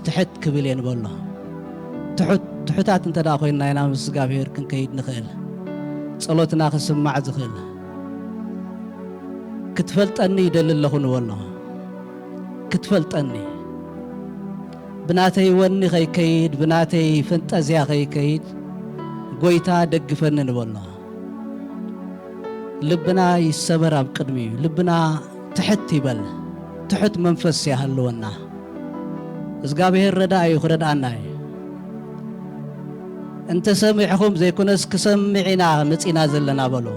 ትሕት ክብል እየ ንበሎ። ትሑት፣ ትሑታት እንተ ደኣ ኮይንና ኢና ምስ እግዚኣብሔር ክንከይድ ንኽእል። ጸሎትና ክስማዕ ዝኽእል። ክትፈልጠኒ ይደሊ ኣለኹ ንበሎ። ክትፈልጠኒ። ብናተይ ወኒ ከይከይድ፣ ብናተይ ፈንጠዝያ ከይከይድ፣ ጎይታ ደግፈኒ ንበሎ። ልብና ይሰበር ኣብ ቅድሚኡ። ልብና ትሕት ይበል። ትሑት መንፈስ ይሃልወና። እግዚኣብሔር ረዳኢ እዩ፣ ክረድኣና እዩ። እንተ ሰሚዕኹም ዘይኮነስ ክሰምዕ ኢና መጺና ዘለና በሉ።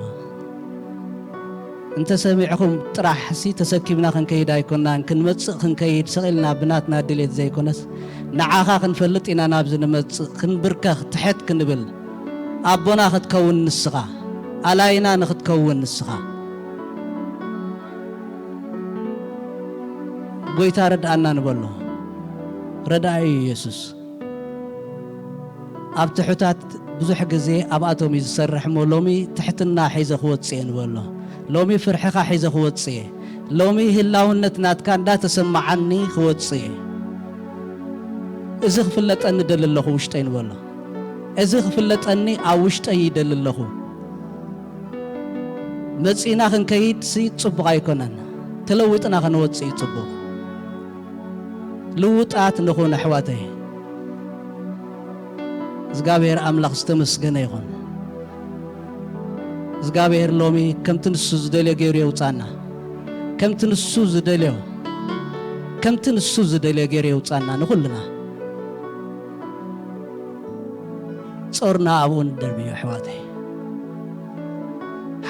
እንተ ሰሚዕኹም ጥራሕሲ ተሰኪምና ክንከይድ ኣይኮናን፣ ክንመጽእ ክንከይድ ሰቒልና ብናትና ድሌት ዘይኮነስ ንዓኻ ክንፈልጥ ኢና ናብዚ ንመጽእ፣ ክንብርከኽ ትሕት ክንብል። ኣቦና ክትከውን ንስኻ፣ ኣላይና ንኽትከውን ንስኻ። ጎይታ ረድኣና ንበሎ። ረዳኢ እዩ የሱስ። ኣብ ትሑታት ብዙሕ ግዜ ኣብኣቶም እዩ ዝሰርሕ እሞ ሎሚ ትሕትና ሒዘ ክወጽእ እየ ንበሎ። ሎሚ ፍርሕኻ ሒዘ ክወጽእ እየ። ሎሚ ህላውነት ናትካ እንዳተሰማዓኒ ክወጽእ እየ። እዚ ክፍለጠኒ ደሊ ኣለኹ ውሽጠይ ንበሎ። እዚ ክፍለጠኒ ኣብ ውሽጠይ ይደሊ ኣለኹ። መጺእና ክንከይድሲ ጽቡቕ ኣይኮነን። ተለዊጥና ክንወጽእ እዩ ጽቡቕ። ልውጣት ንኹን ኣሕዋተይ። እግዚኣብሔር ኣምላኽ ዝተመስገነ ይኹን። እግዚኣብሔር ሎሚ ከምቲ ንሱ ዝደልዮ ገይሩ የውጻና። ከምቲ ንሱ ዝደልዮ፣ ከምቲ ንሱ ዝደልዮ ገይሩ የውጻና ንኹልና። ጾርና ኣብኡ ንደርብዮ ኣሕዋተይ።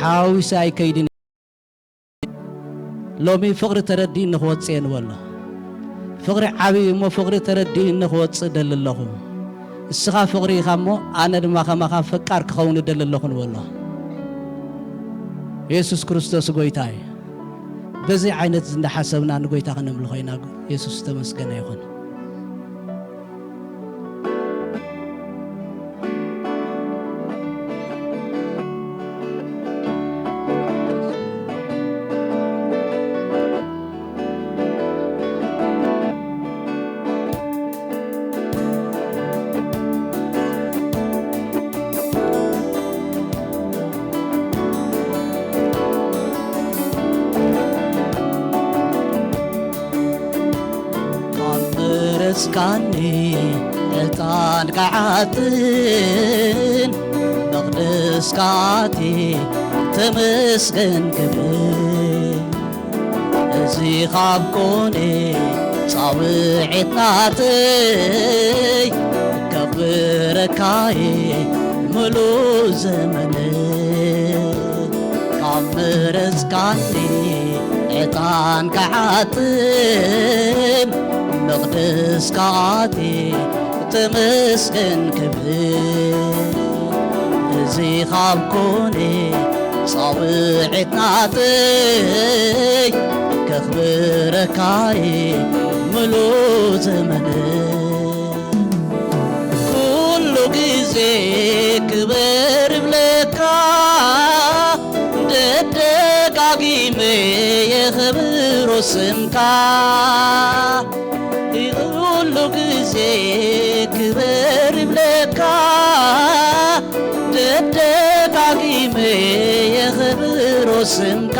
ሓዊሰ ኣይከይድን። ሎሚ ፍቕሪ ተረዲእኒ ክወጽእ እየ ንበሎ። ፍቕሪ ዓብዪ እሞ ፍቕሪ ተረዲእኒ ክወጽእ ደሊ ኣለኹ። እስኻ ፍቕሪ ኢኻ እሞ ኣነ ድማ ከማኻ ፈቃር ክኸውን እደሊ ኣለኹ ንበሎ። የሱስ ክርስቶስ ጎይታ እዩ። በዚ ዓይነት እንዳሓሰብና ንጎይታ ከነምልኾ ኢና። የሱስ ዝተመስገነ ይኹን። ኣምረስካኒ ዕጣን ክዓጥን መቕደስካ ኣትየ ተመስገን ክብል። እዚ ካብ ኮነ ጻውዒት ናተይ ከኽብረካየ ምሉእ ዘመነይ። ካብ መረጽካኒ ዕጣን ክዓጥን መቕደስካ ኣትየ ተመስገን ክብል። እዚ ካብ ኮነ ጻውዒት ናተይ ከኽብረካየ ምሉእ ዘመነይ። ኩሉ ግዜ ክበር እብለካ፣ ደደጋጊመ የኽብሮ ስምካ። ኩሉ ግዜ ክበር እብለካ፣ ደደጋጊመ የኽብሮ ስምካ።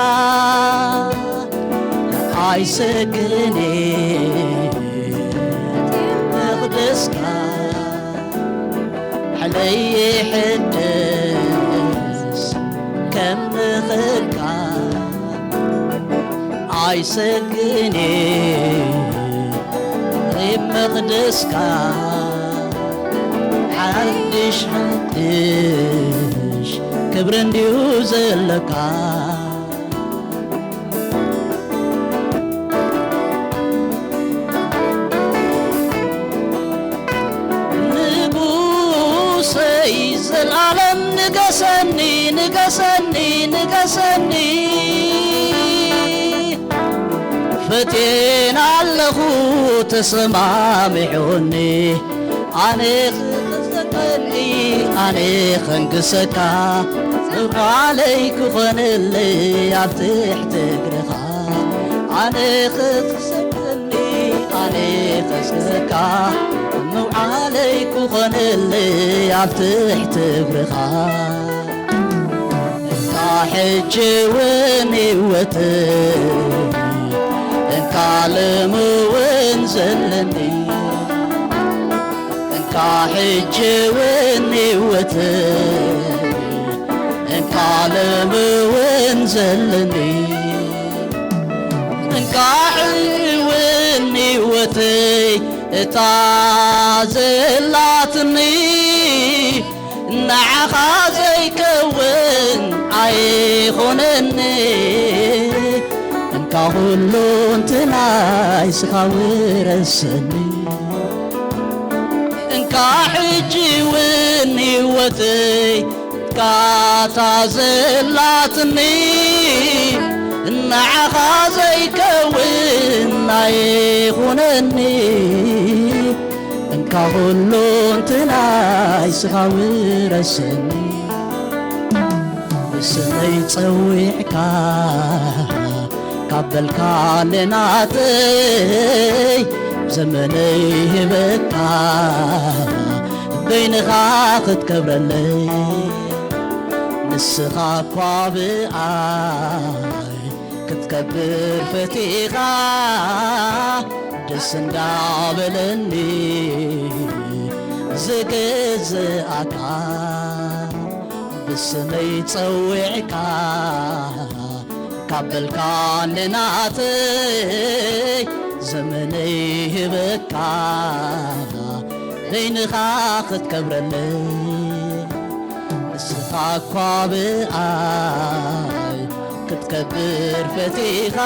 ኣይሰክን መቕደስካ፣ ሕለይ ይሕደስ ከም ምኽርካ። ኣይሰክን ኣብ መቕደስካ፣ ሓድሽ ሓድሽ ክብሪ እንድዩ ዘለካ። ንጉሰይ ዘልኣለም ንገሰኒ፣ ንገሰኒ፣ ንገሰኒ። ፈቴና ኣለኹ ተሰማሚዑኒ። ኣነ ክኽሰቀኒ፣ ኣነ ከንግሰካ፣ ምብዓለይ ክኾነለይ ኣብ ትሕቲ እግርኻ። ኣነ ክኽሰቀኒ፣ ኣነ ከስ-፣ እካ ምውዓለይ ክኾነለይ ኣብ ትሕቲ እግርኻ። እካ ሕጂ እውን ህይወት፣ እካ ሎሚ እውን ዘለኒ። እካ ሕጂ እውን ህይወት፣ እካ ሎሚ እውን ዘለኒ። እንቃዕ እውን ህይወተይ እታ ዘላትኒ፣ ንዓኻ ዘይከውን ኣይኾነኒ። እንካ ኩሉ እንተ ናይ ስኻ ውረሰኒ። እንካ ሕጂ እውን ህይወተይ ካታ ዘላትኒ፣ ንዓኻ ዘይከውን ኣይኹነኒ። እንካ ኩሉ እንተ ናይ ስኻ ውረሰኒ። ብስመይ ጸዊዕካ ካብ በልካ ንናተይ ዘመነይ ህበካ በይንኻ ክትከብረለይ። ንስኻ እኳ ብኣይ ክትከብር ፈቲኻ ደስ እንዳበለኒ ዝግዝኣካ ብስመይ ጸዊዕካ ካብ በልካ ንናተይ ዘመነይ ህበካ በይንኻ ክትከብረለይ። ንስኻ እኳ ብኣይ ክትከብር ፈቲኻ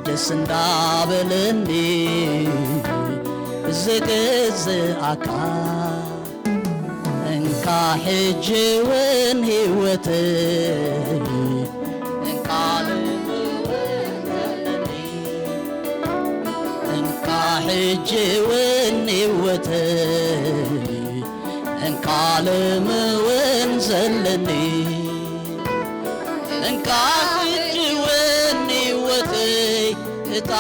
ደስ እንዳበለኒ ዝግዝኣካ። እንካ ሕጂ እውን ህይወተይ እንካ ሎሚ እውን ዘለኒ። እንካ ሕጂ እውን ህይወተይ እንካ ሎሚ እውን ዘለኒ። እንካ ሕጂ እውን ህይወተይ እታ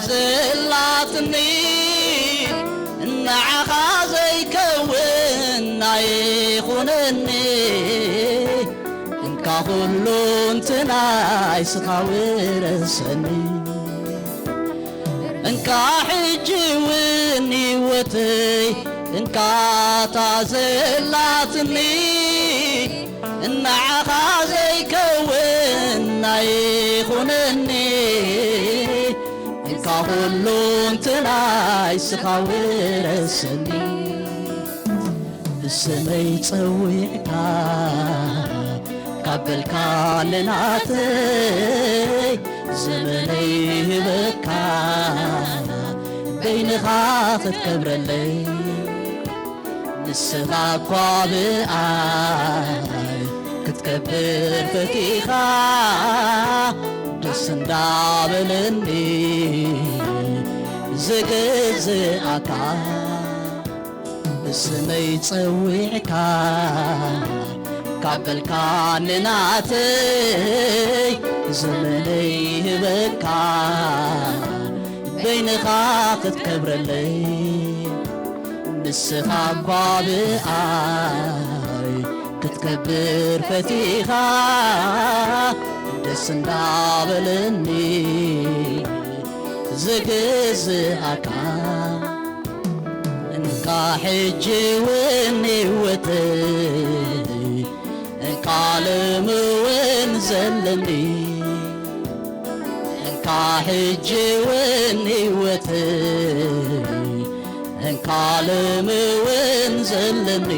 ዘላትኒ፣ ንዓኻ ዘይከውን ኣይኹነኒ። እንካ ኩሉ እንተ ናይ ስኻ ውረሰኒ። እንካ ሕጂ እውን ህይወተይ እንካ እታ ዘላትኒ፣ ንዓኻ ዘይከውን ኣይኹነኒ። እንካ ኩሉ እንተ ናይ ስኻ ውረሰኒ። ብስመይ ጸዊዕካ ካብ በልካ ንናተይ ዘመነይ ህበካ በይንኻ ክትከብረለይ። ንስኻ እኳ ብኣይ ክትከብር ፈቲኻ ደስ እንዳበለኒ ዝግዝኣካ። ብስመይ ጸዊዕካ ካብ በልካ ንናተይ ዘመነይ ህበካ በይንኻ ክትከብረለይ። ንስኻ እኳ ብኣይ ክትከብር ፈቲኻ ደስ እንዳበለኒ ዝግዝኣካ። እንካ ሕጂ እውን ህይወተይ እንካ ሎሚ እውን ዘለኒ። እንካ ሕጂ እውን ህይወተይ እንካ ሎሚ እውን ዘለኒ።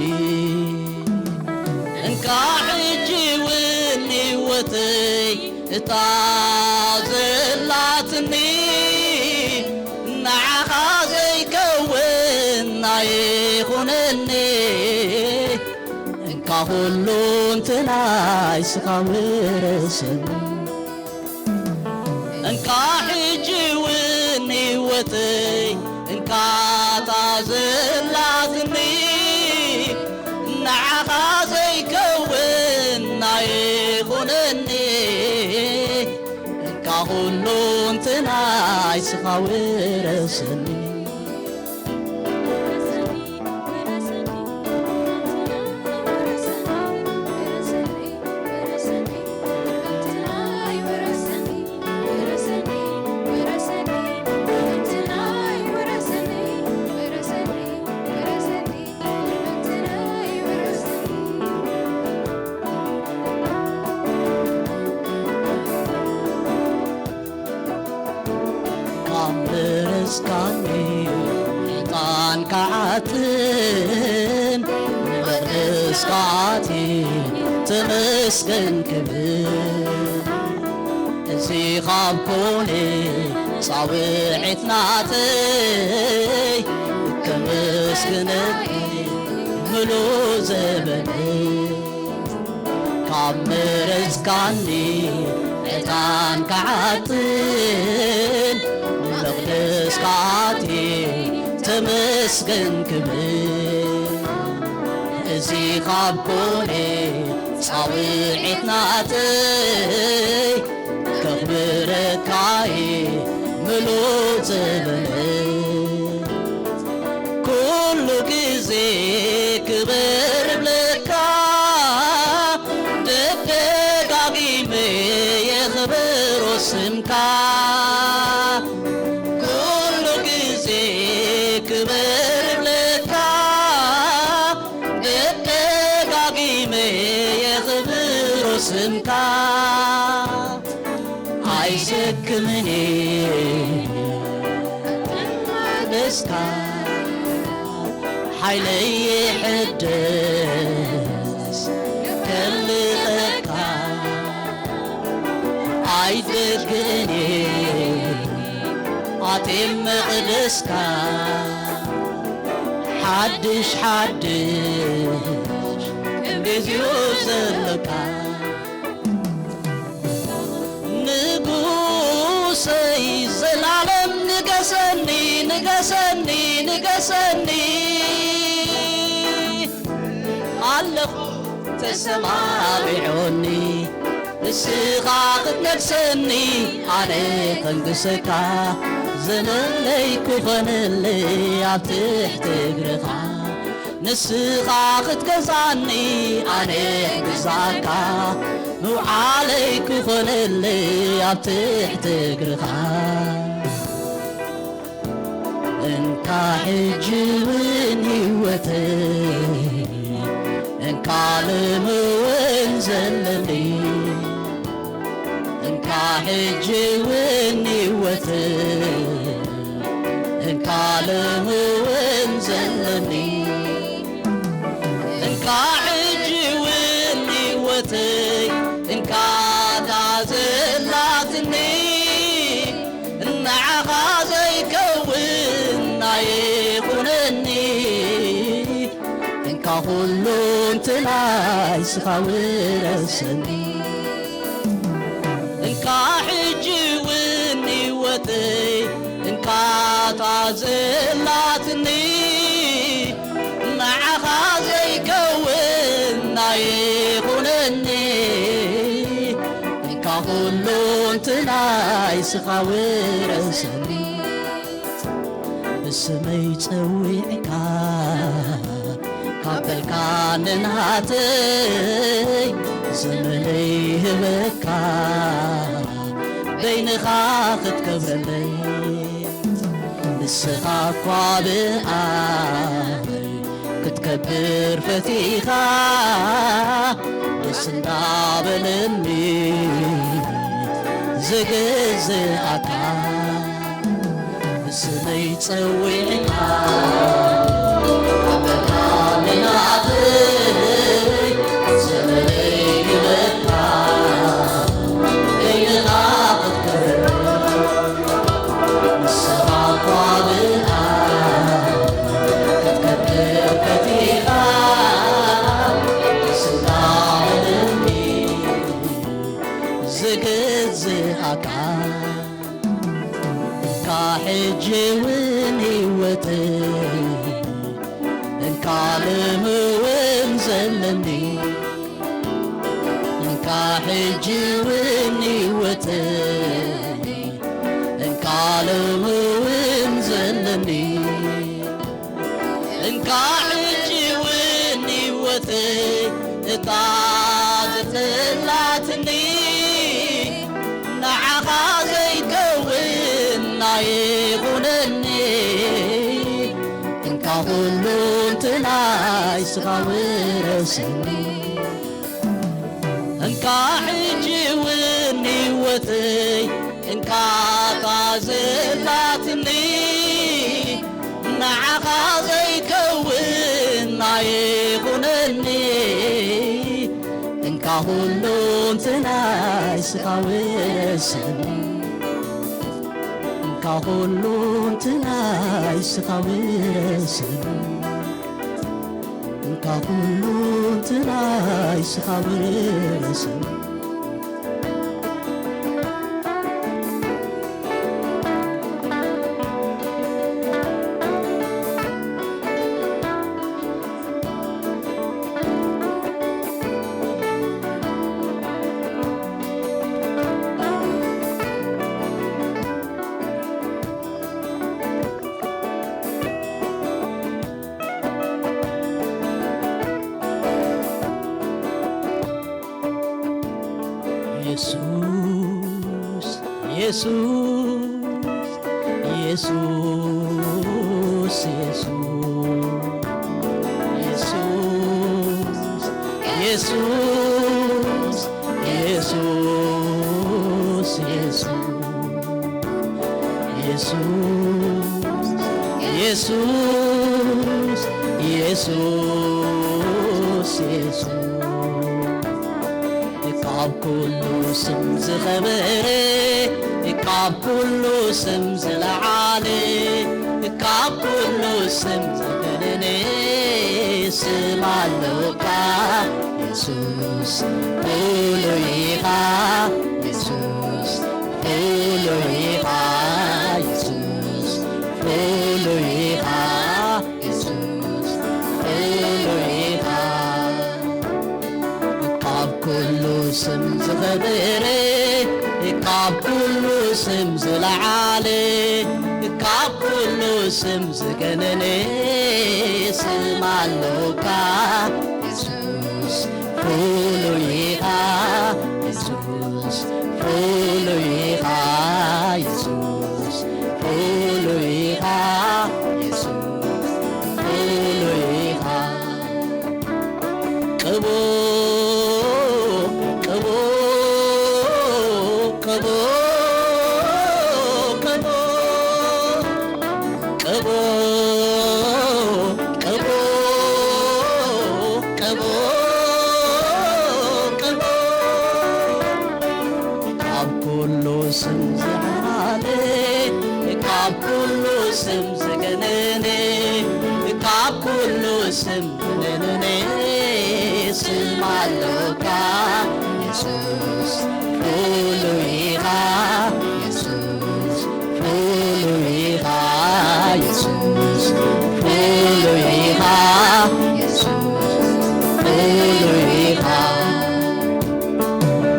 እንካ ሕጂ እውን ህይወተይ እታ ዘላትኒ፣ ንዓኻ ዘይከውን ኣይኹነኒ። እንካ ኩሉ እንተ ናይ ስኻ ውረሰኒ። እንካ ሕጂ እውን ህይወተይ እንካ እታ ዘላትኒ፣ ንዓኻ ዘይከውን ኣይኹነኒ። እንካ ኩሉ እንተ ናይ ስኻ ውረሰኒ። ካብ ምረስካኒ ዕጣን ክዓጥን፣ ንመቕደስካ ኣትየ ተመስገን ክብል። እዚ ካብ ኮነ ጻውዒት ናተይ፣ ከመስግነካ ምሉእ ዘበነይ። ካብ መረጽካኒ ዕጣን ክዓጥን፣ መቕደስካ ኣትየ ተመስገን ክብል። እዚ ካብ ኮነ ጻውዒት ናተይ፣ ከኽብረካ'የ ምሉእ ዘበነይ። ኩሉ ግዜ ክብር እብለካ፣ ደጋጊመ የኽብሮ ስምካ። ኩሉ ግዜ ክብር እብለካ፣ ደጋጊመ የኽብሮ ስምካ። ኣይሰክምን እየ ደስካ፣ ሓይለይ ይሕደስ ከልቐካ። ኣይደግን እየ ኣትየ መቕደስካ፣ ሓድሽ ሓድሽ ግዜኡ ዘለካ። ንጉሰይ ዘላለም ንገሰኒ፣ ንገሰኒ፣ ንገሰኒ። ኣለኹ ተሰማሚዖኒ፣ ንስኻ ክትነግሰኒ፣ ኣነ ከንግሰካ። ዘመነይ ክኾነለይ ኣብ ትሕቲ እግርኻ። ንስኻ ክትገዛኒ ኣነ ክግዛእካ፣ ምውዓለይ ክኾነለይ ኣብ ትሕቲ እግርኻ። እንካ ሕጂ እውን ህይወተይ፣ እንካ ሎሚ እውን ዘለኒ፣ እንካ ሕጂ እውን ህይወተይ፣ እንካ ሎሚ እውን ዘለኒ፣ እንካ ሕጂ እውን ህይወተይ፣ እንካ እታ ዘላትኒ፣ ንዓኻ ዘይከውን ኣይኹነኒ። እንካ ኩሉ እንትናይ ስኻ ውረሰኒ። እንካ ሕጂ እውን ህይወተይ፣ እንካ እታ ዘላትኒ፣ ንዓኻ ዘይከውን ኣይኹነኒ። እንካ ኩሉ እንትናይ ስኻ ውረሰኒ። ብስመይ ጸዊዕካ ካብ በልካ ንናተይ፣ ዘመነይ ህበካ በይንኻ ክትከብረለይ። ንስኻ እኳ ብኣይ ክትከብር ፈቲኻ፣ ደስ እንዳበለኒ ዝግዝኣካ። ብስመይ ጸዊዕካ ኣበካ ንናተይ፣ ዘመነይ ግበካ በይንኻ ክትከብር። ንስኻ እኳ ብኣ ክትከብር ፈቲኻ፣ ደስ እንዳበለኒ ዝግዝኣካ። እንካ ሕጂ እውን ህይወተይ፣ እንካ ሎሚ እውን ዘለኒ፣ እንካ ሕጂ እውን ህይወተይ፣ ዘለኒ። እንካ ሕጂ እውን ህይወተይ እታ ዘጽላትኒ፣ ንዓኻ ዘይከውን ኣይኹነኒ። እንካ ኩሉ እንተ ናይ ስኻ ውረሰኒ። እንካ ሕጂ እውን ህይወተይ እንካ እታ ዘላትኒ፣ ንዓኻ ዘይከውን ኣይኹነኒ። እንካ ኩሉ እንተ ናይ ስኻ ውረሰኒ። እንካ ኩሉ እንተ ናይ ስኻ ውረሰኒ። እንካ ኩሉ እንተ ናይ ስኻ ውረሰኒ። የሱስ፣ የሱስ፣ የሱስ፣ የሱስ፣ የሱስ፣ የሱስ፣ የሱስ፣ የሱስ፣ የሱስ፣ የሱስ፣ የሱስ፣ የሱስ። ካብ ኩሉ ስም ዝኸበረ፣ ካብ ኩሉ ስም ዝለዓለ፣ ካብ ኩሉ ስም ዝገነነ ስም ኣሎካ የሱስ፣ ፍሉይ ኢኻ የሱስ፣ ፍሉይ ኢኻ የሱስ፣ ፍሉይ ኢኻ የሱስ፣ ፍሉይ ኢኻ። ካብ ኩሉ ስም ዝኸበረ፣ ካብ ኩሉ ስም ዝለዓለ፣ ካብ ኩሉ ስም ዝገነነ ስም ኣሎካ የሱስ፣ ፍሉይ ኢኻ የሱስ፣ ፍሉይ ኢኻ የሱስ፣ ፍሉይ ኢኻ የሱስ፣ ፍሉይ ኢኻ። ቅቡእ፣ ቅቡእ፣ ቅቡእ፣ ቅቡእ፣ ቅቡእ፣ ቅቡእ፣ ቅቡእ፣ ቅቡእ። ካብ ኩሉ ስም ዝለዓለ፣ ካብ ኩሉ ስም ዝገነነ፣ ካብ ኩሉ ስም ዝገነነ ስም ኣሎካ የሱስ፣ ፍሉይ ኢኻ የሱስ፣ ፍሉይ ኢኻ የሱስ፣ ፍሉይ ኢኻ የሱስ፣ ፍሉይ ኢኻ።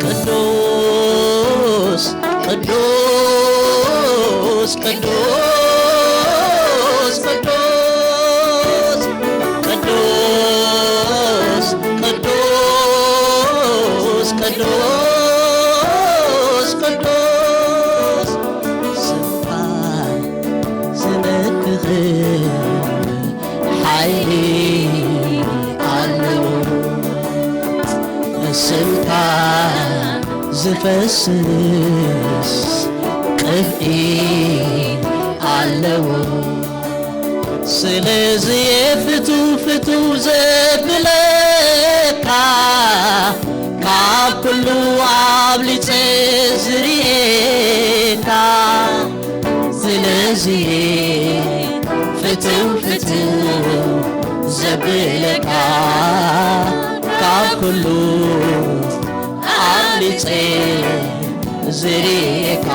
ቅዱስ፣ ቅዱስ፣ ቅዱስ፣ ቅዱስ፣ ቅዱስ፣ ቅዱስ፣ ቅዱስ፣ ቅዱስ ስምካ ዝነክኽን ሓይሊ ኣለዎ። ስምካ ዝፈስስ ቅብኢ ኣለዎ። ስለዚ ፍትው ፍትው ዘብለካ፣ ካብ ኩሉ ኣብሊጸ ዝርኤካ፣ ስለዚ ፍትው ፍትው ዘብለካ፣ ካብ ኩሉ ኣብሊጸ ዝርኤካ።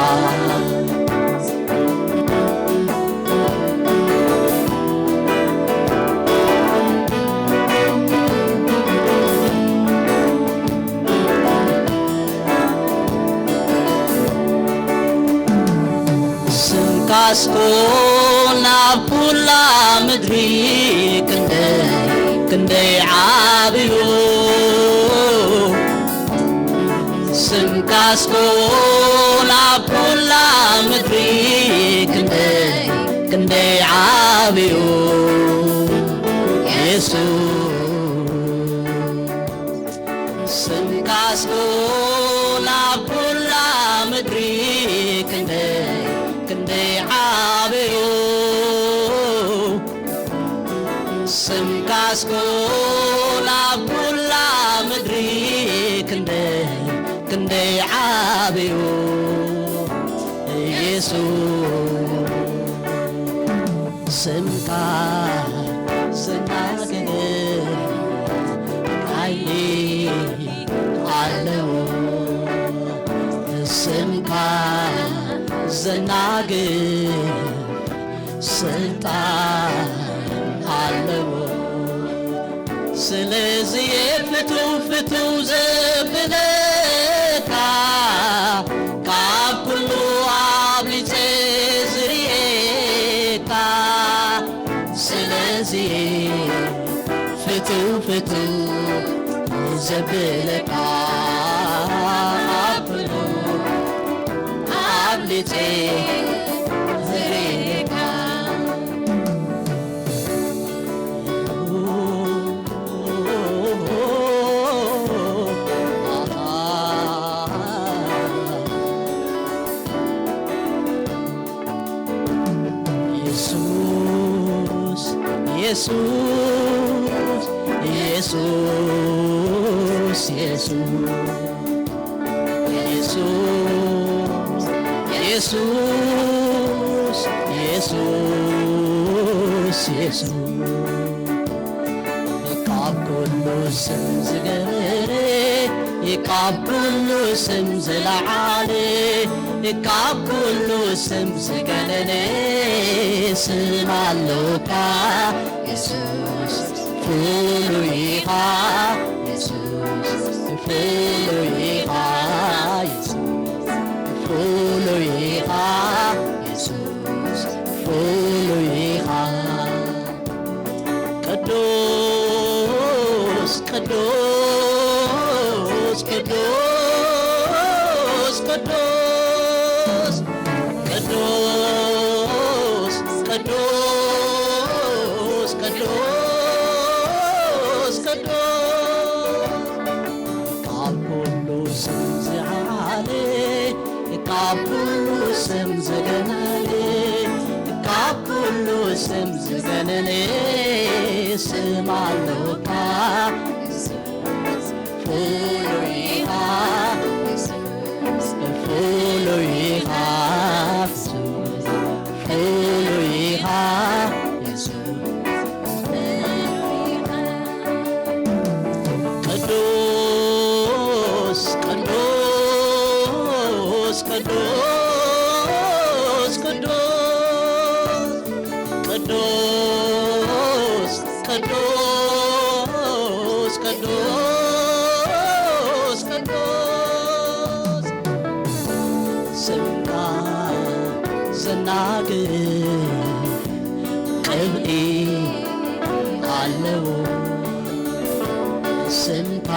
ስምካስ ኩሉ ኩላ ምድሪ ክንደይ ክንደይ ዓብዩ ስምካስኮ ናብ ኩላ ምድሪ ክንደይ ክንደይ ዓብዩ የሱስ ስምካስኮ ናብ ኩላ ምድሪ ክንደይ ክንደይ ዓብዩ ስምካስኮ ናብ ኩላ ምድሪ ክንደይ ክንደይ ዓብዩ የሱስ ስምካ ዘናግር ሓይሊ ኣለዎ ስምካ ዘናግር ስልጣን ኣለዎ ስለዚ ፍትው ፍትው ዘብለካ ካብ ኩሉ ኣብሊፀ ዝርኤካ ስለዚ ፍትው ፍትው ዘብለካ ካብ ኩሉ ኣብሊፀ ዝርኤካ የሱስ የሱስ የሱስ የሱስ የሱስ የሱስ የሱስ ካብ ኩሉ ስም ዝገበረ ካብ ኩሉ ስም ዝለዓለ ካብ ኩሉ ስም ዝገነነ ስም ኣሎካ የሱስ ፍሉይ ኢኻ የሱስ ፍሉይ ኢኻ የሱስ ፍሉይ ኢኻ የሱስ ፍሉይ ኢኻ ቅዱስ ቅዱስ ቅዱስ ቅዱስ ቅዱስ ቅዱስ ቅዱስ ቅዱስ ካብ ኩሉ ስም ዝዓለ ካብ ኩሉ ስም ዝገነነ ካብ ኩሉ ስም ዝገነነ ስም ኣሎካ ፍሉይ ኢኻ ፍሉይ ኢኻ ፍሉይ ኢኻ ቅዱስ ቅዱስ ቅዱስ ቅዱስ ቅዱስ ቅዱስ ቅዱስ ቅዱስ ስምካ ዘናግር ቅብኢ ኣለዎ ስምካ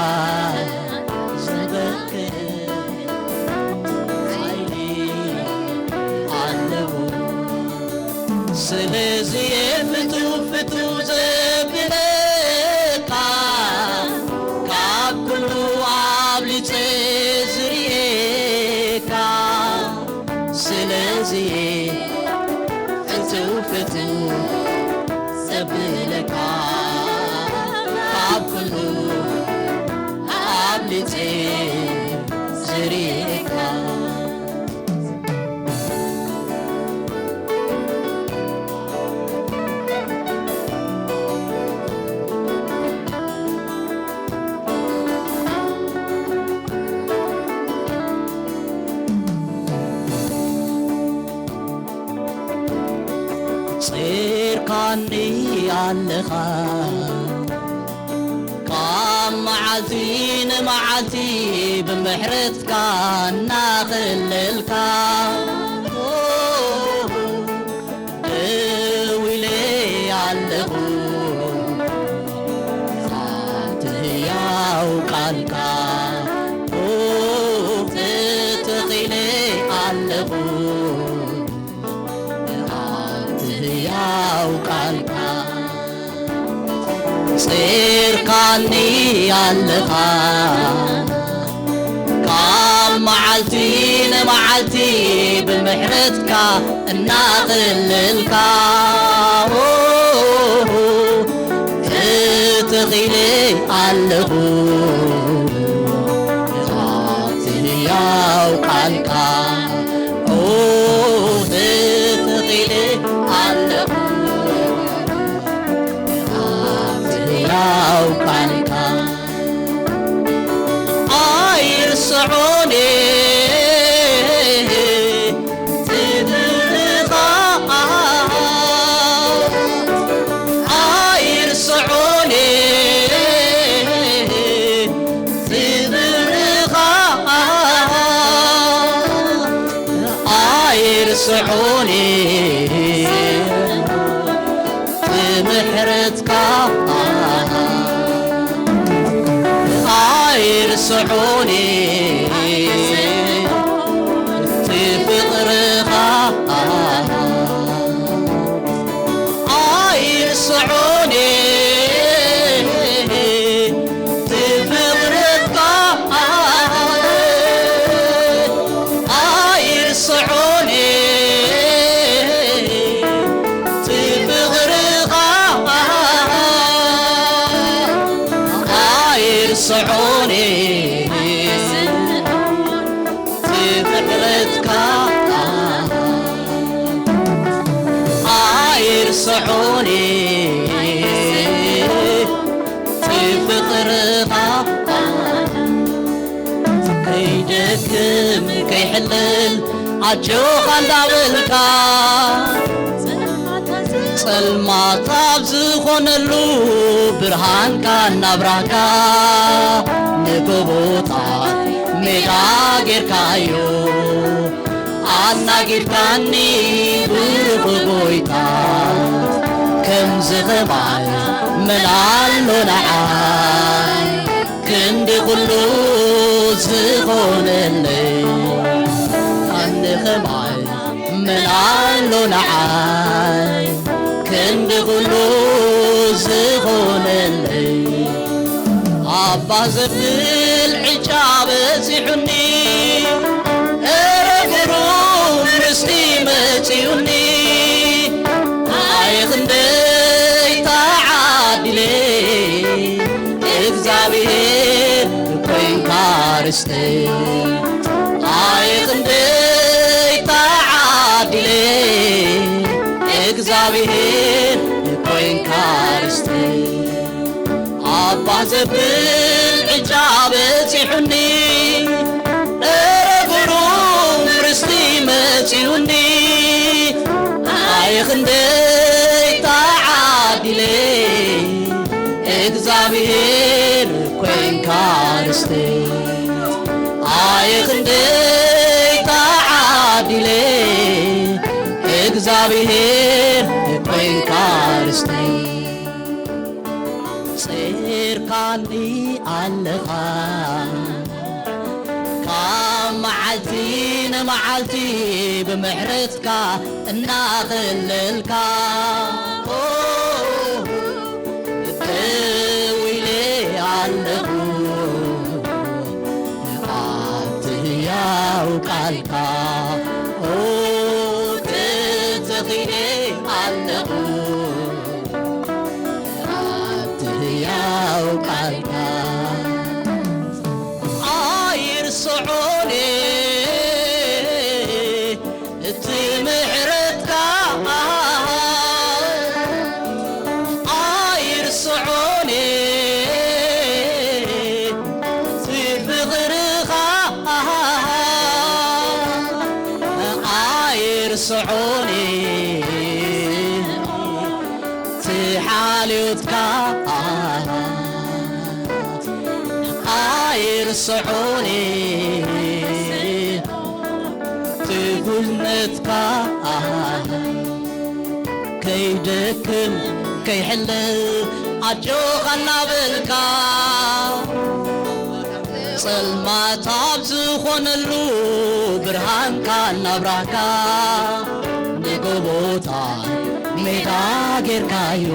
ዘበክር ሓይሊ ኣለዎ ስለዚ ፍትው ፍትው ዘብለካ ካብ ኩሉ ኣብሊፀ ዝርኤካ ስለዚ ፍትው ፍትው ዘብለካ ካብ ኩሉ ኣብሊፀ ዝርኤካ ጸርካኒ ኣለኻ ካብ መዓልቲ ንመዓልቲ ብምሕረትካ እናኸለልካ ደው ኢለ ኣለኹ ኣብቲ ህያው ቃልካ ተተኺለ ኣለኹ ኣብቲ ህያው ቃልካ ጼርካኒ ኣለኻ ካብ መዓልቲ ንመዓልቲ ብምሕረትካ እናቐለልካ ተተኺለ ኣለኹ ኣብቲ ህያው ቃልካ ተተኺለ ኣለኹ ኣብቲ ህያው ቃልካ ኣይርስዖን ትብኻ ኣይርስዖን ትብኻ ኣይርስዖን ብምሕረትካ ኣይርስዑኒ ፍቕርኻ ኣይርስዑኒ ፍቕርኻ ኣይርስዑኒ ፍቕርኻ ኣይርስዑኒ ፍቕርኻ ኣይርስዑኒ ፍቕርኻ ከይደክም ከይሕልል ኣጆኻ እንዳበልካ ጸልማት ኣብ ዝኾነሉ ብርሃንካ እናብራህካ ንጎቦታት ሜዳ ጌርካዮ ኣናጊድካኒ ብሩኽ ጎይታ ከምዚ ኸማይ መን ኣሎ ንዓይ ክንዲ ኩሉ ዝኾነለይ ኣነ ኸማይ መን ኣሎ ንዓይ ክንዲ ኩሉ ዝኾነለይ ኣባ ዘብል ዕጫ በጺሑኒ እረ ግሩም ርስቲ መጺኡኒ ኣየ ክንደይ ተዓዲለ እግዚኣብሔር ኮይንካ ርስተይ ኣየ ክንደይ ተዓዲለ እግዚኣብሔር ኮይንካ ርስተይ ኣባ ዘብል ዕጫ በጺሑኒ እረ ግሩም ርስቲ መጺኡኒ ኣየ ክንደይ ተዓዲለ እግዚኣብሔር ኮይንካ ርስተይ ኣየ ክንደይ ተዓዲለ እግዚኣብሔር ኮይንካ ርስተይ ጼርካኒ ኣለኻ ካብ መዓልቲ ንመዓልቲ ብምሕረትካ እናኸለልካ ደው ኢለ ኣለኹ ኣብቲ ህያው ቃልካ ተተኺለ ኣለኹ ኣብቲ ህያው ቃልካ ኣይርስዖን እቲ ምሕረትካ ኣይርስዖን እቲ ፍቕርኻ ኣይርስዖን እቲ ሓልዮትካ ኣይርስዖን ትጉልነትካ ከይደክም ከይሕለፍ ኣጆኻ እናበልካ፣ ጸልማት ኣብ ዝኾነሉ ብርሃንካ እናብራህካ፣ ንጎቦታት ሜዳ ጌርካዮ፣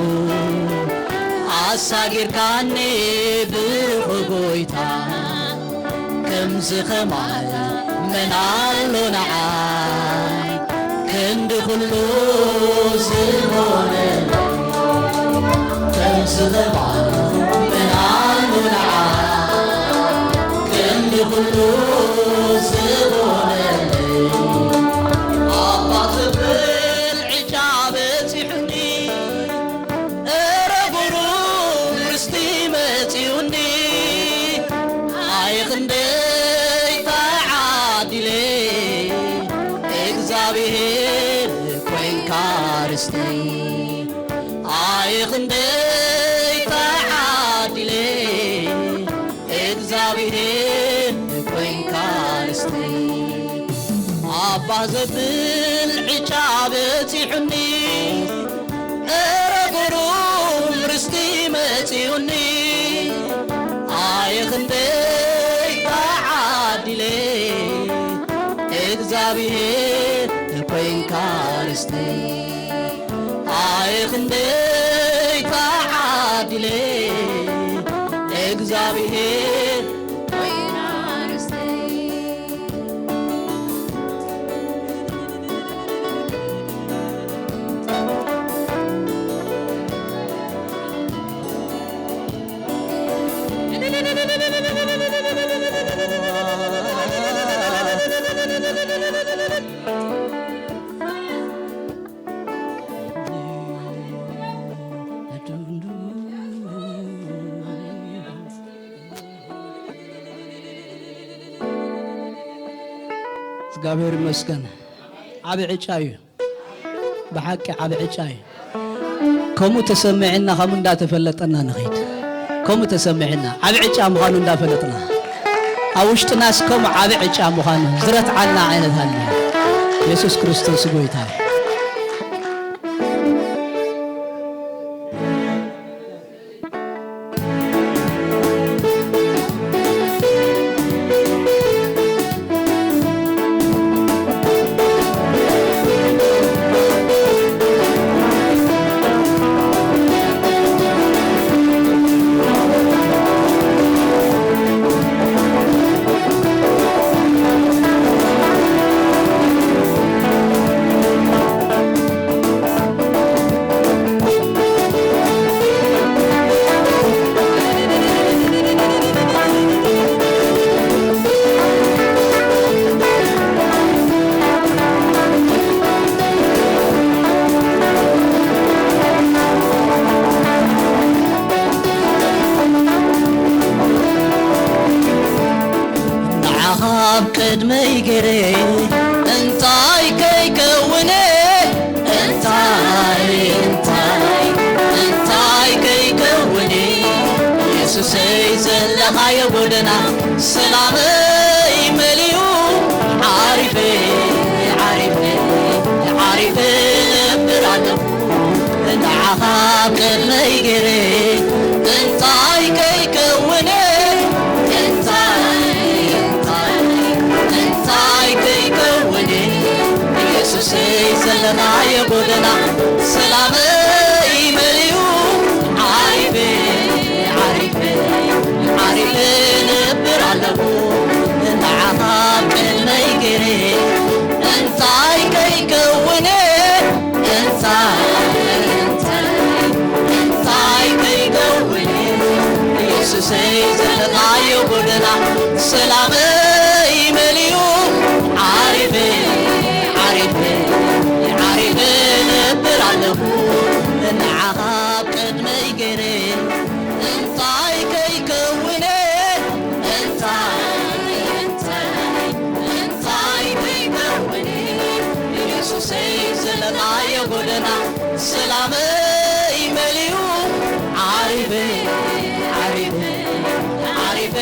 ኣሳጊርካኒ ብሩኽ ጎይታ። ከምዚ ኸማን መን ኣሎ ንዓይ፣ ክንዲ ኹሉ ዝኾነ። ከምዚ ኸማን መን ኣሎ ንዓይ፣ ክንዲ ኹሉ ዝኾነ። ኣባ ትብል ዕጫ በጺሑኒ፣ እረ ቁሩብ ርስቲ መጺኡኒ፣ ኣይ ክንደይ ተዓዲለ፣ እግዚኣብሔር ኮይንካ ርስቲ። ኣይ ክንደይ ተዓዲለ፣ እግዚኣብሔር ኮይንካ ርስቲ። ኣባ ዘብል ዕጫ በጺሑኒ፣ እረ ግሩም ርስቲ መጺኡኒ፣ ኣየ ክንደይ ተዓዲለ፣ እግዚኣብሔር ኮይንካ ርስቲ። ኣየ ክንደይ ተዓዲለ፣ እግዚኣብሔር ኮይና ርስቲ። እግዚኣብሔር ይመስገን። ዓቢ ዕጫ እዩ። ብሓቂ ዓቢ ዕጫ እዩ። ከምኡ ተሰሚዕና፣ ከምኡ እንዳተፈለጠና ንኸይድ። ከምኡ ተሰሚዕና፣ ዓቢ ዕጫ ምዃኑ እንዳፈለጥና፣ ኣብ ውሽጥናስ ከምኡ ዓቢ ዕጫ ምዃኑ ዝረትዓና ዓይነት ኣሎ። የሱስ ክርስቶስ ጎይታ እዩ። ንዓኻ ኣብ ቅድመይ ገይረ እንታይ ከይከውነ፣ እንታይ፣ እንታይ፣ እንታይ ከይከውነ፣ የሱሰይ ዘለኻዮ ጎደና ሰላመይ መሊኡ፣ ዓሪፈ፣ ዓሪፈ፣ ዓሪፈ ነብር ኣለኹ። ንዓኻ ኣብ ቅድመይ ገይረ እንታይ ከይከውነ፣ እንታይ፣ እንታይ፣ እንታይ ከይከውነ፣ የሱሰይ ዘለኻዮ ጎደና ሰላመይ መሊኡ፣ ዓሪፈ፣ ዓሪፈ፣ ዓሪፈ ነብር ኣለኹ። ንዓኻ ኣብ ቅድመይ ገይረ እንታይ ከይከውነ፣ እንታይ፣ እንታይ፣ እንታይ ከይከውነ፣ የሱሰይ ዘለኻዮ ጎደና ሰላመይ መሊኡ፣ ዓሪፈ፣ ዓሪፈ፣ ዓሪፈ ነብር ኣለኹ። ንዓኻ ኣብ ቅድመይ ገይረ እንታይ ከይከውነ፣ እንታይ፣ እንታይ፣ እንታይ ከይከውነ፣ የሱሰይ ዘለኻዮ ጎደና ሰላመይ መሊኡ፣ ዓሪፈ፣ ዓሪፈ፣ ዓሪፈ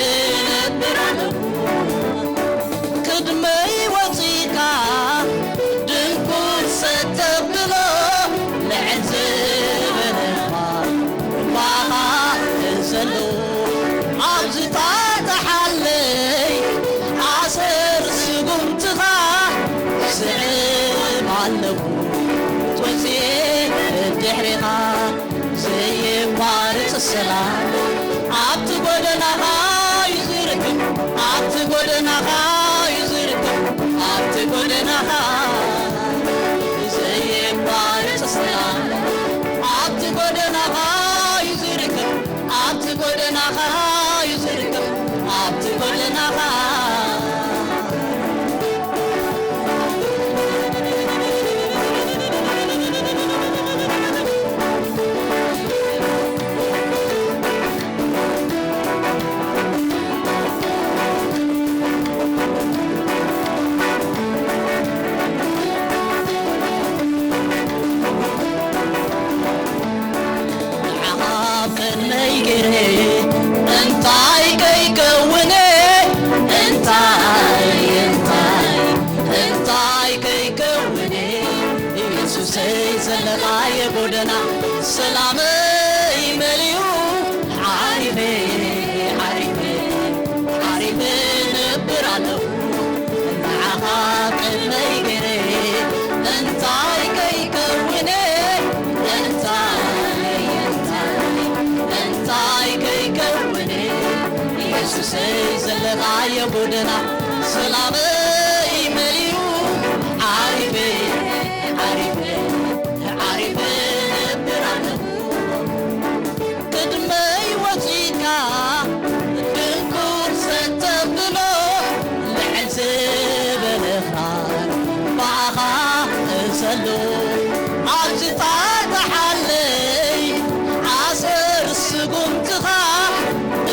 ነብር ኣለኹ። ሰላም ኣብቲ ጎደናኻ እዩ ዝርከብ፣ ኣብቲ ጎደናኻ እዩ ዝርከብ፣ ኣብቲ ጎደናኻ ዘየቋርጽ ሰላም ኣብቲ ጎደናኻ እዩ ዝርከብ፣ ኣብቲ ጎደናኻ እዩ ዝርከብ፣ ኣብቲ ጎደናኻ ንዓኻ ኣብ ቅድመይ ገይረ እንታይ ከይከውነ፣ እንታይ፣ እንታይ፣ እንታይ ከይከውነ፣ ኢየሱሰይ ዘለኻዮ ጎደና ሰላመይ መሊኡ፣ ዓሪፈ፣ ዓሪፈ፣ ዓሪፈ ነብር ኣለኹ። ንዓኻ ቅድመይ ገይረ እንታይ ከይከውነ፣ እንታይ፣ እንታይ፣ እንታይ ከይከውነ፣ ኢየሱሰይ ዘለኻዮ ጎደና ሰላመይ መሊኡ፣ ዓሪፈ፣ ዓሪፈ፣ ዓሪፈ ነብር ኣለኹ። ቅድመይ ወጺእካ ድንቁር ሰተብሎ፣ ልዕል ዝበለ ኽራር ብኣኻ እሰሎ። ኣብዚ ጣጣሓለይ ኣሰር ስጉምትኻ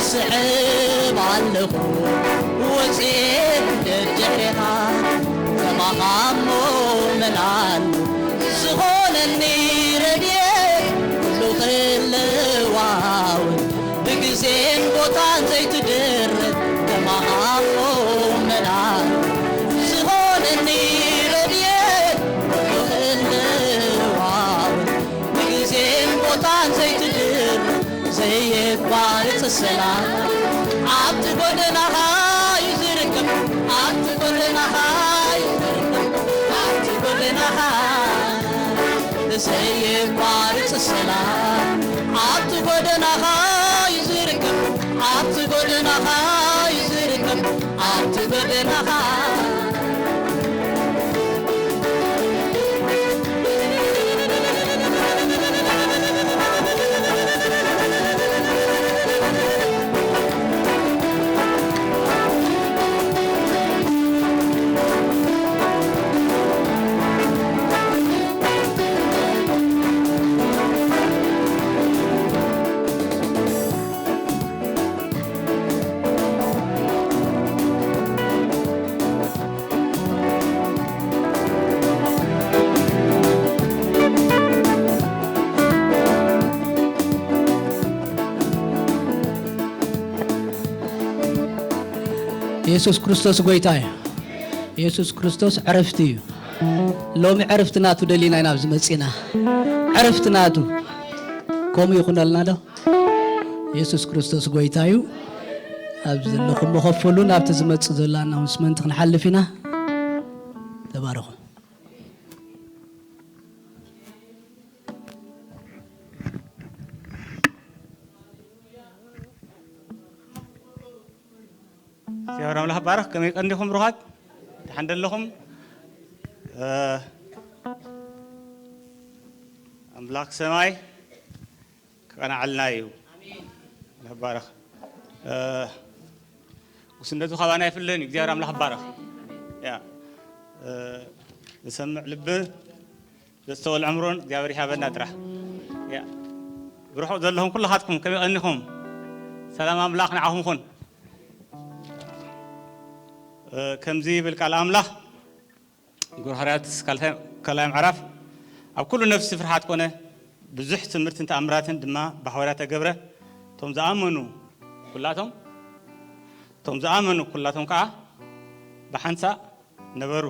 እስዕብ ኣለኹ፣ ወጺኤ ደድሕሬኻ። ከማኻ እሞ መን ኣሎ ዝኾነኒ ረድኤት፣ ኩሉ ክለዋወጥ ብግዜን ቦታን ዘይትድረብ፣ ከማኻ እሞ መን ኣሎ ዝኾነኒ ረድኤት፣ ኩሉ ክለዋወጥ ብግዜን ቦታን ዘይትድረብ፣ ዘየቋርጽ ሰላም ኣብቲ ጎደናኻ እዩ ዝርከብ፣ ኣብቲ ጎደናኻ እዩ ዝርከብ፣ ኣብቲ ጎደናኻ ዘየቋርጽ ሰላም ኣብቲ ጎደናኻ እዩ ዝርከብ፣ ኣብቲ ጎደናኻ እዩ ዝርከብ፣ ኣብቲ ጎደናኻ። የሱስ ክርስቶስ ጐይታ እዩ። የሱስ ክርስቶስ ዕረፍቲ እዩ። ሎሚ ዕረፍቲ ናቱ ደሊና ኢና ኣብዚ መጺና። ዕረፍቲ ናቱ። ከምኡ ይኹነልና ዶ? የሱስ ክርስቶስ ጐይታ እዩ። ኣብ ዘለኹም መኸፈሉ ናብቲ ዝመጽእ ዘሎ ኣናውንስመንት ክንሓልፍ ኢና። ተባረኹ። እግዚኣብሔር ኣምላኽ ባረኽ። ከመይ ቀንዲኹም ብሩኻት? ደሓን ደለኹም? እ፣ ኣምላኽ ሰማይ ክቐንዓልና እዩ። ኣምላኽ ባረኽ። እ፣ ጉስነቱ ካባና ኣይፍለን እዩ። እግዚኣብሔር ኣምላኽ ባረኽ። ያ፣ እ፣ ዝሰምዕ ልቢ ዘስተውዕል ኣእምሮን እግዚኣብሔር ይሃበና ጥራሕ። ያ። ብርሑቕ ዘለኹም ኩልኻትኩም ከመይ ቀኒኹም? ሰላም ኣምላኽ ንዓኹም ይኹን። እ፣ ከምዚ ይብል ቃል ኣምላኽ፣ ግብረ ሃዋርያት ካልኣይ፣ ካልኣይ ምዕራፍ፣ ኣብ ኩሉ ነፍሲ ፍርሃት ኮነ፣ ብዙሕ ትምህርትን ተኣምራትን ድማ ብሃዋርያት ተገብረ። እቶም ዝኣመኑ ኩላቶም፣ እቶም ዝኣመኑ ኩላቶም ከኣ ብሓንሳእ ነበሩ።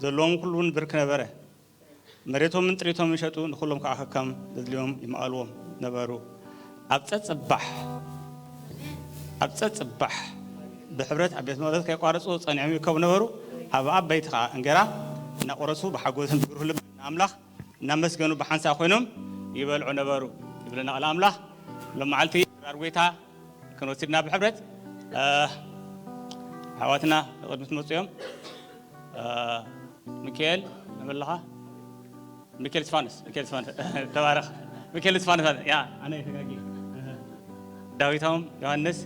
ዘለዎም ኩሉ እውን ብርክ ነበረ። መሬቶምን ጥሪቶምን ይሸጡ፣ ንኹሎም ከኣ ከከም ዘድልዮም ይመቐልዎም ነበሩ። ኣብ ጸጽባሕ፣ ኣብ ጸጽባሕ ብሕብረት ኣብ ቤት መቕደስ ከየቋረጹ ጸኒዖም ይርከቡ ነበሩ። ኣብ ዓበይቲ ከኣ እንጌራ እናቖረሱ ብሓጎስን ብብሩህ ልብን ንኣምላኽ እናመስገኑ ብሓንሳእ ኮይኖም ይበልዑ ነበሩ። ይብለና ቃል ኣምላኽ። ሎም መዓልቲ ድራር ጎይታ ክንወስድና ብሕብረት፣ እ፣ ኣሕዋትና ቅድሚ ትመፁ እዮም። እ፣ ሚካኤል፣ መን ኣለኻ? ሚካኤል እስፋኖስ፣ ሚካኤል እስፋኖስ። ተባረኽ። ሚካኤል እስፋኖስ፣ ያ፣ ኣነ ተጋጊ። ዳዊቶም ዮሃንስ፣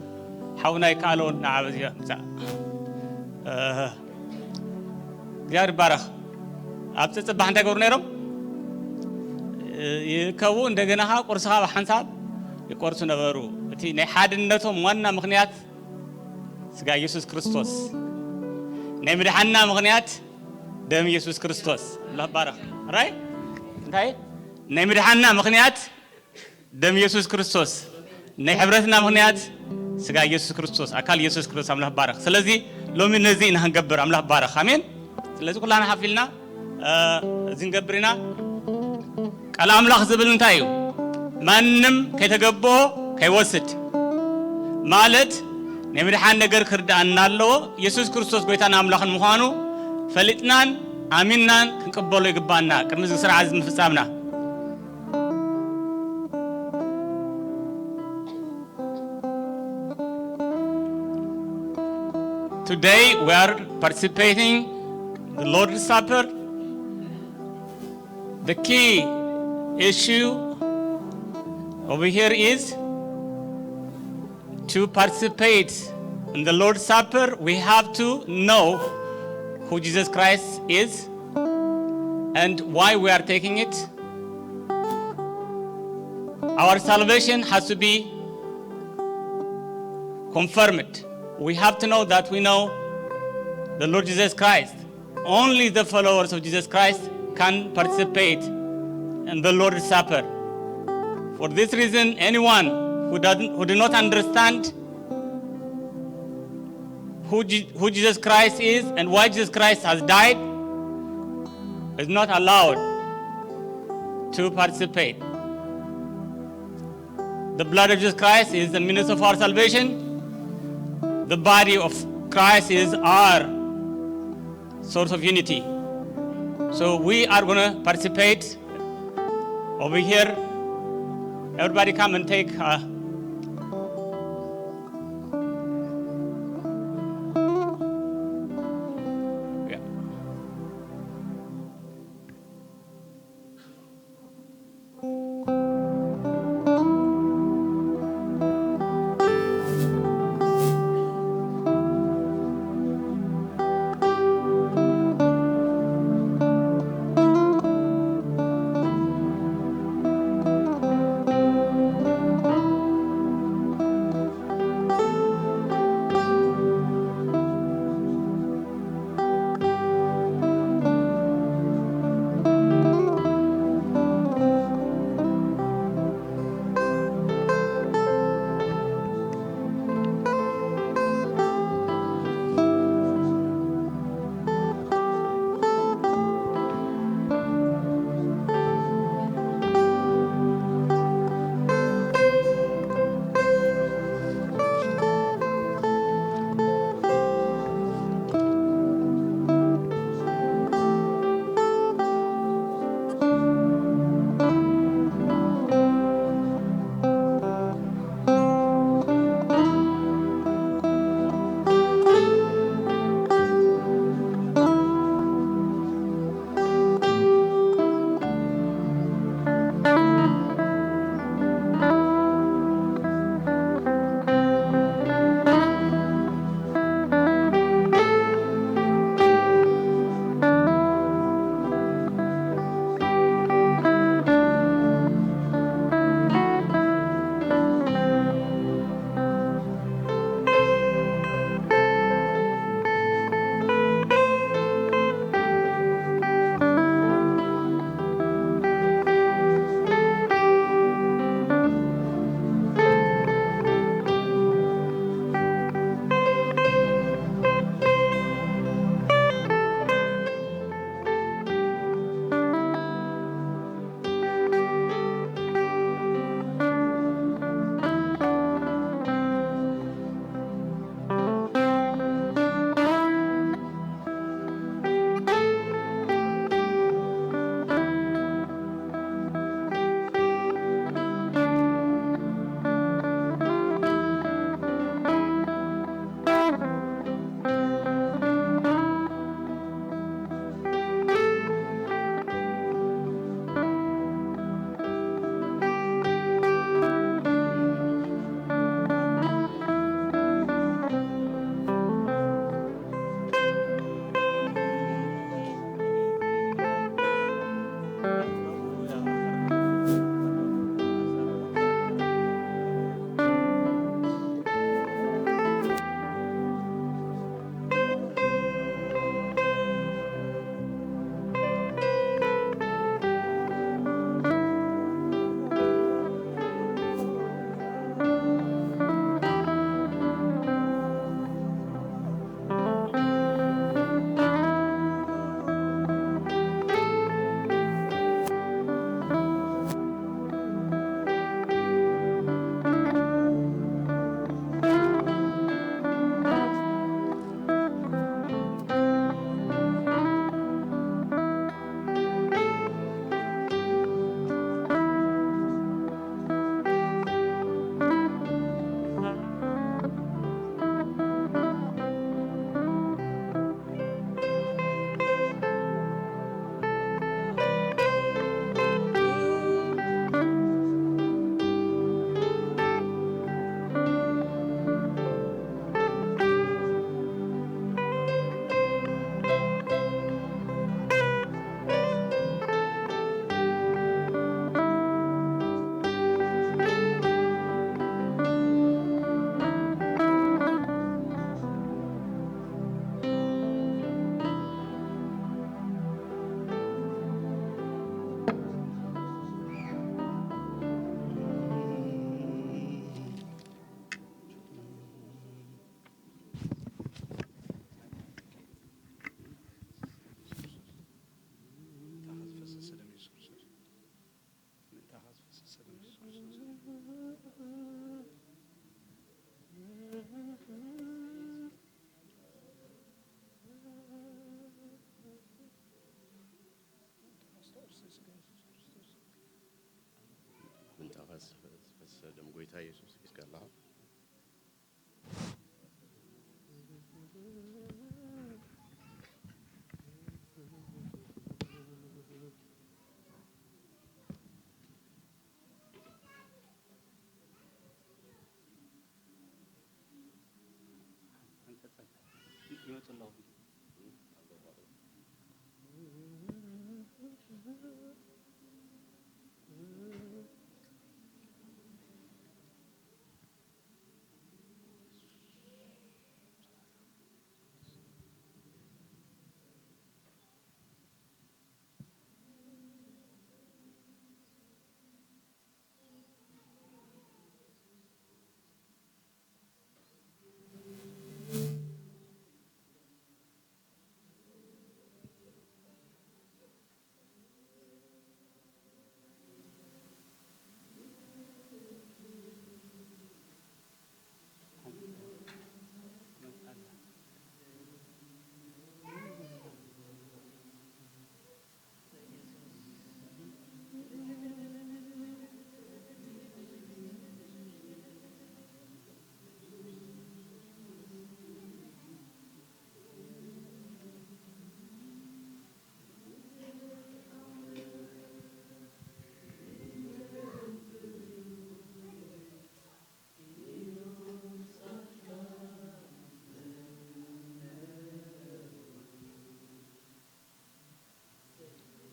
ሓውና ይከኣሎ ንዓ በዚ ምጻእ። እ፣ እግዚኣብሔር ይባረኽ። ኣብ ጽጽባሕ እንታይ ገብሩ ነይሮም? እ፣ ይእከቡ፣ እንደገና ኸዓ ቁርሲ ኸዓ ብሓንሳብ ይቆርሱ ነበሩ። እቲ ናይ ሓድነቶም ዋና ምኽንያት ስጋ ኢየሱስ ክርስቶስ። ናይ ምድሓንና ምኽንያት ደም ኢየሱስ ክርስቶስ። ኣምላኽ ይባረኽ። ራይ? እንታይ? ናይ ምድሓንና ምኽንያት ደም ኢየሱስ ክርስቶስ። ናይ ሕብረትና ምኽንያት ስጋ ኢየሱስ ክርስቶስ፣ ኣካል ኢየሱስ ክርስቶስ። ኣምላኽ ይባረኽ። ስለዚ ሎሚ ነዚ ኢና ክንገብር። ኣምላኽ ይባረኽ። ኣሜን። ስለዚ ኩላና ሓፍ ኢልና፣ እ፣ እዚ ንገብር ኢና። ቃል ኣምላኽ ዝብል እንታይ እዩ? ማንም ከይተገብኦ ከይወስድ ማለት ናይ ምድሓን ነገር ክርድኣና ኣለዎ። ኢየሱስ ክርስቶስ ጎይታን ኣምላኽን ምዃኑ ፈሊጥናን ኣሚንናን ክንቅበሎ ይግባና ቅድሚ እዚ ስርዓት እዚ ምፍጻምና። Today we are participating the Lord's Supper. The key issue over here is to participate in the Lord's Supper, we have to know who Jesus Christ is and why we are taking it. Our salvation has to be confirmed. We have to know that we know the Lord Jesus Christ. Only the followers of Jesus Christ can participate in the Lord's Supper. For this reason, anyone who doesn't, who do not understand who, Je- who Jesus Christ is and why Jesus Christ has died is not allowed to participate. The blood of Jesus Christ is the means of our salvation. The body of Christ is our source of unity. So we are going to participate over here. Everybody come and take. Uh, yeah. ምንጣፋ ዝፈሰሰ ደም ጎይታ ኢየሱስ ይስቀልኻ።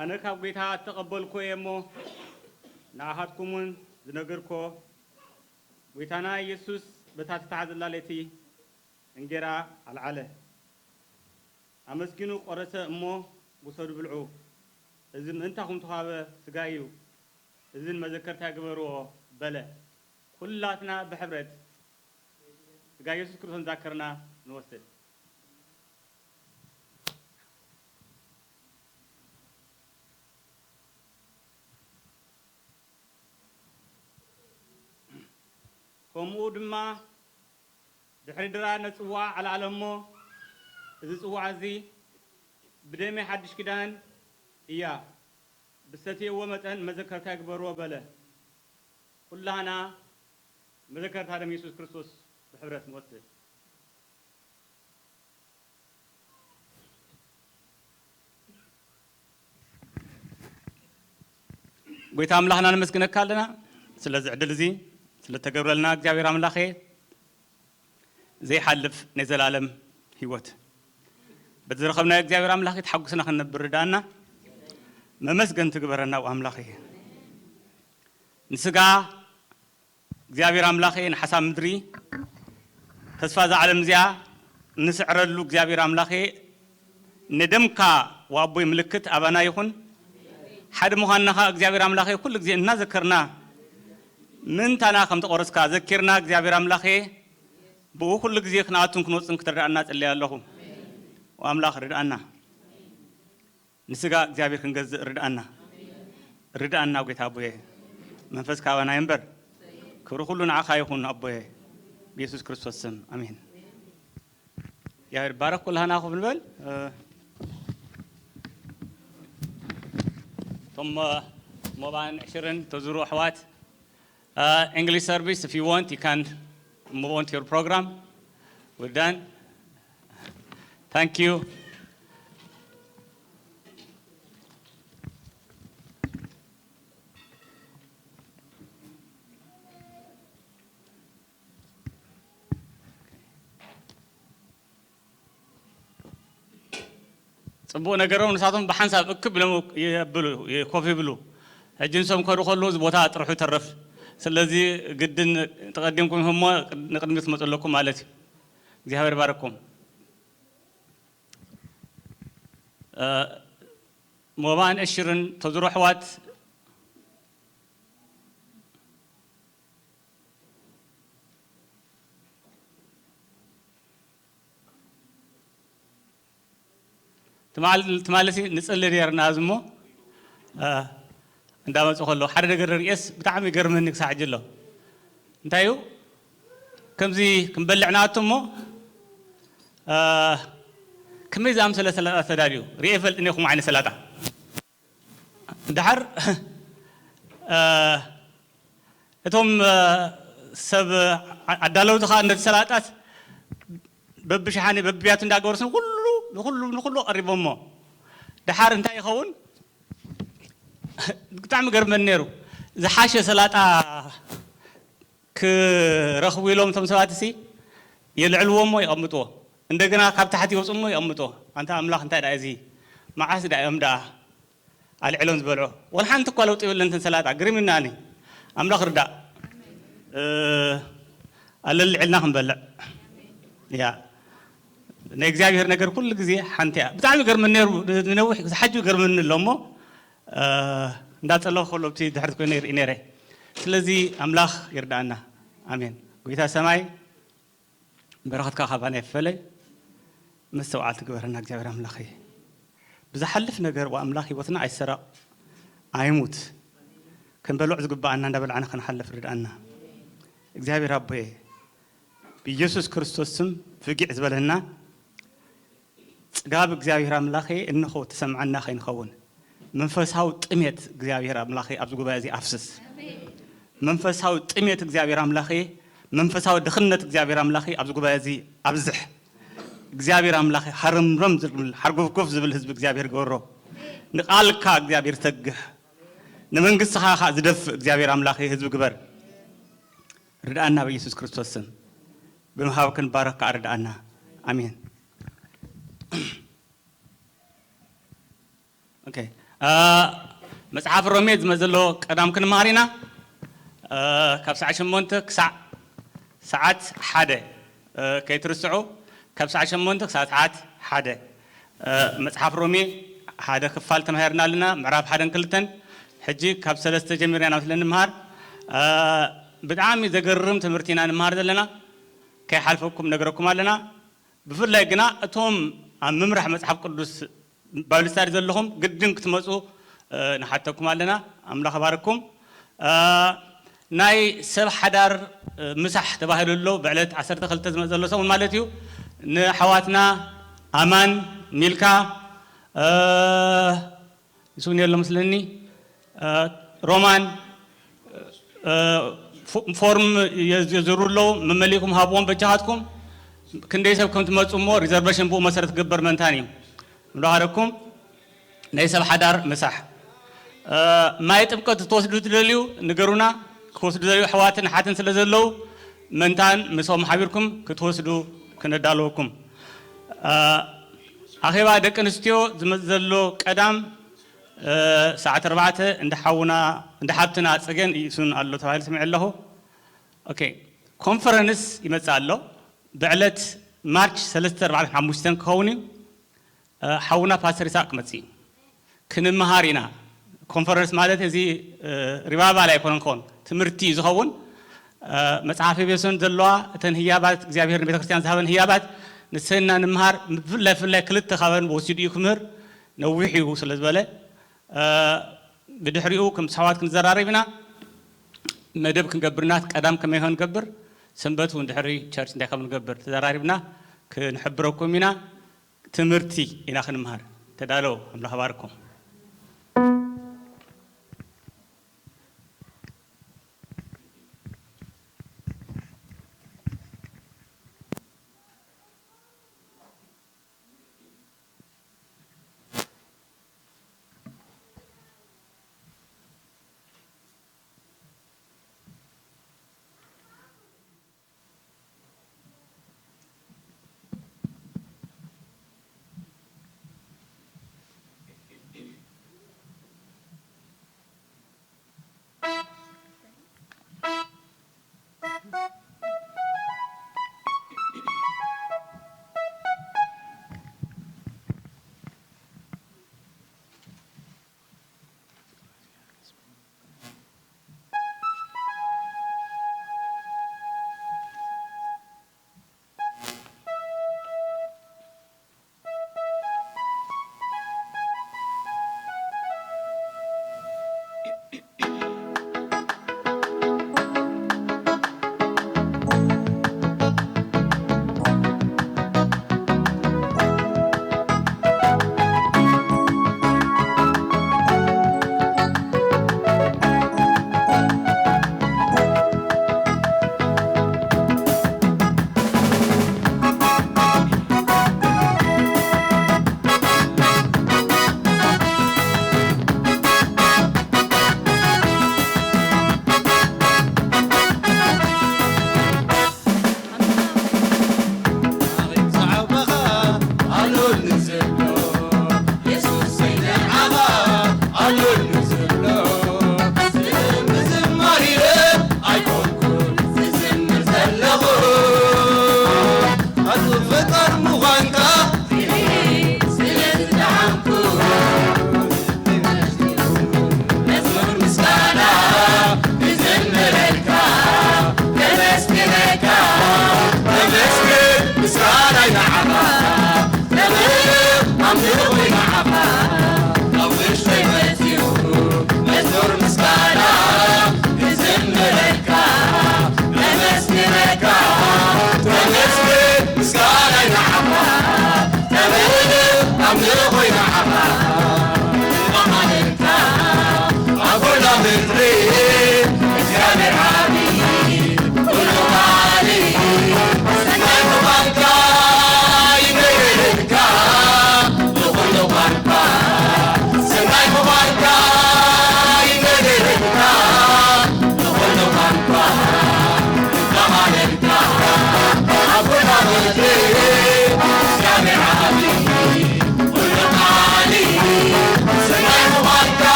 ኣነ ካብ ጐይታ እተቐበልኩ እየ እሞ፣ ንኣኻትኩም እውን ዝነገርኩዎ፣ ጐይታና ኢየሱስ በታ እተታሕዘላ ለይቲ እንጌራ ኣልዓለ፣ ኣመስጊኑ ቈረሰ እሞ፣ ውሰዱ ብልዑ፣ እዚ ምእንታኹም እተዋህበ ሥጋይ እዩ፣ እዚ ንመዘከርታይ ግበርዎ በለ። ኵላትና ብሕብረት ሥጋ ኢየሱስ ክርስቶስ እንዳዘከርና ንወስድ። ከምኡ ድማ ድሕሪ ድራር ነቲ ጽዋዕ ኣልዓለ እሞ፣ እዚ ጽዋዕ እዚ ብደመይ ሓድሽ ኪዳን እያ፣ ብዝሰትይዎ መጠን መዘከርታይ ግበርዎ በለ። ኵላህና መዘከርታ ደም ኢየሱስ ክርስቶስ ብሕብረት ንወስድ። ጐይታ ኣምላኽና ነመስግነካ ኣለና ስለዚ ዕድል እዚ ስለ እተገብረልና እግዚኣብሔር ኣምላኸ ዘይሓልፍ ናይ ዘላለም ህይወት በቲ ዝረኸብናዮ እግዚኣብሔር ኣምላኸ ተሓጒስና ክንነብር ርድኣና መመስገንቲ ግበረና ኣምላኸ ንስጋ እግዚኣብሔር ኣምላኸ ንሓሳብ ምድሪ ተስፋ እዛ ዓለም እዚኣ ንስዕረሉ እግዚኣብሔር ኣምላኸ ንደምካ ወኣቦይ ምልክት ኣባና ይኹን ሓደ ምዃንና ኸዓ እግዚኣብሔር ኣምላኸ ኩሉ ግዜ እናዘከርና ምእንታና ከም ተቖረስካ ዘኪርና እግዚኣብሔር ኣምላኸ ብኡ ኩሉ ግዜ ክንኣቱን ክንወፅን ክትረድኣና እፅለይ ኣለኹ ኣምላኽ ርድኣና ንስጋ እግዚኣብሔር ክንገዝእ ርድኣና ርድኣና ጌታ ኣቦየ መንፈስ ካባና ይንበር ክብሪ ኩሉ ንዓኻ ይኹን ኣቦየ ብየሱስ ክርስቶስ ስም ኣሜን እግዚኣብሔር ባረክ ኩላህና ኮፍ ንበል እቶም ሞባን ዕሽርን ተዝሩ ኣሕዋት Uh, English service, if you want, you can move on to your program. We're done. Thank you. ጽቡቕ ነገሮም ንሳቶም ብሓንሳብ እክብ ኢሎም የብሉ ኮፍ ይብሉ ሕጂ ንሶም ከዱ ከሉ እዚ ቦታ ጥርሑ ይተርፍ ስለዚ ግድን ተቐዲምኩም ህሞ ንቅድሚ ትመፁ ኣለኩም ማለት እዩ እግዚኣብሔር ባረኩም ሞባን እሽርን ተዝሩ ኣሕዋት ትማል ትማልሲ ንጽሊ ነርና ዝሞ እንዳመፁ ከለዉ ሓደ ነገር ርእየስ ብጣዕሚ ይገርመኒ ክሳዕ ሕጂ ኣሎ። እንታይ እዩ? ከምዚ ክንበልዕ ንኣቱ እሞ፣ እ፣ ከመይ ዝኣምሰለ ሰላጣ ተዳልዩ ርእየ ይፈልጥን እየ፣ ከምኡ ዓይነት ሰላጣ። ደሓር፣ እ፣ እቶም፣ እ፣ ሰብ ዓ-፣ ኣዳለውቲ ኸኣ ነቲ ሰላጣት በብሸሓኒ በብያቱ እንዳገበሩ ስም ኩሉ ንኩሉ ንኩሉ ቀሪቦሞ። ደሓር እንታይ ይኸውን? ብጣዕሚ ገርመኒ ነይሩ። ዝሓሸ ሰላጣ ክረኽቡ ኢሎም እቶም ሰባት እሲ የልዕልዎ እሞ የቐምጥዎ። እንደገና ካብ ታሕቲ ይወፁ እሞ የቐምጥዎ። ኣንታ ኣምላኽ እንታይ ደኣ እዚ? መዓስ ደኣ እዮም ደኣ ኣልዕሎም ዝበልዖ? ወላ ሓንቲ እኳ ለውጢ የብለን እተን ሰላጣ። ግርም ኢልናኒ። ኣምላኽ ርዳእ። እ፣ ኣለልዒልና ክንበልዕ። ያ። ናይ እግዚኣብሔር ነገር ኩሉ ግዜ ሓንቲ እያ። ብጣዕሚ ገርመኒ ነይሩ። ንነዊሕ ዝሓጁ ገርመኒ ኣሎ እሞ፣ እ፣ እንዳጸለኹ ከሎ ኣብቲ ድሕሪት ኮይነ ይርኢ ነይረ። ስለዚ ኣምላኽ ይርዳኣና። ኣሜን። ጎይታ ሰማይ በረኸትካ ካባና ይፈለ። መስተውዓልቲ ግበረና እግዚኣብሔር ኣምላኸይ። ብዝሓልፍ ነገር ወኣምላኽ ህይወትና ኣይሰረቕ፣ ኣይሙት። ክንበልዕ ዝግብኣና እንዳበላዕና ክንሓልፍ ርድኣና። እግዚኣብሔር ኣቦየ፣ ብኢየሱስ ክርስቶስ ስም ፍጊዕ ዝበለና ጽጋብ እግዚኣብሔር ኣምላኸ እንሆ ተሰምዓና ከይንኸውን፣ መንፈሳዊ ጥሜት እግዚኣብሔር ኣምላኸ ኣብዚ ጉባኤ እዚ ኣፍስስ። መንፈሳዊ ጥሜት እግዚኣብሔር ኣምላኸ፣ መንፈሳዊ ድኽነት እግዚኣብሔር ኣምላኸ ኣብዚ ጉባኤ እዚ ኣብዝሕ። እግዚኣብሔር ኣምላኸ ሃረምረም ዝብል፣ ሓርጎፍጎፍ ዝብል ህዝቢ እግዚኣብሔር ግበሮ። ንቓልካ እግዚኣብሔር ዝተግህ፣ ንመንግስትኻ ኸኣ ዝደፍእ እግዚኣብሔር ኣምላኸ ህዝቢ ግበር። ርድኣና በኢየሱስ ክርስቶስ ስም። ብምሃብ ክንባረኽ ከኣ ርድኣና። ኣሜን። ኦኬ። አ፣ መጽሓፍ ሮሜ ዝመ-፣ ዘሎ ቀዳም ክንመሃር ኢና። አ፣ ካብ ሰዓት ሸሞንተ ክሳዕ ሰዓት ሓደ፣ አ፣ ከይትርስዑ። ካብ ሰዓት ሸሞንተ ክሳዕ ሰዓት ሓደ፣ አ፣ መጽሓፍ ሮሜ ሓደ ክፋል ተማሂርና ኣለና፣ ምዕራፍ ሓደን ክልተን። ሕጂ ካብ ሰለስተ ጀሚርና ኢና ስለ እንምሃር፣ አ፣ ብጣዕሚ ዘገርም ትምህርቲ ኢና ንምሃር ዘለና። ከይሓልፈኩም ነግረኩም ኣለና። ብፍላይ ግና እቶም ኣብ ምምራሕ መጽሓፍ ቅዱስ ባይብል ስታዲ ዘለኹም ግድን ክትመጹ፣ እ፣ ንሓተኩም ኣለና። ኣምላኽ ይባርኩም። እ፣ ናይ ሰብ ሓዳር፣ እ፣ ምሳሕ ተባሂሉ ኣሎ፣ ብዕለት ዓሰርተ ክልተ ዝመጽእ ዘሎ ሰሙን ማለት እዩ። ንኣሕዋትና ኣማን፣ ሚልካ፣ እ፣ ንሱ እውን የሎ መስለኒ። እ፣ ሮማን፣ እ፣ ፎ-፣ ፎርም የዝ-፣ የዝሩ ኣለዉ፣ መመሊእኩም ሃብዎም በጃኻትኩም። ክንደይ ሰብ ከም ትመጹ እሞ ሪዘርቬሽን ብኡ መሰረት ክግበር መንታን እዩ። ምዳሃረኩም ናይ ሰብ ሓዳር ምሳሕ። እ፣ ማይ ጥምቀት ክትወስዱ ትደልዩ ንገሩና። ክወስዱ ዝደልዩ ኣሕዋትን ኣሓትን ስለ ዘለዉ መንታን ምስኦም ሓቢርኩም ክትወስዱ ክነዳለወኩም። እ፣ ኣኼባ ደቂ ኣንስትዮ ዝመጽእ ዘሎ ቀዳም እ፣ ሰዓት ኣርባዕተ እንዳ ሓውና፣ እንዳ ሓብትና ጽገን ይእሱን ኣሎ ተባሂሉ ሰሚዐ ኣለኹ። ኦኬ፣ ኮንፈረንስ ይመጽእ ኣሎ። ብዕለት ማርች ሰለስተ፣ ኣርባዕተ፣ ሓሙሽተ ክኸውን እዩ። እ፣ ሓውና ፓስተር ይስሐቅ ክመጽእ እዩ። ክንመሃር ኢና። ኮንፈረንስ ማለት እዚ፣ እ፣ ሪቫይቫል ኣይኮነን ክኸውን፣ ትምህርቲ እዩ ዝኸውን። እ፣ መጽሓፍ ኤፌሶን ዘለዋ እተን ህያባት፣ እግዚኣብሔር ንቤተ ክርስቲያን ዝሃበን ህያባት፣ ንሰና ንምሃር፣ ብፍላይ፣ ብፍላይ ክልተ ካባን ወሲዱ እዩ ክምህር። ነዊሕ እዩ ስለ ዝበለ፣ እ፣ ብድሕሪኡ ከም ኣሕዋት ክንዘራረብ ኢና። መደብ ክንገብር ኢና፣ ቀዳም ከመይ ከም ንገብር፣ ሰንበት እውን ድሕሪ ቸርች እንታይ ከም ንገብር ተዘራሪብና ክንሕብረኩም ኢና። ትምህርቲ ኢና ክንምሃር። ተዳለዉ። ኣምላኽ ባርኩም።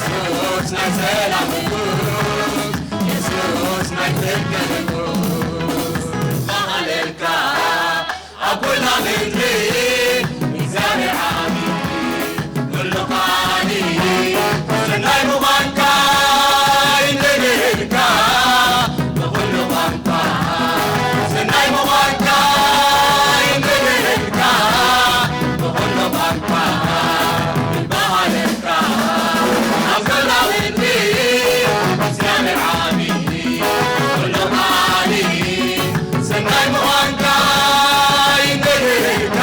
የሱስ ናይ ሰላም ንጉስ፣ የሱስ ናይ ፍቅሪ ንጉስ፣ ባህለልካ ኣብ ኩላ ምድሪ እግዚኣብሔር ዓቢ፣ ኩሉ ቃሊ ሰናይ ምዃንካ ይንገረልካ፣ ብኹሉ ቋንቋ ሰናይ ምዃንካ ይንገረልካ፣ ብኹሉ ቋንቋ ይበሃለልካ፣ ኣብ ኩላ ምድሪ እግዚኣብሔር ዓቢ፣ ኩሉ ቃሊ ሰናይ ምዃንካ ይንገረልካ፣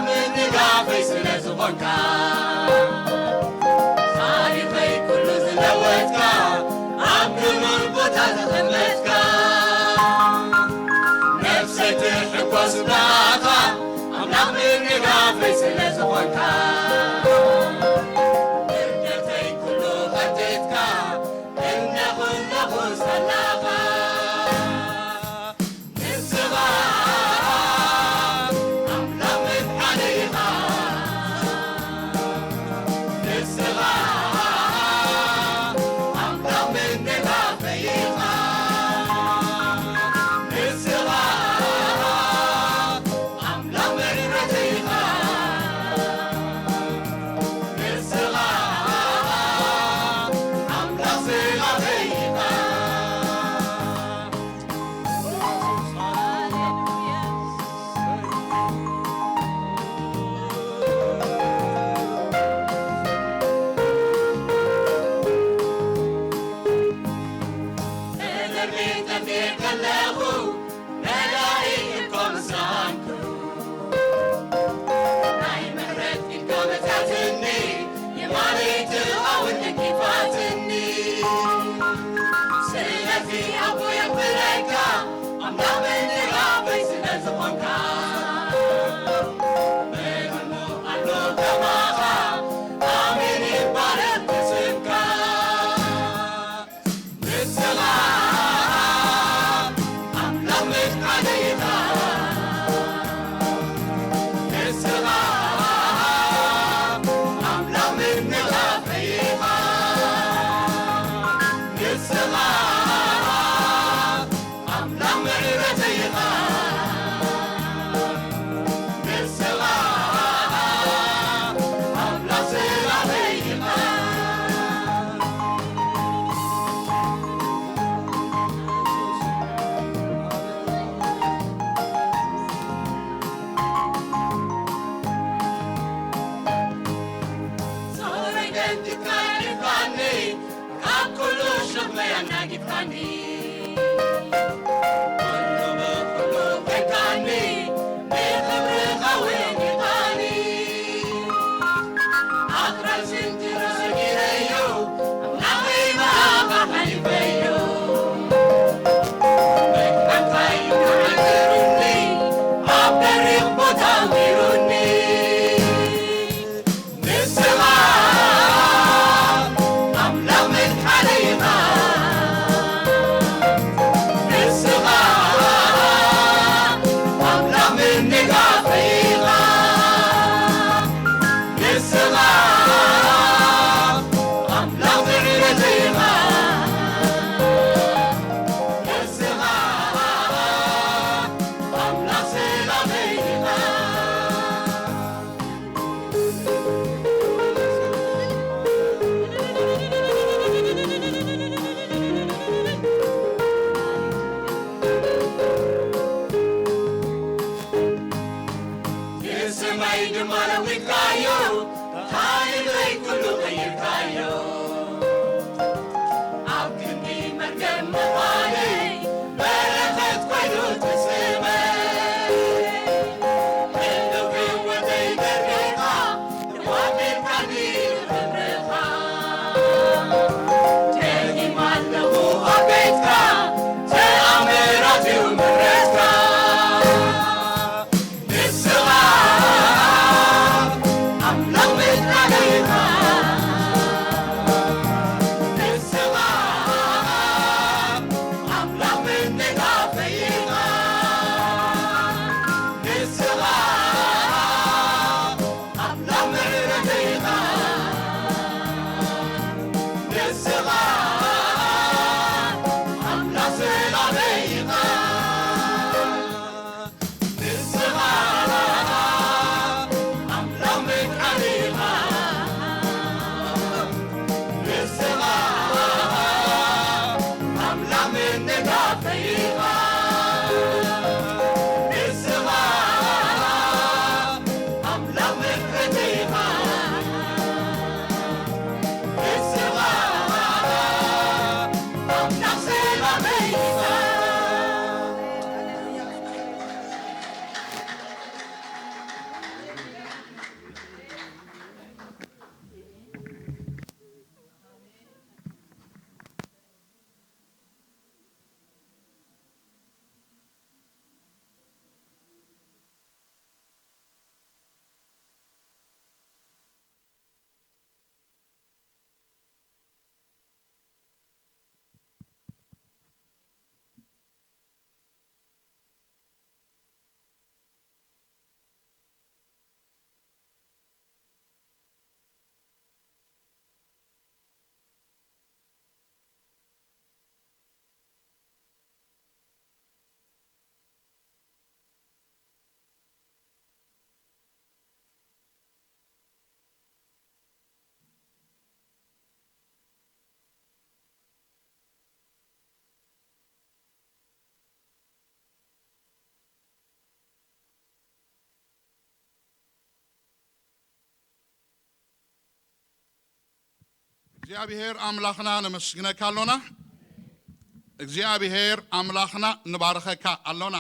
ምንጋፈይ ስለ ዝኾንካ፣ ታሪኸይ ኩሉ ዝለወጥካ፣ ኣብ ክቡር ቦታ ዘቐመጥካ፣ ነፍሰይ ትሕጎስ ብኣኻ፣ ኣምላኽ ምንጋፈይ ስለ ዝኾንካ። ውርደተይ ኩሉ ኸቲትካ፣ እንደ ኹለኹ ሰላኻ። ንስኻ ኣምላኽ ምድሓነይ ኢኻ። ንስኻ ኣምላኽ ምንጋፈይ ኢኻ። ንስኻ ኣምላኽ ምሕረተይ ኢኻ። ንስኻ ኣምላኽ ስጋበይ ኢኻ። ብድሕሪት ጠፊኤ ከለኹ፣ መላኢኽትካ ምስ ረኣንኩ፣ ናይ ምሕረት ኢድካ መጺኣትኒ፣ የማነይ ትኸውን ደጊፋትኒ። ስለዚ ኣቦ የኽብረካ፣ ኣምላኽ ምንጋፈይ ስለ ዝኾንካ፣ መን ኣሎ ከማኻ፣ ኣሜን ይባረኽ ስምካ። ንስኻ ኣምላኽ ምድሓነይ ኢኻ። ንስኻ ኣምላኽ ምንጋፈይ ኢኻ። ንስኻ ኣምላኽ ምሕረተይ ኢኻ። ንስኻ ኣምላኽ ሰላመይ ኢኻ። ዞረይ ደንዲካ ኣዕሪፍካኒ፣ ካብ ኩሉ ሸኽመይ ኣናጊፍካኒ። ኩሉ ብኩሉ ኮይንካኒ፣ ንኽብርኻ ወኒኻኒ። ኣኽራን ሽንጅሮ ሰጊረዮ፣ ኣምላኸይ ብኣኻ ሓሊፈዮ። መድሓንካይ ተዓዚሩኒ፣ ኣብ ደሪቕ ቦታ ኣንቢሩኒ። ንስኻ ኣምላኽ ምድሓነይ ኢኻ። ንስኻ ኣምላኽ ምንጋፈይ ኢኻ። ንስኻ ኣምላኽ ምሕረተይ ኢኻ። ንስኻ ኣምላኽ ሰላመይ ኢኻ። እግዚኣብሔር ኣምላኽና ነመስግነካ ኣሎና። እግዚኣብሔር ኣምላኽና ንባረኸካ ኣሎና።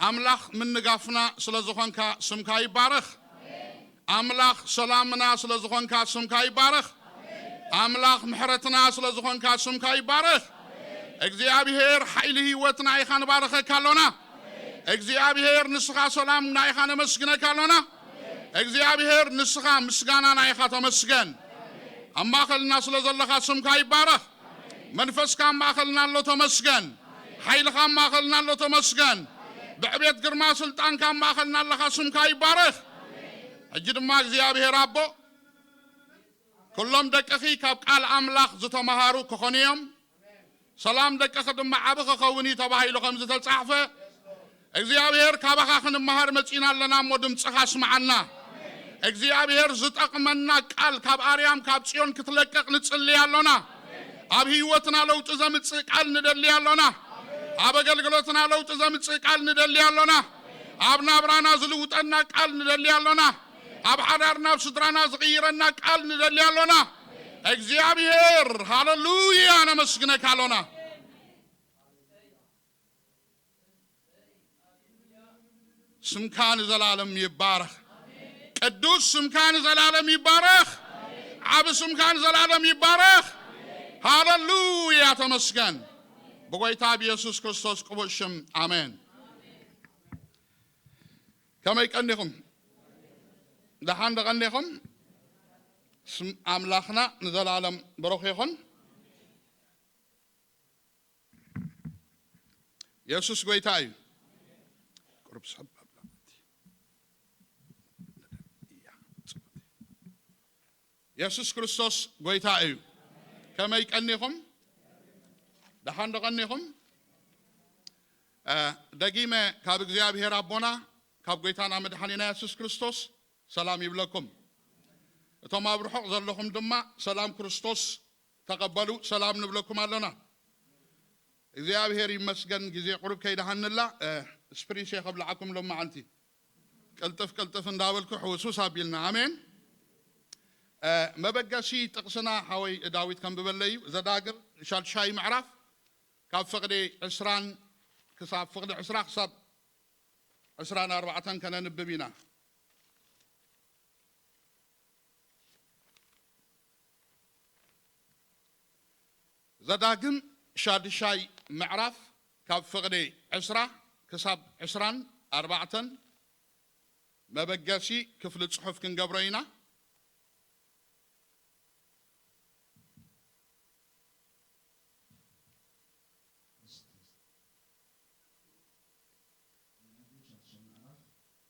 ኣምላኽ ምንጋፍና ስለ ዝኾንካ ስምካ ይባረኽ። ኣምላኽ ሰላምና ስለ ዝኾንካ ስምካ ይባረኽ። ኣምላኽ ምሕረትና ስለ ዝኾንካ ስምካ ይባረኽ። እግዚኣብሔር ሓይሊ ህይወትና ኢኻ ንባረኸካ ኣሎና። እግዚኣብሔር ንስኻ ሰላምና ኢኻ ነመስግነካ ኣሎና። እግዚኣብሔር ንስኻ ምስጋናና ኢኻ ተመስገን። ኣብ ማእኸልና ስለ ዘለኻ ስምካ ይባረኽ። መንፈስካ ኣብ ማእኸልና ኣሎ ተመስገን። ሓይልኻ ኣብ ማእኸልና ኣሎ ተመስገን። ብዕቤት ግርማ ስልጣንካ ኣብ ማእኸልና ኣለኻ ስምካ ይባረኽ። ሕጂ ድማ እግዚኣብሔር ኣቦ ኩሎም ደቅኺ ካብ ቃል ኣምላኽ ዝተምሃሩ ክኾኑ እዮም። ሰላም ደቅኺ ድማ ዓቢ ክኸውን እዩ ተባሂሉ ከም ዝተጻሕፈ እግዚኣብሔር ካባኻ ክንመሃር መጺና ኣለና እሞ ድምፅኻ ስምዓና። እግዚኣብሔር ዝጠቕመና ቃል ካብ ኣርያም ካብ ጽዮን ክትለቅቕ ንጽልይ ኣሎና። ኣብ ህይወትና ለውጢ ዘምጽእ ቃል ንደሊ ኣሎና። ኣብ ኣገልግሎትና ለውጢ ዘምጽእ ቃል ንደሊ ኣሎና። ኣብ ናብራና ዝልውጠና ቃል ንደሊ ኣሎና። ኣብ ሓዳርና ኣብ ስድራና ዝቕይረና ቃል ንደሊ ኣሎና። እግዚኣብሔር ሃለሉያ ነመስግነካ ኣሎና። ስምካ ንዘላለም ይባረኽ። ቅዱስ ስምካ ንዘላለም ይባረኽ። ዓቢ ስምካ ንዘላለም ይባረኽ። ሃለሉያ ተመስገን። ብጎይታ ብየሱስ ክርስቶስ ቅቡል ሽም ኣሜን። ከመይ ቀኒኹም? ደሓን ዶ ቀኒኹም? ስም ኣምላኽና ንዘላለም ብሩኽ ይኹን። የሱስ ጎይታ እዩ። ቁሩብ ሰብ ኣብላ። የሱስ ክርስቶስ ጎይታ እዩ። ከመይ ቀኒኹም? ደሓን ዶ ቀኒኹም? እ፣ ደጊመ ካብ እግዚኣብሔር ኣቦና ካብ ጎይታና መድሓኒና የሱስ ክርስቶስ ሰላም ይብለኩም። እቶም ኣብ ርሑቕ ዘለኹም ድማ ሰላም ክርስቶስ ተቐበሉ፣ ሰላም ንብለኩም ኣለና። እግዚኣብሔር ይመስገን፣ ግዜ ቁሩብ ከይደሃንላ፣ እ፣ ስፕሪስ እየ ከብልዓኩም ሎማዓንቲ። ቅልጥፍ ቅልጥፍ እንዳበልኩ ሕውሱስ ኣቢልና። ኣሜን። እ፣ መበገሲ ጥቕስና ሓወይ ዳዊት ከንብበለይ እዩ። ዘዳግም ሻድሻይ ምዕራፍ ካብ ፍቕዲ ዕስራን ክሳብ ፍቕዲ ዕስራ ክሳብ ዕስራን ኣርባዕተን ከነንብብ ኢና። ዘዳግም ሻድሻይ ምዕራፍ ካብ ፍቕዲ ዕስራ ክሳብ ዕስራን ኣርባዕተን መበገሲ ክፍሊ ጽሑፍ ክንገብሮ ኢና።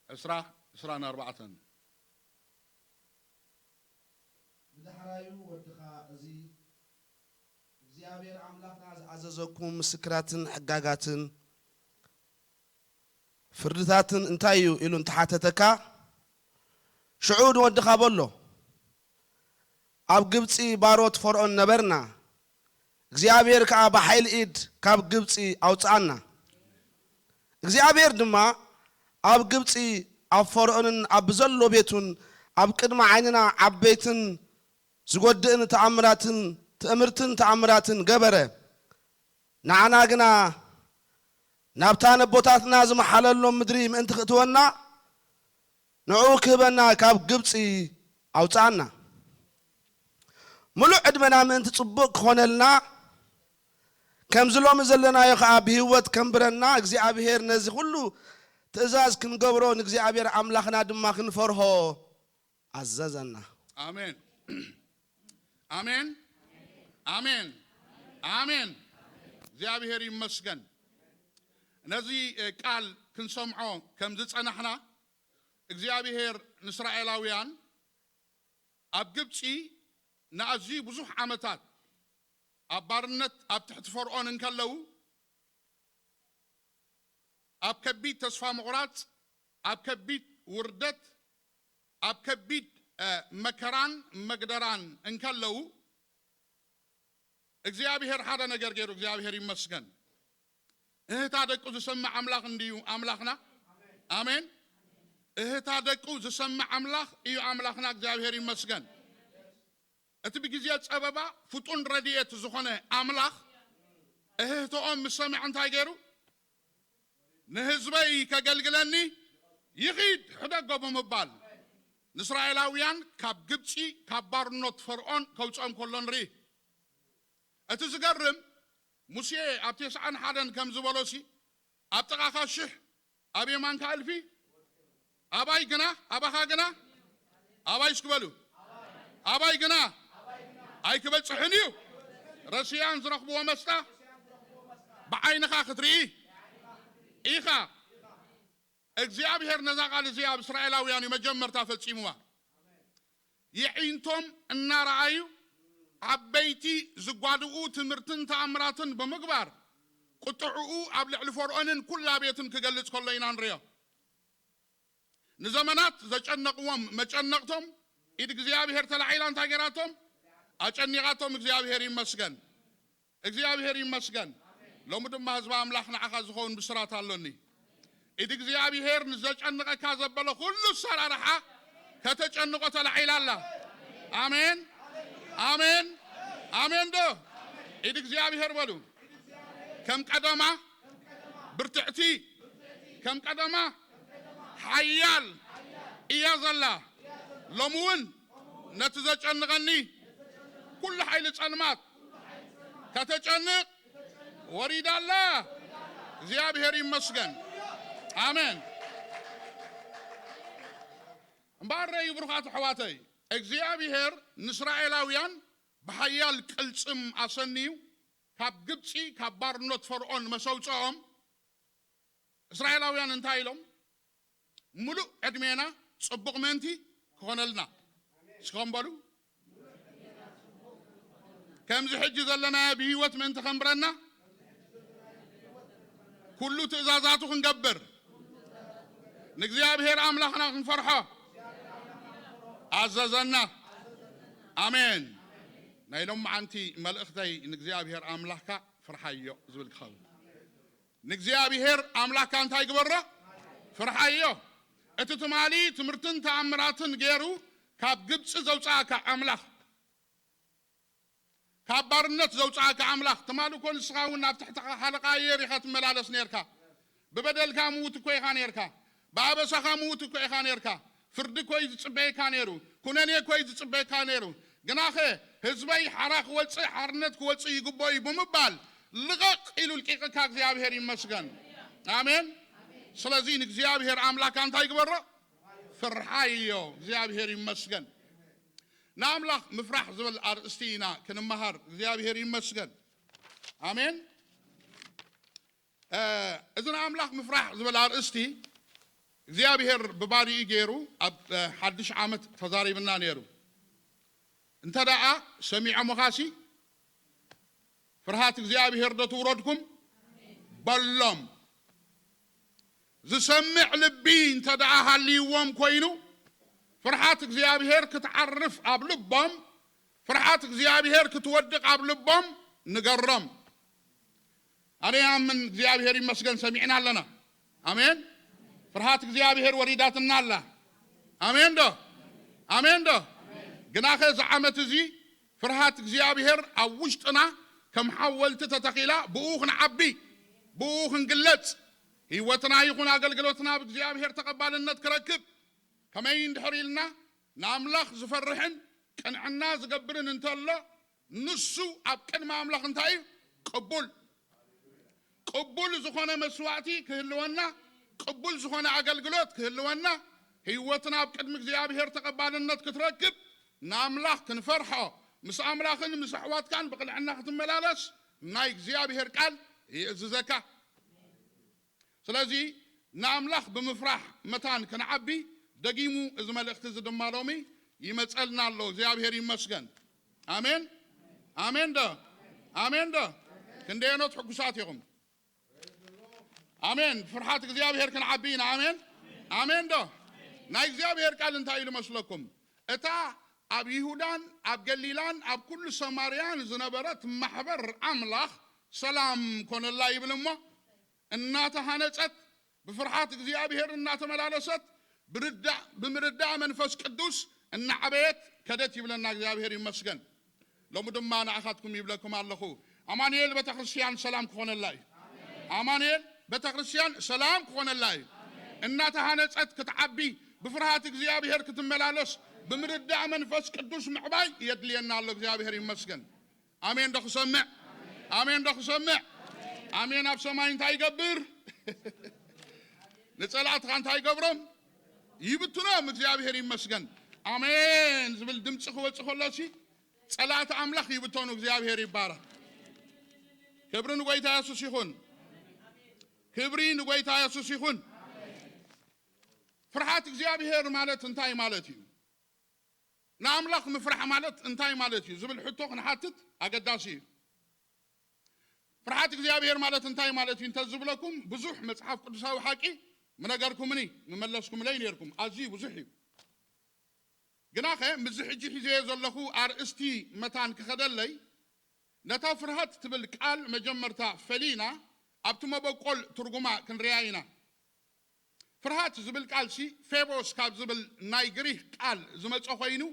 ዕስራ፣ ዕስራን ኣርባዕተን። ብዳሕራዩ ወድኻ እዚ እግዚኣብሔር ኣምላኽና ዝኣዘዘኩም ምስክራትን ሕጋጋትን ፍርድታትን እንታይ እዩ ኢሉ እንተሓተተካ፣ ሽዑ ንወድኻ በሎ፣ ኣብ ግብጺ ባሮት ፈርዖን ነበርና፣ እግዚኣብሔር ከኣ ብሓይሊ ኢድ ካብ ግብጺ ኣውጽኣና። እግዚኣብሔር ድማ ኣብ ግብጺ ኣብ ፈርዖንን ኣብ ብዘሎ ቤቱን ኣብ ቅድሚ ዓይንና ዓበይትን ዝጎድእን ተኣምራትን ትእምርትን ተኣምራትን ገበረ። ንዓና ግና ናብታ ነቦታትና ዝመሓለሎም ምድሪ ምእንቲ ክእትወና ንዕኡ ክህበና ካብ ግብጺ ኣውጽኣና። ምሉእ ዕድመና ምእንቲ ጽቡቕ ክኾነልና፣ ከምዚ ሎሚ ዘለናዮ ኸኣ ብህይወት ከንብረና፣ እግዚኣብሔር ነዚ ኹሉ ትእዛዝ ክንገብሮ ንእግዚኣብሔር ኣምላኽና ድማ ክንፈርሆ ኣዘዘና። ኣሜን። ኣሜን። ኣሜን። ኣሜን። እግዚኣብሔር ይመስገን። ነዚ፣ እ፣ ቃል ክንሰምዖ ከም ዝጸናሕና፣ እግዚኣብሔር ንእስራኤላውያን ኣብ ግብጺ ንኣዝዩ ብዙሕ ዓመታት ኣብ ባርነት ኣብ ትሕቲ ፈርዖን እንከለዉ፣ ኣብ ከቢድ ተስፋ ምቑራጽ፣ ኣብ ከቢድ ውርደት፣ ኣብ ከቢድ፣ እ፣ መከራን መግደራን እንከለዉ፣ እግዚኣብሔር ሓደ ነገር ገይሩ፣ እግዚኣብሔር ይመስገን። እህታ ደቁ ዝሰምዕ ኣምላኽ እንድዩ ኣምላኽና። ኣሜን። እህታ ደቁ ዝሰምዕ ኣምላኽ እዩ ኣምላኽና። እግዚኣብሔር ይመስገን። እቲ ብግዜ ጸበባ ፍጡን ረድኤት ዝኾነ ኣምላኽ እህህቶኦም ምስ ሰምዐ እንታይ ገይሩ? ንህዝበይ ከገልግለኒ ይኺድ፣ ሕደጎ ብምባል ንእስራኤላውያን ካብ ግብጺ፣ ካብ ባርኖት ፈርዖን ከውጽኦም ከሎ ንርኢ። እቲ ዝገርም፣ ሙሴ ኣብ ተስዓን ሓደን ከም ዝበሎሲ፣ ኣብ ጥቓኻ ሽሕ፣ ኣብ የማንካ እልፊ፣ ኣባይ ግና፣ ኣባኻ ግና፣ ኣባይ እስኪ በሉ፣ ኣባይ ግና ኣይክበጽሕን እዩ። ረስያን ዝረኽብዎ መስጣ ብዓይንኻ ክትርኢ ኢኻ። እግዚኣብሔር ነዛ ቃል እዚኣ ኣብ እስራኤላውያን እዩ መጀመርታ ፈጺምዋ። የዒንቶም እናረኣዩ ዓበይቲ ዝጓድኡ ትምህርትን ተኣምራትን ብምግባር ቁጥዕኡ ኣብ ልዕሊ ፈርዖንን ኩላ ቤትን ክገልጽ ከሎ ኢና ንርእዮ። ንዘመናት ዘጨነቕዎም መጨነቕቶም ኢድ እግዚኣብሔር ተላዒላ እንታይ ገይራቶም? ኣጨኒቓቶም። እግዚኣብሔር ይመስገን። እግዚኣብሔር ይመስገን። ሎሚ ድማ ህዝቢ ኣምላኽ ንዓኻ ዝኸውን ብስራት ኣሎኒ። ኢድ እግዚኣብሔር ንዘጨንቐካ ዘበለ ኩሉ ኣሰራርሓ ከተጨንቆ ተላዒላ ኣላ። ኣሜን፣ ኣሜን፣ ኣሜን ዶ? ኢድ እግዚኣብሔር በሉ። ከም ቀደማ ብርትዕቲ፣ ከም ቀደማ ሓያል እያ ዘላ። ሎሚ እውን ነቲ ዘጨንቐኒ ኩሉ ሓይሊ ጸልማት ከተጨንቕ ወሪዳ ኣላ። እግዚኣብሔር ይመስገን። ኣሜን። እምበኣር ረዩ ብሩኻት ኣሕዋተይ፣ እግዚኣብሔር ንእስራኤላውያን ብሓያል ቅልጽም ኣሰንዩ ካብ ግብጺ፣ ካብ ባርኖት ፈርዖን መሰውፅኦም፣ እስራኤላውያን እንታይ ኢሎም? ምሉእ ዕድሜና ጽቡቕ ምእንቲ ክኾነልና። እስከም በሉ፣ ከምዚ ሕጂ ዘለናዮ ብህይወት ምእንቲ ከንብረና፣ ኩሉ ትእዛዛቱ ክንገብር፣ ንእግዚኣብሔር ኣምላኽና ክንፈርሖ ኣዘዘና። ኣሜን። ናይ ሎማዓንቲ መልእኽተይ፣ ንእግዚኣብሔር ኣምላኽካ ፍርሓዮ ዝብል ክኸውን። ንእግዚኣብሔር ኣምላኽካ እንታይ ግበሮ? ፍርሓዮ። እቲ ትማሊ ትምህርትን ተኣምራትን ገይሩ ካብ ግብፂ ዘውፅኣካ ኣምላኽ፣ ካብ ባርነት ዘውፅኣካ ኣምላኽ፣ ትማሊ እኮ ንስኻ እውን ናብ ትሕቲ ሓለቓ ኣየር ኢኻ ትመላለስ ነርካ። ብበደልካ ምዉት እኮ ኢኻ ነርካ። ብኣበሳኻ ምዉት እኮ ኢኻ ነርካ። ፍርዲ እኮ እዩ ዝፅበየካ ነይሩ። ኩነኔ እኮ እዩ ዝፅበየካ ነይሩ። ግናኸ ህዝበይ ሓራ ክወፅእ፣ ሓርነት ክወፅእ ይግብኦ እዩ ብምባል ልቐቕ ኢሉ ልቂቕካ እግዚኣብሔር ይመስገን። ኣሜን። ስለዚ ንእግዚኣብሔር ኣምላካ እንታይ ግበሮ? ፍርሓዮ። እግዚኣብሔር ይመስገን። ንኣምላኽ ምፍራሕ ዝብል ኣርእስቲ ኢና ክንመሃር። እግዚኣብሔር ይመስገን። ኣሜን። እ፣ እዚ ንኣምላኽ ምፍራሕ ዝብል ኣርእስቲ እግዚኣብሔር ብባሪኡ ገይሩ ኣብ፣ እ፣ ሓድሽ ዓመት ተዛሪብና ነይሩ። እንተ ደኣ ሰሚዖምኻሲ፣ ፍርሃት እግዚኣብሔር ዶ ትውረድኩም በሎም። ዝሰምዕ ልቢ እንተ ደኣ ሃልይዎም ኮይኑ፣ ፍርሃት እግዚኣብሔር ክትዓርፍ ኣብ ልቦም፣ ፍርሃት እግዚኣብሔር ክትወድቕ ኣብ ልቦም ንገሮም። ኣነ ያምን እግዚኣብሔር ይመስገን ሰሚዕና ኣለና። ኣሜን። ፍርሃት እግዚኣብሔር ወሪዳትና ኣላ። ኣሜን ዶ? ኣሜን ዶ? ግናኸ እዚ ዓመት እዚ ፍርሃት እግዚኣብሔር ኣብ ውሽጥና ከም ሓወልቲ ተተኺላ፣ ብኡ ክንዓቢ፣ ብኡ ክንግለጽ፣ ህይወትና ይኹን ኣገልግሎትና ብእግዚኣብሔር ተቐባልነት ክረክብ፣ ከመይ እንድሕር ኢልና ንኣምላኽ ዝፈርሕን ቅንዕና ዝገብርን እንተሎ፣ ንሱ ኣብ ቅድሚ ኣምላኽ እንታይ እዩ? ቅቡል። ቅቡል ዝኾነ መስዋዕቲ ክህልወና፣ ቅቡል ዝኾነ ኣገልግሎት ክህልወና፣ ህይወትና ኣብ ቅድሚ እግዚኣብሔር ተቐባልነት ክትረክብ፣ ንኣምላኽ ክንፈርሖ፣ ምስ ኣምላኽን ምስ ኣሕዋትካን ብቕንዕና ክትመላለስ ናይ እግዚኣብሔር ቃል ይእዝዘካ። ስለዚ ንኣምላኽ ብምፍራሕ መታን ክንዓቢ፣ ደጊሙ እዚ መልእኽቲ እዚ ድማ ሎሚ ይመጸልና ኣሎ። እግዚኣብሔር ይመስገን። ኣሜን። ኣሜን ዶ? ኣሜን ዶ? ክንደየኖት ሕጉሳት ኢኹም? ኣሜን። ፍርሓት እግዚኣብሔር ክንዓቢ ኢና። ኣሜን። ኣሜን ዶ? ናይ እግዚኣብሔር ቃል እንታይ ኢሉ መስለኩም? እታ ኣብ ይሁዳን ኣብ ገሊላን ኣብ ኩሉ ሰማርያን ዝነበረት ማሕበር ኣምላኽ ሰላም ኮነላ ይብል እሞ፣ እናተሃነጸት ብፍርሃት እግዚኣብሔር እናተመላለሰት ብርዳ-፣ ብምርዳእ መንፈስ ቅዱስ እናዓበየት ከደት ይብለና። እግዚኣብሔር ይመስገን። ሎሚ ድማ ንኣኻትኩም ይብለኩም ኣለኹ፣ ኣማኑኤል ቤተክርስትያን ሰላም ክኾነላ እዩ። ኣማኑኤል ቤተክርስትያን ሰላም ክኾነላ እዩ። እናተሃነጸት ክትዓቢ፣ ብፍርሃት እግዚኣብሔር ክትመላለስ፣ ብምርዳእ መንፈስ ቅዱስ ምዕባይ የድልየና ኣሎ። እግዚኣብሔር ይመስገን። ኣሜን ዶ ክሰምዕ? ኣሜን ዶ ክሰምዕ? ኣሜን። ኣብ ሰማይ እንታይ ይገብር? ንጸላእትኻ እንታይ ይገብሮም? ይብትኖም። እግዚኣብሔር ይመስገን። ኣሜን ዝብል ድምፂ ክወፅእ ከሎ ሲ ጸላእቲ ኣምላኽ ይብተኑ። እግዚኣብሔር ይባረክ። ክብሪ ንጎይታ የሱስ ይኹን። ክብሪ ንጎይታ የሱስ ይኹን። ፍርሃት እግዚኣብሔር ማለት እንታይ ማለት እዩ? ንኣምላኽ ምፍራሕ ማለት እንታይ ማለት እዩ ዝብል ሕቶ ክንሓትት ኣገዳሲ እዩ። ፍርሃት እግዚኣብሔር ማለት እንታይ ማለት እዩ እንተዝብለኩም፣ ብዙሕ መጽሓፍ ቅዱሳዊ ሓቂ ምነገርኩምኒ፣ ምመለስኩምለይ ነይርኩም። ኣዝዩ ብዙሕ እዩ። ግናኸ፣ ምስዚ ሕጂ ሒዘዮ ዘለኹ ኣርእስቲ መታን ክኸደለይ፣ ነታ ፍርሃት ትብል ቃል መጀመርታ ፈሊና ኣብቲ መበቆል ትርጉማ ክንሪኣ ኢና። ፍርሃት ዝብል ቃልሲ ፌቦስ ካብ ዝብል ናይ ግሪክ ቃል ዝመጸ ኮይኑ፣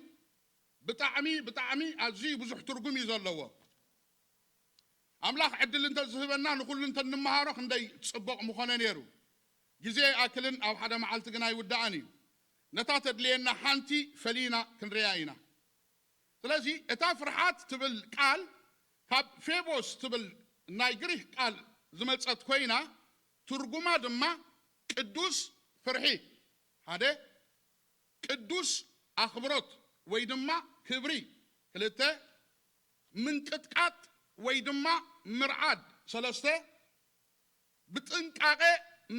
ብጣዕሚ፣ ብጣዕሚ ኣዝዩ ብዙሕ ትርጉም እዩ ዘለዎ። ኣምላኽ ዕድል እንተዝህበና ንኹሉ እንተንመሃሮ ክንደይ ጽቡቕ ምኾነ ነይሩ። ግዜ ኣይኣክልን፣ ኣብ ሓደ መዓልቲ ግን ኣይውዳእን እዩ። ነታ ተድልየና ሓንቲ ፈሊና ክንሪኣ ኢና። ስለዚ እታ ፍርሓት ትብል ቃል ካብ ፌቦስ ትብል ናይ ግሪክ ቃል ዝመጸት ኮይና፣ ትርጉማ ድማ ቅዱስ ፍርሒ፣ ሓደ፣ ቅዱስ ኣኽብሮት ወይ ድማ ክብሪ፣ ክልተ፣ ምንቅጥቃጥ ወይ ድማ ምርዓድ፣ ሰለስተ፣ ብጥንቃቄ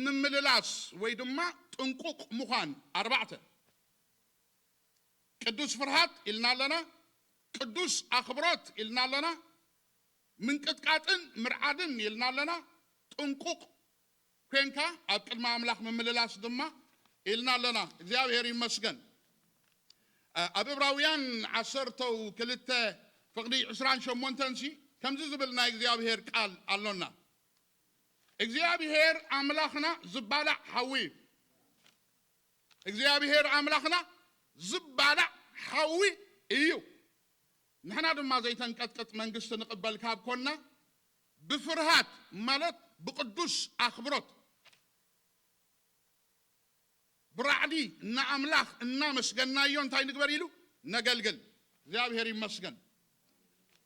ምምልላስ ወይ ድማ ጥንቁቕ ምዃን፣ ኣርባዕተ፣ ቅዱስ ፍርሃት ኢልና ኣለና፣ ቅዱስ ኣኽብሮት ኢልና ኣለና፣ ምንቅጥቃጥን ምርዓድን ኢልና ኣለና፣ ጥንቁቕ ኮንካ ኣብ ቅድሚ ኣምላኽ ምምልላስ ድማ ኢልና ኣለና። እግዚኣብሔር ይመስገን። እ፣ ኣብ ዕብራውያን ዓሰርተው ክልተ ፍቕዲ ዕስራን ሸሞንተን ሲ ከምዚ ዝብል ናይ እግዚኣብሔር ቃል ኣሎና። እግዚኣብሔር ኣምላኽና ዝባላዕ ሓዊ እዩ። እግዚኣብሔር ኣምላኽና ዝባላዕ ሓዊ እዩ። ንሕና ድማ ዘይተንቀጥቅጥ መንግስቲ ንቕበል ካብ ኮና፣ ብፍርሃት ማለት ብቅዱስ ኣኽብሮት ብራዕዲ ንኣምላኽ እናመስገናዮ እንታይ ንግበር ኢሉ? ነገልግል። እግዚኣብሔር ይመስገን።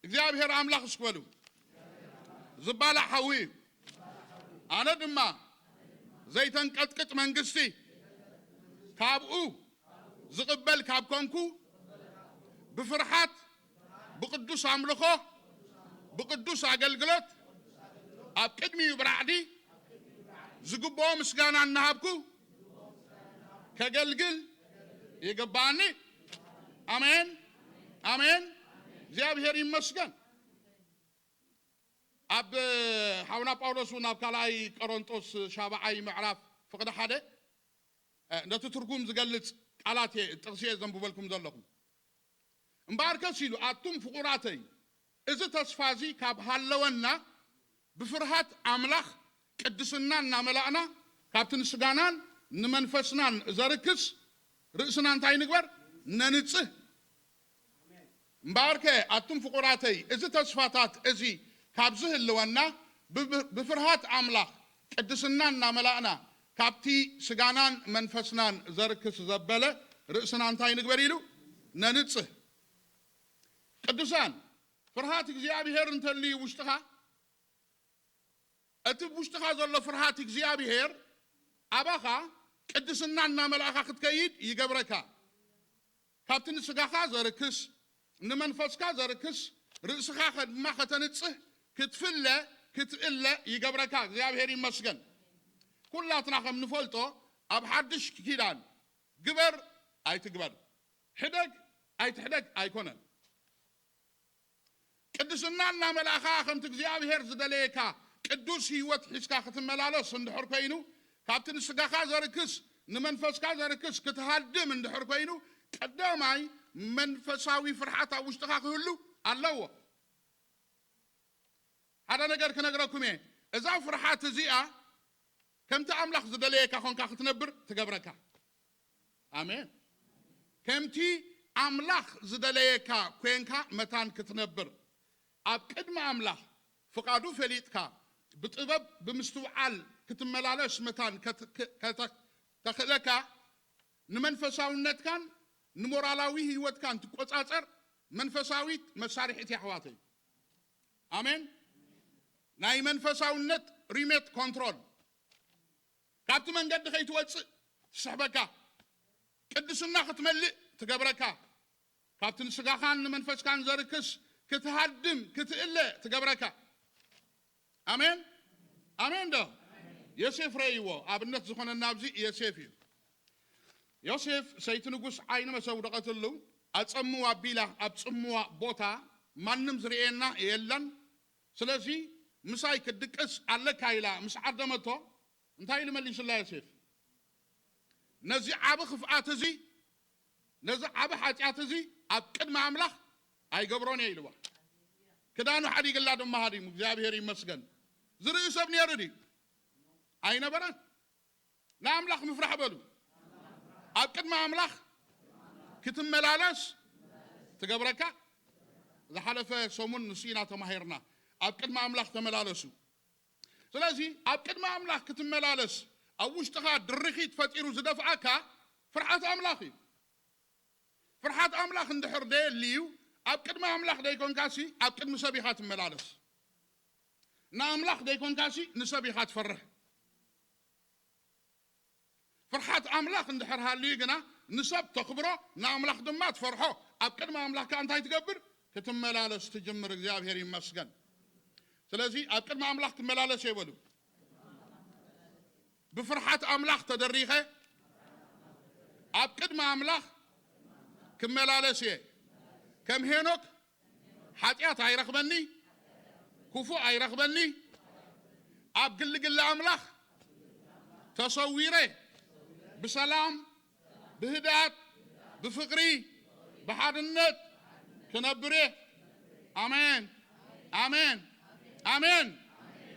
እግዚኣብሔር ኣምላኽ እስኪ በሉ። ዝባላዕ ሓዊ እዩ። ኣነ ድማ ዘይተንቀጥቅጥ መንግስቲ ካብኡ ዝቕበል ካብ ኮንኩ፣ ብፍርሓት፣ ብቅዱስ ኣምልኾ፣ ብቅዱስ ኣገልግሎት፣ ኣብ ቅድሚኡ ብራዕዲ ዝግብኦ ምስጋና እናሃብኩ ከገልግል ይግባኣኒ። ኣሜን፣ ኣሜን። እግዚኣብሔር ይመስገን። ኣብ ሓውና ጳውሎስ እውን ኣብ ካልኣይ ቆሮንጦስ ሻብዓይ ምዕራፍ ፍቕዲ ሓደ፣ እ፣ ነቲ ትርጉም ዝገልጽ ቃላት እየ፣ ጥቕሲ እየ ዘንብበልኩም ዘለኹ። እምበኣርከስ ኢሉ፣ ኣቱም ፍቑራተይ፣ እዚ ተስፋ እዚ ካብ ሃለወና፣ ብፍርሃት ኣምላኽ ቅድስና እናመላእና፣ ካብቲ ንስጋናን ንመንፈስናን ዘርክስ ርእስና እንታይ ንግበር? ነንጽህ። እምበኣርከ ኣቱም ፍቑራተይ፣ እዚ ተስፋታት እዚ ካብ ዝህልወና፣ ብብ-፣ ብፍርሃት ኣምላኽ ቅድስና እናመላእና፣ ካብቲ ስጋናን መንፈስናን ዘርክስ ዘበለ ርእስና እንታይ ንግበር ኢሉ? ነንጽህ። ቅዱሳን፣ ፍርሃት እግዚኣብሔር እንተልዩ ውሽጥኻ፣ እቲ ውሽጥኻ ዘሎ ፍርሃት እግዚኣብሔር ኣባኻ ቅድስና እናመላእኻ ክትከይድ ይገብረካ። ካብቲ ንስጋኻ ዘርክስ፣ ንመንፈስካ ዘርክስ፣ ርእስኻ ከ-፣ ድማ ከተንጽህ፣ ክትፍለ፣ ክትእለ ይገብረካ። እግዚኣብሔር ይመስገን። ኩላትና ከም ንፈልጦ፣ ኣብ ሓድሽ ኪዳን ግበር ኣይትግበር፣ ሕደግ ኣይትሕደግ ኣይኮነን። ቅድስና እናመላእኻ ከምቲ እግዚኣብሔር ዝደለየካ ቅዱስ ህይወት ሒዝካ ክትመላለስ እንድሕር ኮይኑ፣ ካብቲ ንስጋኻ ዘርክስ፣ ንመንፈስካ ዘርክስ ክትሃድም እንድሕር ኮይኑ፣ ቀዳማይ መንፈሳዊ ፍርሓት ኣብ ውሽጥኻ ክህሉ ኣለዎ። ሓደ ነገር ክነግረኩም እየ። እዛ ፍርሓት እዚኣ ከምቲ ኣምላኽ ዝደለየካ ኾንካ ክትነብር ትገብረካ። ኣሜን። ከምቲ ኣምላኽ ዝደለየካ ኮንካ መታን ክትነብር፣ ኣብ ቅድሚ ኣምላኽ ፍቓዱ ፈሊጥካ ብጥበብ ብምስትውዓል ክትመላለስ መታን ከት- ከተ- ተኽእለካ፣ ንመንፈሳውነትካን ንሞራላዊ ህይወትካን ትቆጻጸር መንፈሳዊት መሳርሒት እያ ኣሕዋተይ። ኣሜን። ናይ መንፈሳውነት ሪሜት ኮንትሮል፣ ካብቲ መንገዲ ከይትወጽእ ትስሕበካ፣ ቅድስና ክትመልእ ትገብረካ፣ ካብቲ ንስጋኻን ንመንፈስካን ዘርክስ ክትሃድም ክትእለ ትገብረካ። ኣሜን፣ ኣሜን ዶ? ዮሴፍ ረእይዎ። ኣብነት ዝኾነና ኣብዚ ዮሴፍ እዩ። ዮሴፍ ሰይቲ ንጉስ ዓይኒ መሰው ደቐትሉ፣ ኣጸምዋ ኣቢላ ኣብ ጽምዋ ቦታ ማንም ዝርእየና የለን፣ ስለዚ ምሳይ ክትድቅስ ኣለካ ኢላ ምስ ዓደመቶ፣ እንታይ ኢሉ መሊሱላ ዮሴፍ? ነዚ ዓቢ ክፍኣት እዚ፣ ነዚ ዓቢ ሓጢኣት እዚ ኣብ ቅድሚ ኣምላኽ ኣይገብሮን እየ ኢልዋ። ክዳኑ ሓዲግላ ድማ ሃዲሙ፣ እግዚኣብሔር ይመስገን። ዝርኢ ሰብ ነይሩ ድዩ? ኣይነበረን። ንኣምላኽ ምፍራሕ በሉ። ኣብ ቅድሚ ኣምላኽ ክትመላለስ ትገብረካ። ዝሓለፈ ሰሙን ንሱ ኢና ተማሂርና። ኣብ ቅድሚ ኣምላኽ ተመላለሱ። ስለዚ ኣብ ቅድሚ ኣምላኽ ክትመላለስ ኣብ ውሽጥኻ ድርኺት ፈጢሩ ዝደፍኣካ ፍርሓት ኣምላኽ እዩ። ፍርሓት ኣምላኽ እንድሕር ደየልዩ፣ ኣብ ቅድሚ ኣምላኽ ደይኮንካሲ ኣብ ቅድሚ ሰብ ኢኻ ትመላለስ። ንኣምላኽ ደይኮንካሲ ንሰብ ኢኻ ትፈርሕ። ፍርሓት ኣምላኽ እንድሕር ሃልዩ ግና ንሰብ ተኽብሮ፣ ንኣምላኽ ድማ ትፈርሖ። ኣብ ቅድሚ ኣምላኽ ከኣ እንታይ ትገብር? ክትመላለስ ትጅምር። እግዚኣብሔር ይመስገን። ስለዚ ኣብ ቅድሚ ኣምላኽ ክመላለስ እየ በሉ። ብፍርሓት ኣምላኽ ተደሪኸ ኣብ ቅድሚ ኣምላኽ ክመላለስ እየ። ከም ሄኖክ ሓጢኣት ኣይረኽበኒ፣ ክፉእ ኣይረኽበኒ። ኣብ ግልግሊ ኣምላኽ ተሰዊረ ብሰላም፣ ብህድኣት፣ ብፍቕሪ፣ ብሓድነት ክነብር እየ። ኣሜን፣ ኣሜን፣ ኣሜን።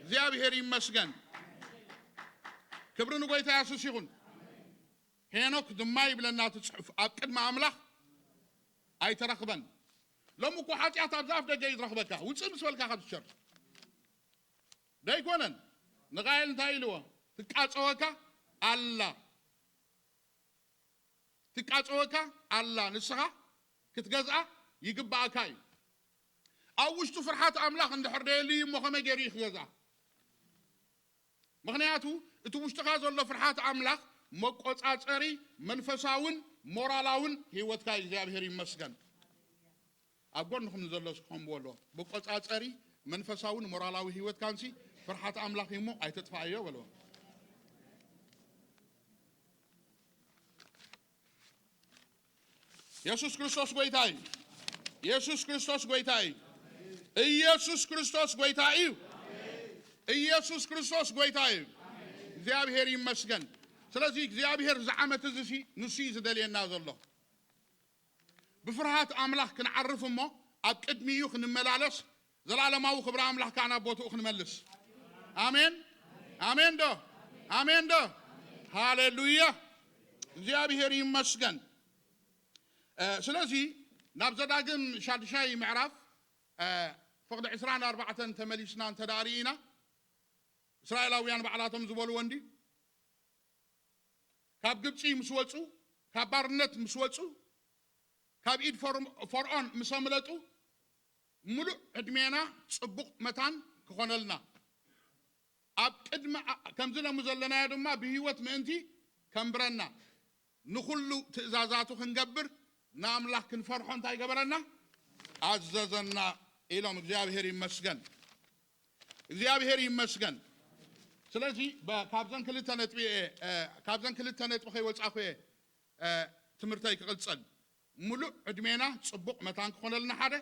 እግዚኣብሔር ይመስገን። ክብሪ ንጎይታ የሱስ ይኹን። ሄኖክ ድማ ይብለና እቲ ጽሑፍ፣ ኣብ ቅድሚ ኣምላኽ ኣይተረኽበን። ሎሚ እኮ ሓጢኣት ኣብዚ ኣፍ ደገ እዩ ዝረኽበካ። ውጽእ ምስ በልካ ካብ ቸርች ደይኮነን። ንቃየል እንታይ ኢልዎ? ትቃጸወካ ኣላ፣ ትቃጸወካ ኣላ፣ ንስኻ ክትገዝኣ ይግባኣካ እዩ። ኣብ ውሽጡ ፍርሓት ኣምላኽ እንድሕር ደየልዩ እሞ ከመይ ገይሩ እዩ ክገዝኣ? ምኽንያቱ እቲ ውሽጥኻ ዘሎ ፍርሓት ኣምላኽ መቆጻጸሪ መንፈሳውን ሞራላውን ህይወትካ እዩ። እግዚኣብሔር ይመስገን። ኣብ ጎንኹም ንዘሎ እስኪ ከምኡ በልዎ፣ መቆጻጸሪ መንፈሳውን ሞራላዊ ህይወትካንሲ ፍርሓት ኣምላኽ እዩ እሞ ኣይተጥፋእዮ በልዎ። የሱስ ክርስቶስ ጎይታ እዩ። የሱስ ክርስቶስ ጎይታ እዩ። ኢየሱስ ክርስቶስ ጎይታ እዩ። ኢየሱስ ክርስቶስ ጎይታ እዩ። እግዚኣብሔር ይመስገን። ስለዚ እግዚኣብሔር እዚ ዓመት እዚ ሲ ንሱ እዩ ዝደልየና ዘሎ። ብፍርሃት ኣምላኽ ክንዓርፍ እሞ ኣብ ቅድሚኡ ክንመላለስ፣ ዘላለማዊ ክብሪ ኣምላኽ ከኣ ናብ ቦትኡ ክንመልስ። ኣሜን፣ ኣሜን ዶ? ኣሜን ዶ? ሃሌሉያ። እግዚኣብሔር ይመስገን። እ፣ ስለዚ ናብ ዘዳግም ሻድሻይ ምዕራፍ፣ እ፣ ፍቕዲ ዕስራን ኣርባዕተን ተመሊስና እንተ ደኣ ርኢና፣ እስራኤላውያን ባዕላቶም ዝበልዎ እንዲ ካብ ግብጺ ምስ ወጹ፣ ካብ ባርነት ምስ ወጹ፣ ካብ ኢድ ፈርም-፣ ፈርዖን ምስ ኣምለጡ፣ ምሉእ ዕድሜና ጽቡቕ መታን ክኾነልና፣ ኣብ ቅድሚ ኣ-፣ ከምዚ ሎሚ ዘለናዮ ድማ ብህይወት ምእንቲ ከንብረና፣ ንኹሉ ትእዛዛቱ ክንገብር፣ ንኣምላኽ ክንፈርሖ እንታይ ገበረና? ኣዘዘና ኢሎም። እግዚኣብሔር ይመስገን። እግዚኣብሔር ይመስገን። ስለዚ በ-፣ ካብዘን ክልተ ነጥቢ እየ፣ እ፣ ካብዘን ክልተ ነጥቢ ከይወጻኹ እየ፣ እ፣ ትምህርተይ ክቕጽል። ምሉእ ዕድሜና ጽቡቕ መታን ክኾነልና ሓደ።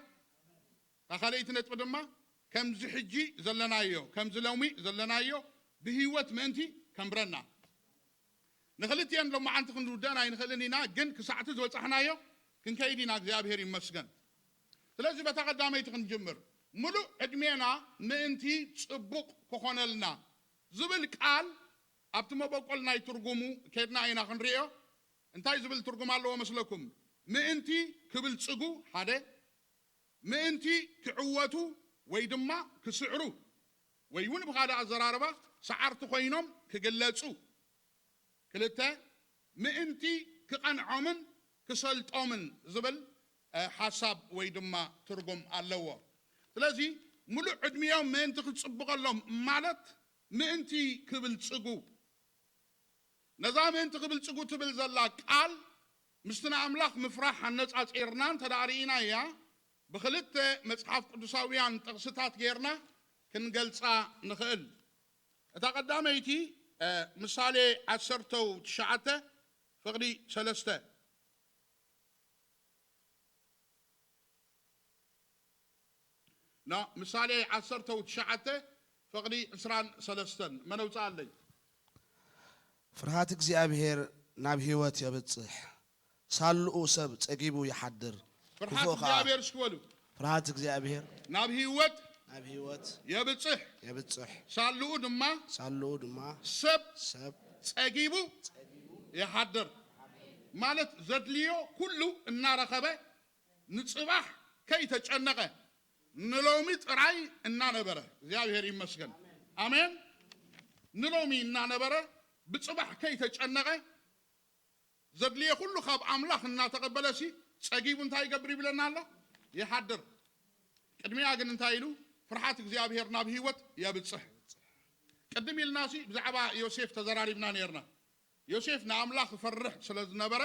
እታ ካልኣይቲ ነጥቢ ድማ ከምዚ ሕጂ ዘለናዮ፣ ከምዚ ሎሚ ዘለናዮ ብህይወት ምእንቲ ከንብረና። ንኽልቲኤን ሎማዓንቲ ክንውደአን ኣይንኽእልን ኢና፣ ግን ክሳዕቲ ዝበጻሕናዮ ክንከይድ ኢና። እግዚኣብሔር ይመስገን። ስለዚ በታ ቀዳመይቲ ክንጅምር። ምሉእ ዕድሜና ምእንቲ ጽቡቕ ክኾነልና ዝብል ቃል ኣብቲ መበቆል ናይ ትርጉሙ ኬድና ኢና ክንርእዮ። እንታይ ዝብል ትርጉም ኣለዎ መስለኩም? ምእንቲ ክብልጽጉ ሓደ፣ ምእንቲ ክዕወቱ ወይ ድማ ክስዕሩ፣ ወይ እውን ብኻልእ ኣዘራርባ ሰዓርቲ ኮይኖም ክግለጹ። ክልተ፣ ምእንቲ ክቐንዖምን ክሰልጦምን ዝብል፣ እ፣ ሓሳብ ወይ ድማ ትርጉም ኣለዎ። ስለዚ፣ ምሉእ ዕድሚኦም ምእንቲ ክጽብቐሎም ማለት ምእንቲ ክብልጽጉ። ነዛ ምእንቲ ክብልጽጉ ትብል ዘላ ቃል ምስቲ ንኣምላኽ ምፍራሕ ኣነጻጺርና እንተ ደኣ ርኢናያ፣ ብኽልተ መጽሓፍ ቅዱሳውያን ጥቕስታት ጌርና ክንገልጻ ንኽእል። እታ ቀዳመይቲ፣ እ፣ ምሳሌ ዓሰርተው ትሽዓተ ፍቕዲ ሰለስተ። ኖ፣ ምሳሌ ዓሰርተው ትሽዓተ ፍቕዲ ዕስራን ሰለስተን። መን ኣውጽኣለይ? ፍርሃት እግዚኣብሔር ናብ ህይወት የብጽሕ፣ ሳልኡ ሰብ ጸጊቡ ይሓድር። ፍርሃት ክፉእ ኸኣ እግዚኣብሔር እስኪ በሉ። ፍርሃት እግዚኣብሔር ናብ ህይወት ናብ ህይወት የብጽሕ፣ የብጽሕ፣ ሳልኡ ድማ ሳልኡ ድማ ሰብ ሰብ ጸጊቡ ይሓድር። ማለት ዘድልዮ ኩሉ እናረኸበ ንጽባሕ ከይተጨነቐ ንሎሚ ጥራይ እናነበረ፣ እግዚኣብሔር ይመስገን። ኣሜን። ንሎሚ እናነበረ ብጽባሕ ከይተጨነቐ ዘድልዮ ኩሉ ካብ ኣምላኽ እናተቐበለሲ ጸጊቡ እንታይ ይገብር ይብለና ኣሎ? ይሓድር። ቅድሚኣ ግን እንታይ ኢሉ? ፍርሓት እግዚኣብሔር ናብ ህይወት የብጽሕ። ቅድም ኢልናሲ ብዛዕባ ዮሴፍ ተዘራሪብና ነይርና። ዮሴፍ ንኣምላኽ ይፈርሕ ስለ ዝነበረ፣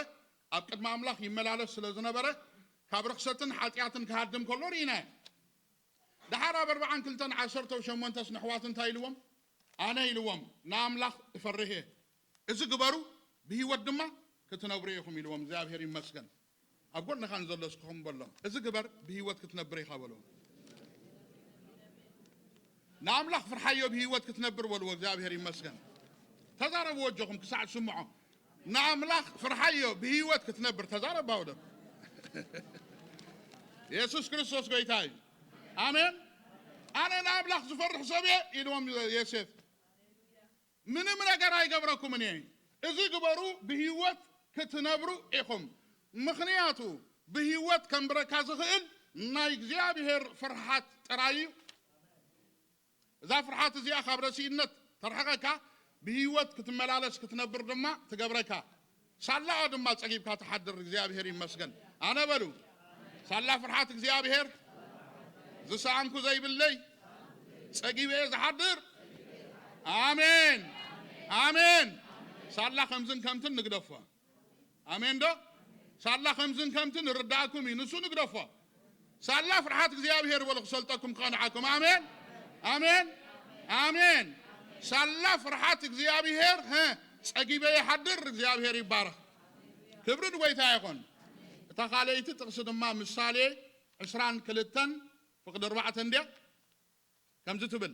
ኣብ ቅድሚ ኣምላኽ ይመላለስ ስለ ዝነበረ፣ ካብ ርኽሰትን ሓጢኣትን ክሃድም ከሎ ርኢናዮ። ደሓር ኣብ ኣርብዓን ክልተን ዓሰርተው ሸሞንተስ ንኣሕዋቱ እንታይ ኢልዎም? ኣነ ኢልዎም ንኣምላኽ እፈርህ እየ፣ እዚ ግበሩ፣ ብህይወት ድማ ክትነብሩ ኢኹም ኢልዎም። እግዚኣብሔር ይመስገን። ኣብ ጎንኻ ንዘሎ እስኪ ከምኡ በሎ፣ እዚ ግበር ብህይወት ክትነብር ኢኻ በሎ። ንኣምላኽ ፍርሓዮ ብህይወት ክትነብር በልዎ። እግዚኣብሔር ይመስገን። ተዛረብዎ ኣጆኹም ክሳዕ ዝስምዖ። ንኣምላኽ ፍርሓዮ ብህይወት ክትነብር። ተዛረብ ባውደም። የሱስ ክርስቶስ ጎይታ እዩ። ኣሜን። ኣነ ንኣምላኽ ዝፈርሕ ሰብ እየ ኢልዎም ዮሴፍ። ምንም ነገር ኣይገብረኩምን እየ። እዚ ግበሩ ብህይወት ክትነብሩ ኢኹም። ምኽንያቱ ብህይወት ከንብረካ ዝኽእል ናይ እግዚኣብሔር ፍርሓት ጥራይ እዩ። እዛ ፍርሓት እዚኣ ካብ ረሲእነት ተርሕቐካ፣ ብህይወት ክትመላለስ ክትነብር ድማ ትገብረካ። ሳላኣ ድማ ጸጊብካ ትሓድር። እግዚኣብሔር ይመስገን። ኣነ በሉ፣ ሳላ ፍርሓት እግዚኣብሔር ዝሰኣንኩ ዘይብለይ ጸጊበ እየ ዝሓድር። ኣሜን፣ ኣሜን። ሳላ ከምዝን ከምትን ንግደፎ። ኣሜን ዶ? ሳላ ከምዝን ከምትን ርዳእኩም እዩ፣ ንሱ ንግደፎ። ሳላ ፍርሓት እግዚኣብሔር በሉ ክሰልጠኩም ክቐንዓኩም። ኣሜን፣ ኣሜን፣ ኣሜን። ሳላ ፍርሓት እግዚኣብሔር፣ ሀ፣ ጸጊበ ይሓድር። እግዚኣብሔር ይባረኽ። ክብሪ ንጎይታ ይኹን። እታ ካልኣይቲ ጥቕሲ ድማ ምሳሌ ዕስራን ክልተን ፍቕዲ ኣርባዕተ እንድያ። ከምዚ ትብል፣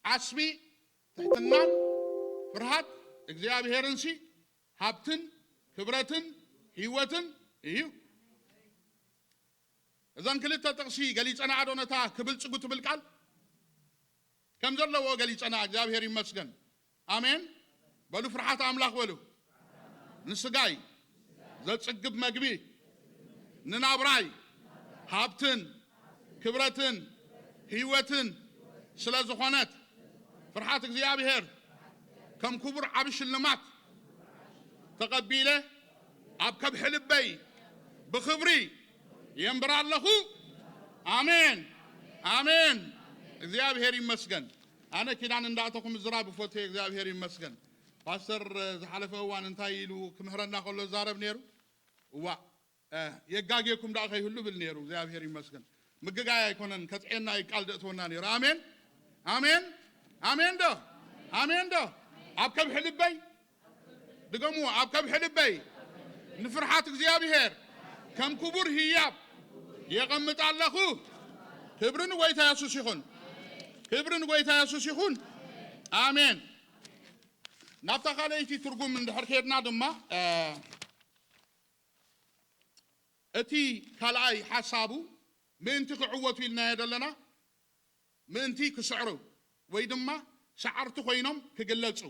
ዓስቢ ትሕትናን ፍርሃት እግዚኣብሔርንሲ ሃብትን ክብረትን ህይወትን እዩ። እዘን ክልተ ጥቕሲ ገሊጸናኣ ዶ ነታ ክብልጽጉ ትብል ቃል? ከም ዘለዎ ገሊጸና፣ እግዚኣብሔር ይመስገን። ኣሜን። በሉ ፍርሓት ኣምላኽ በሉ። ንስጋይ ዘጽግብ መግቢ፣ ንናብራይ ሃብትን ክብረትን ህይወትን ስለ ዝኾነት፣ ፍርሓት እግዚኣብሔር ከም ክቡር ዓቢ ሽልማት ተቐቢለ፣ ኣብ ከብሒ ልበይ ብኽብሪ የንብር ኣለኹ። ኣሜን፣ ኣሜን። እግዚኣብሔር ይመስገን። ኣነ ኪዳን እንዳእተኹ ምዝራብ እፈቱ፣ እግዚኣብሔር ይመስገን። ፓስተር ዝሓለፈ እዋን እንታይ ኢሉ ክምህረና ከሎ ዛረብ ነይሩ? እዋ፣ እ፣ የጋጌኩም ደኣ ከይህሉ ብል ነይሩ። እግዚኣብሔር ይመስገን። ምግጋይ ኣይኮነን፣ ከጥዕየና እዩ፣ ቃል ደእትወና ነይሩ። ኣሜን፣ ኣሜን፣ ኣሜን ዶ? ኣሜን ዶ? ኣብ ከብሒ ልበይ፣ ድገምዎ፣ ኣብ ከብሒ ልበይ ንፍርሓት እግዚኣብሔር ከም ክቡር ህያብ የቐምጥ ኣለኹ። ክብሪ ንጎይታ የሱስ ይኹን። ክብሪ ንጎይታ የሱስ ይኹን። ኣሜን። ናብታ ካልኣይቲ ትርጉም እንድሕር ከድና ድማ፣ እ፣ እቲ ካልኣይ ሓሳቡ ምእንቲ ክዕወቱ ኢልናዮ ዘለና፣ ምእንቲ ክስዕሩ ወይ ድማ ሰዓርቲ ኮይኖም ክግለጹ።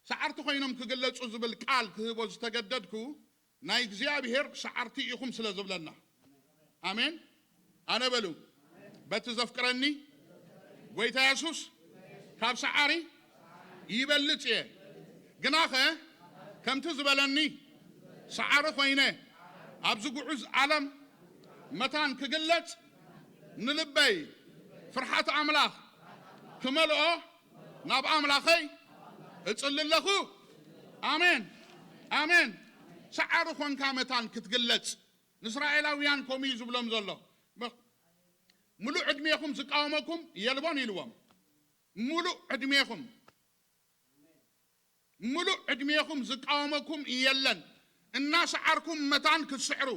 ሰዓርቲ ኮይኖም ክግለጹ ዝብል ቃል ክህቦ ዝተገደድኩ፣ ናይ እግዚኣብሔር ሰዓርቲ ኢኹም ስለ ዝብለና። ኣሜን። ኣነ በሉ፣ በቲ ዘፍቅረኒ ጎይታ የሱስ ካብ ሰዓሪ ይበልጽ እየ። ግናኸ ከምቲ ዝበለኒ ሰዓሪ ኮይነ ኣብ ዝጉዕዝ ዓለም መታን ክግለጽ ንልበይ ፍርሓት ኣምላኽ ክመልኦ ናብ ኣምላኸይ እጽሊ ኣለኹ። ኣሜን፣ ኣሜን። ሰዓሪ ኾንካ መታን ክትግለጽ። ንእስራኤላውያን ከምኡ እዩ ዝብሎም ዘሎ። ም-፣ "ሙሉእ ዕድሜኹም ዝቃወመኩም የልቦን" ኢልዎም። "ሙሉእ ዕድሜኹም፣ ሙሉእ ዕድሜኹም ዝቃወመኩም የለን። እናሰዓርኩም መታን ክትስዕሩ፣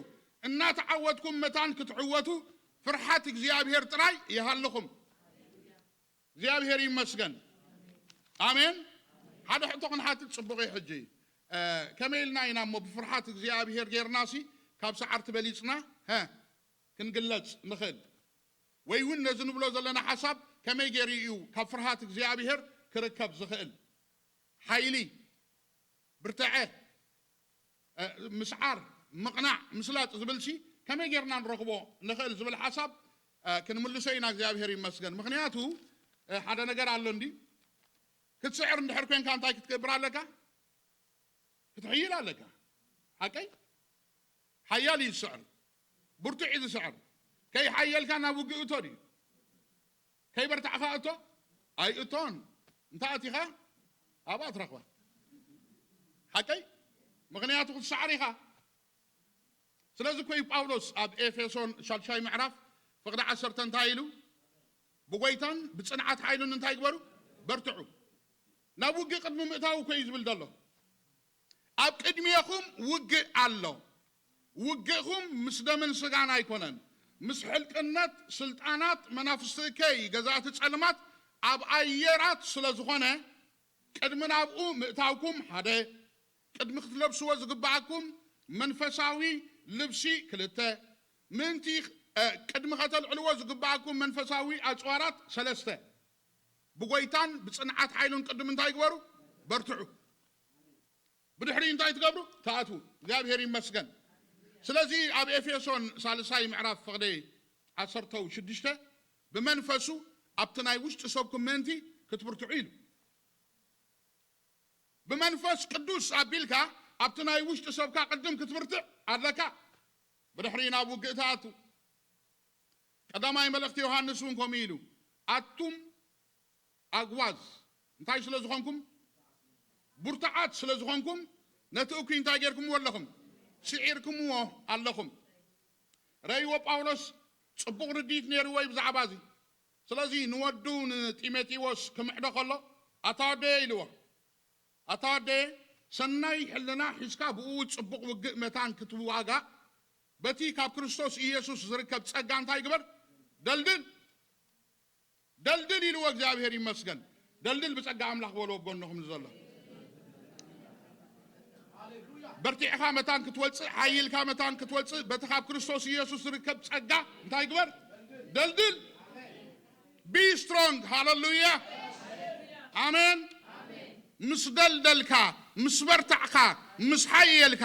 እናተዓወትኩም መታን ክትዕወቱ፣ ፍርሓት እግዚኣብሔር ጥራይ ይሃልኹም።" እግዚኣብሔር ይመስገን። ኣሜን። ሓደ ሕቶ ክንሓትት ጽቡቕ እዩ። ሕጂ፣ እ፣ ከመይ ኢልና ኢና እሞ ብፍርሓት እግዚኣብሔር ጌርናሲ ካብ ሰዓርቲ በሊጽና፣ ሀ፣ ክንግለጽ ንኽእል? ወይ እውን ነዚ ንብሎ ዘለና ሓሳብ ከመይ ገይሩ እዩ ካብ ፍርሃት እግዚኣብሔር ክርከብ ዝኽእል? ሓይሊ፣ ብርትዐ፣ እ፣ ምስዓር፣ ምቕናዕ፣ ምስላጥ ዝብልሲ ከመይ ጌርና ንረኽቦ ንኽእል ዝብል ሓሳብ፣ እ፣ ክንምልሶ ኢና። እግዚኣብሔር ይመስገን። ምኽንያቱ፣ እ፣ ሓደ ነገር ኣሎ እንዲ፣ ክትስዕር እንድሕር ኮንካ እንታይ ክትገብር ኣለካ? ክትሕይል ኣለካ። ሓቀይ? ሓያል እዩ ዝስዕር። ብርቱዕ እዩ ዝስዕር። ከይሓየልካ ናብ ውግእ እቶ ድዩ? ከይበርታዕካ እቶ? ኣይእቶን። እንተ ኣቲኻ ኣብኣ ትረኽባ። ሓቀይ? ምኽንያቱ ክትሰዓር ኢኻ። ስለዚ እኮ እዩ ጳውሎስ ኣብ ኤፌሶን ሻልሻይ ምዕራፍ ፍቕዲ ዓሰርተ እንታይ ኢሉ? "ብጎይታን ብጽንዓት ሓይሉን እንታይ ግበሩ? በርትዑ።" ናብ ውግእ ቅድሚ ምእታው እኮ እዩ ዝብል ዘሎ። "ኣብ ቅድሜኹም ውግእ ኣሎ። ውግእኹም ምስ ደምን ስጋን ኣይኮነን፣ ምስ ሕልቅነት፣ ስልጣናት፣ መናፍስቲ እከይ፣ ገዛእቲ ጸልማት ኣብ ኣየራት ስለ ዝኾነ፣ ቅድሚ ናብኡ ምእታውኩም ሓደ፣ ቅድሚ ክትለብስዎ ዝግብኣኩም መንፈሳዊ ልብሲ ክልተ፣ ምእንቲ፣ እ፣ ቅድሚ ከተልዕልዎ ዝግብኣኩም መንፈሳዊ ኣጽዋራት ሰለስተ፣ ብጎይታን ብጽንዓት ሓይሉን ቅድም እንታይ ግበሩ? በርትዑ። ብድሕሪ እንታይ ትገብሩ? ትኣትዉ። እግዚኣብሔር ይመስገን። ስለዚ ኣብ ኤፌሶን ሳልሳይ ምዕራፍ ፍቕዲ ዓሰርተው ሽዱሽተ፣ ብመንፈሱ ኣብቲ ናይ ውሽጢ ሰብኩም ምእንቲ ክትብርትዑ ኢሉ። ብመንፈስ ቅዱስ ኣቢልካ ኣብቲ ናይ ውሽጢ ሰብካ ቅድም ክትብርትዕ ኣለካ። ብድሕሪ ናብ ውግእ ትኣቱ። ቀዳማይ መልእኽቲ ዮሃንስ እውን ከምኡ ኢሉ፣ ኣቱም ኣግዋዝ እንታይ ስለ ዝኾንኩም? ብርቱዓት ስለ ዝኾንኩም ነቲ እኩይ እንታይ ጌርኩምዎ ኣለኹም? ስዒርኩምዎ ኣለኹም። ረእይዎ ጳውሎስ ጽቡቕ ርድኢት ነይርዎ እዩ ብዛዕባ እዚ። ስለዚ ንወዱ ንጢሞቴዎስ ክምዕዶ ከሎ፣ ኣታ ወደየ ኢልዎ። ኣታ ወደየ፣ ሰናይ ሕልና ሒዝካ ብኡ ጽቡቕ ውግእ መታን ክትዋጋእ፣ በቲ ካብ ክርስቶስ ኢየሱስ ዝርከብ ጸጋ እንታይ ግበር? ደልድል። ደልድል ኢልዎ፣ እግዚኣብሔር ይመስገን። ደልድል ብጸጋ ኣምላኽ በልዎ ብጎንኹም ዘሎ። በርቲዕኻ መታን ክትወጽእ፣ ሓይልካ መታን ክትወጽእ፣ በቲ ካብ ክርስቶስ ኢየሱስ ዝርከብ ጸጋ እንታይ ግበር? ደልድል። Be strong። ሃሌሉያ። ኣሜን። ምስ ደልደልካ፣ ምስ በርታዕካ፣ ምስ ሓየልካ፣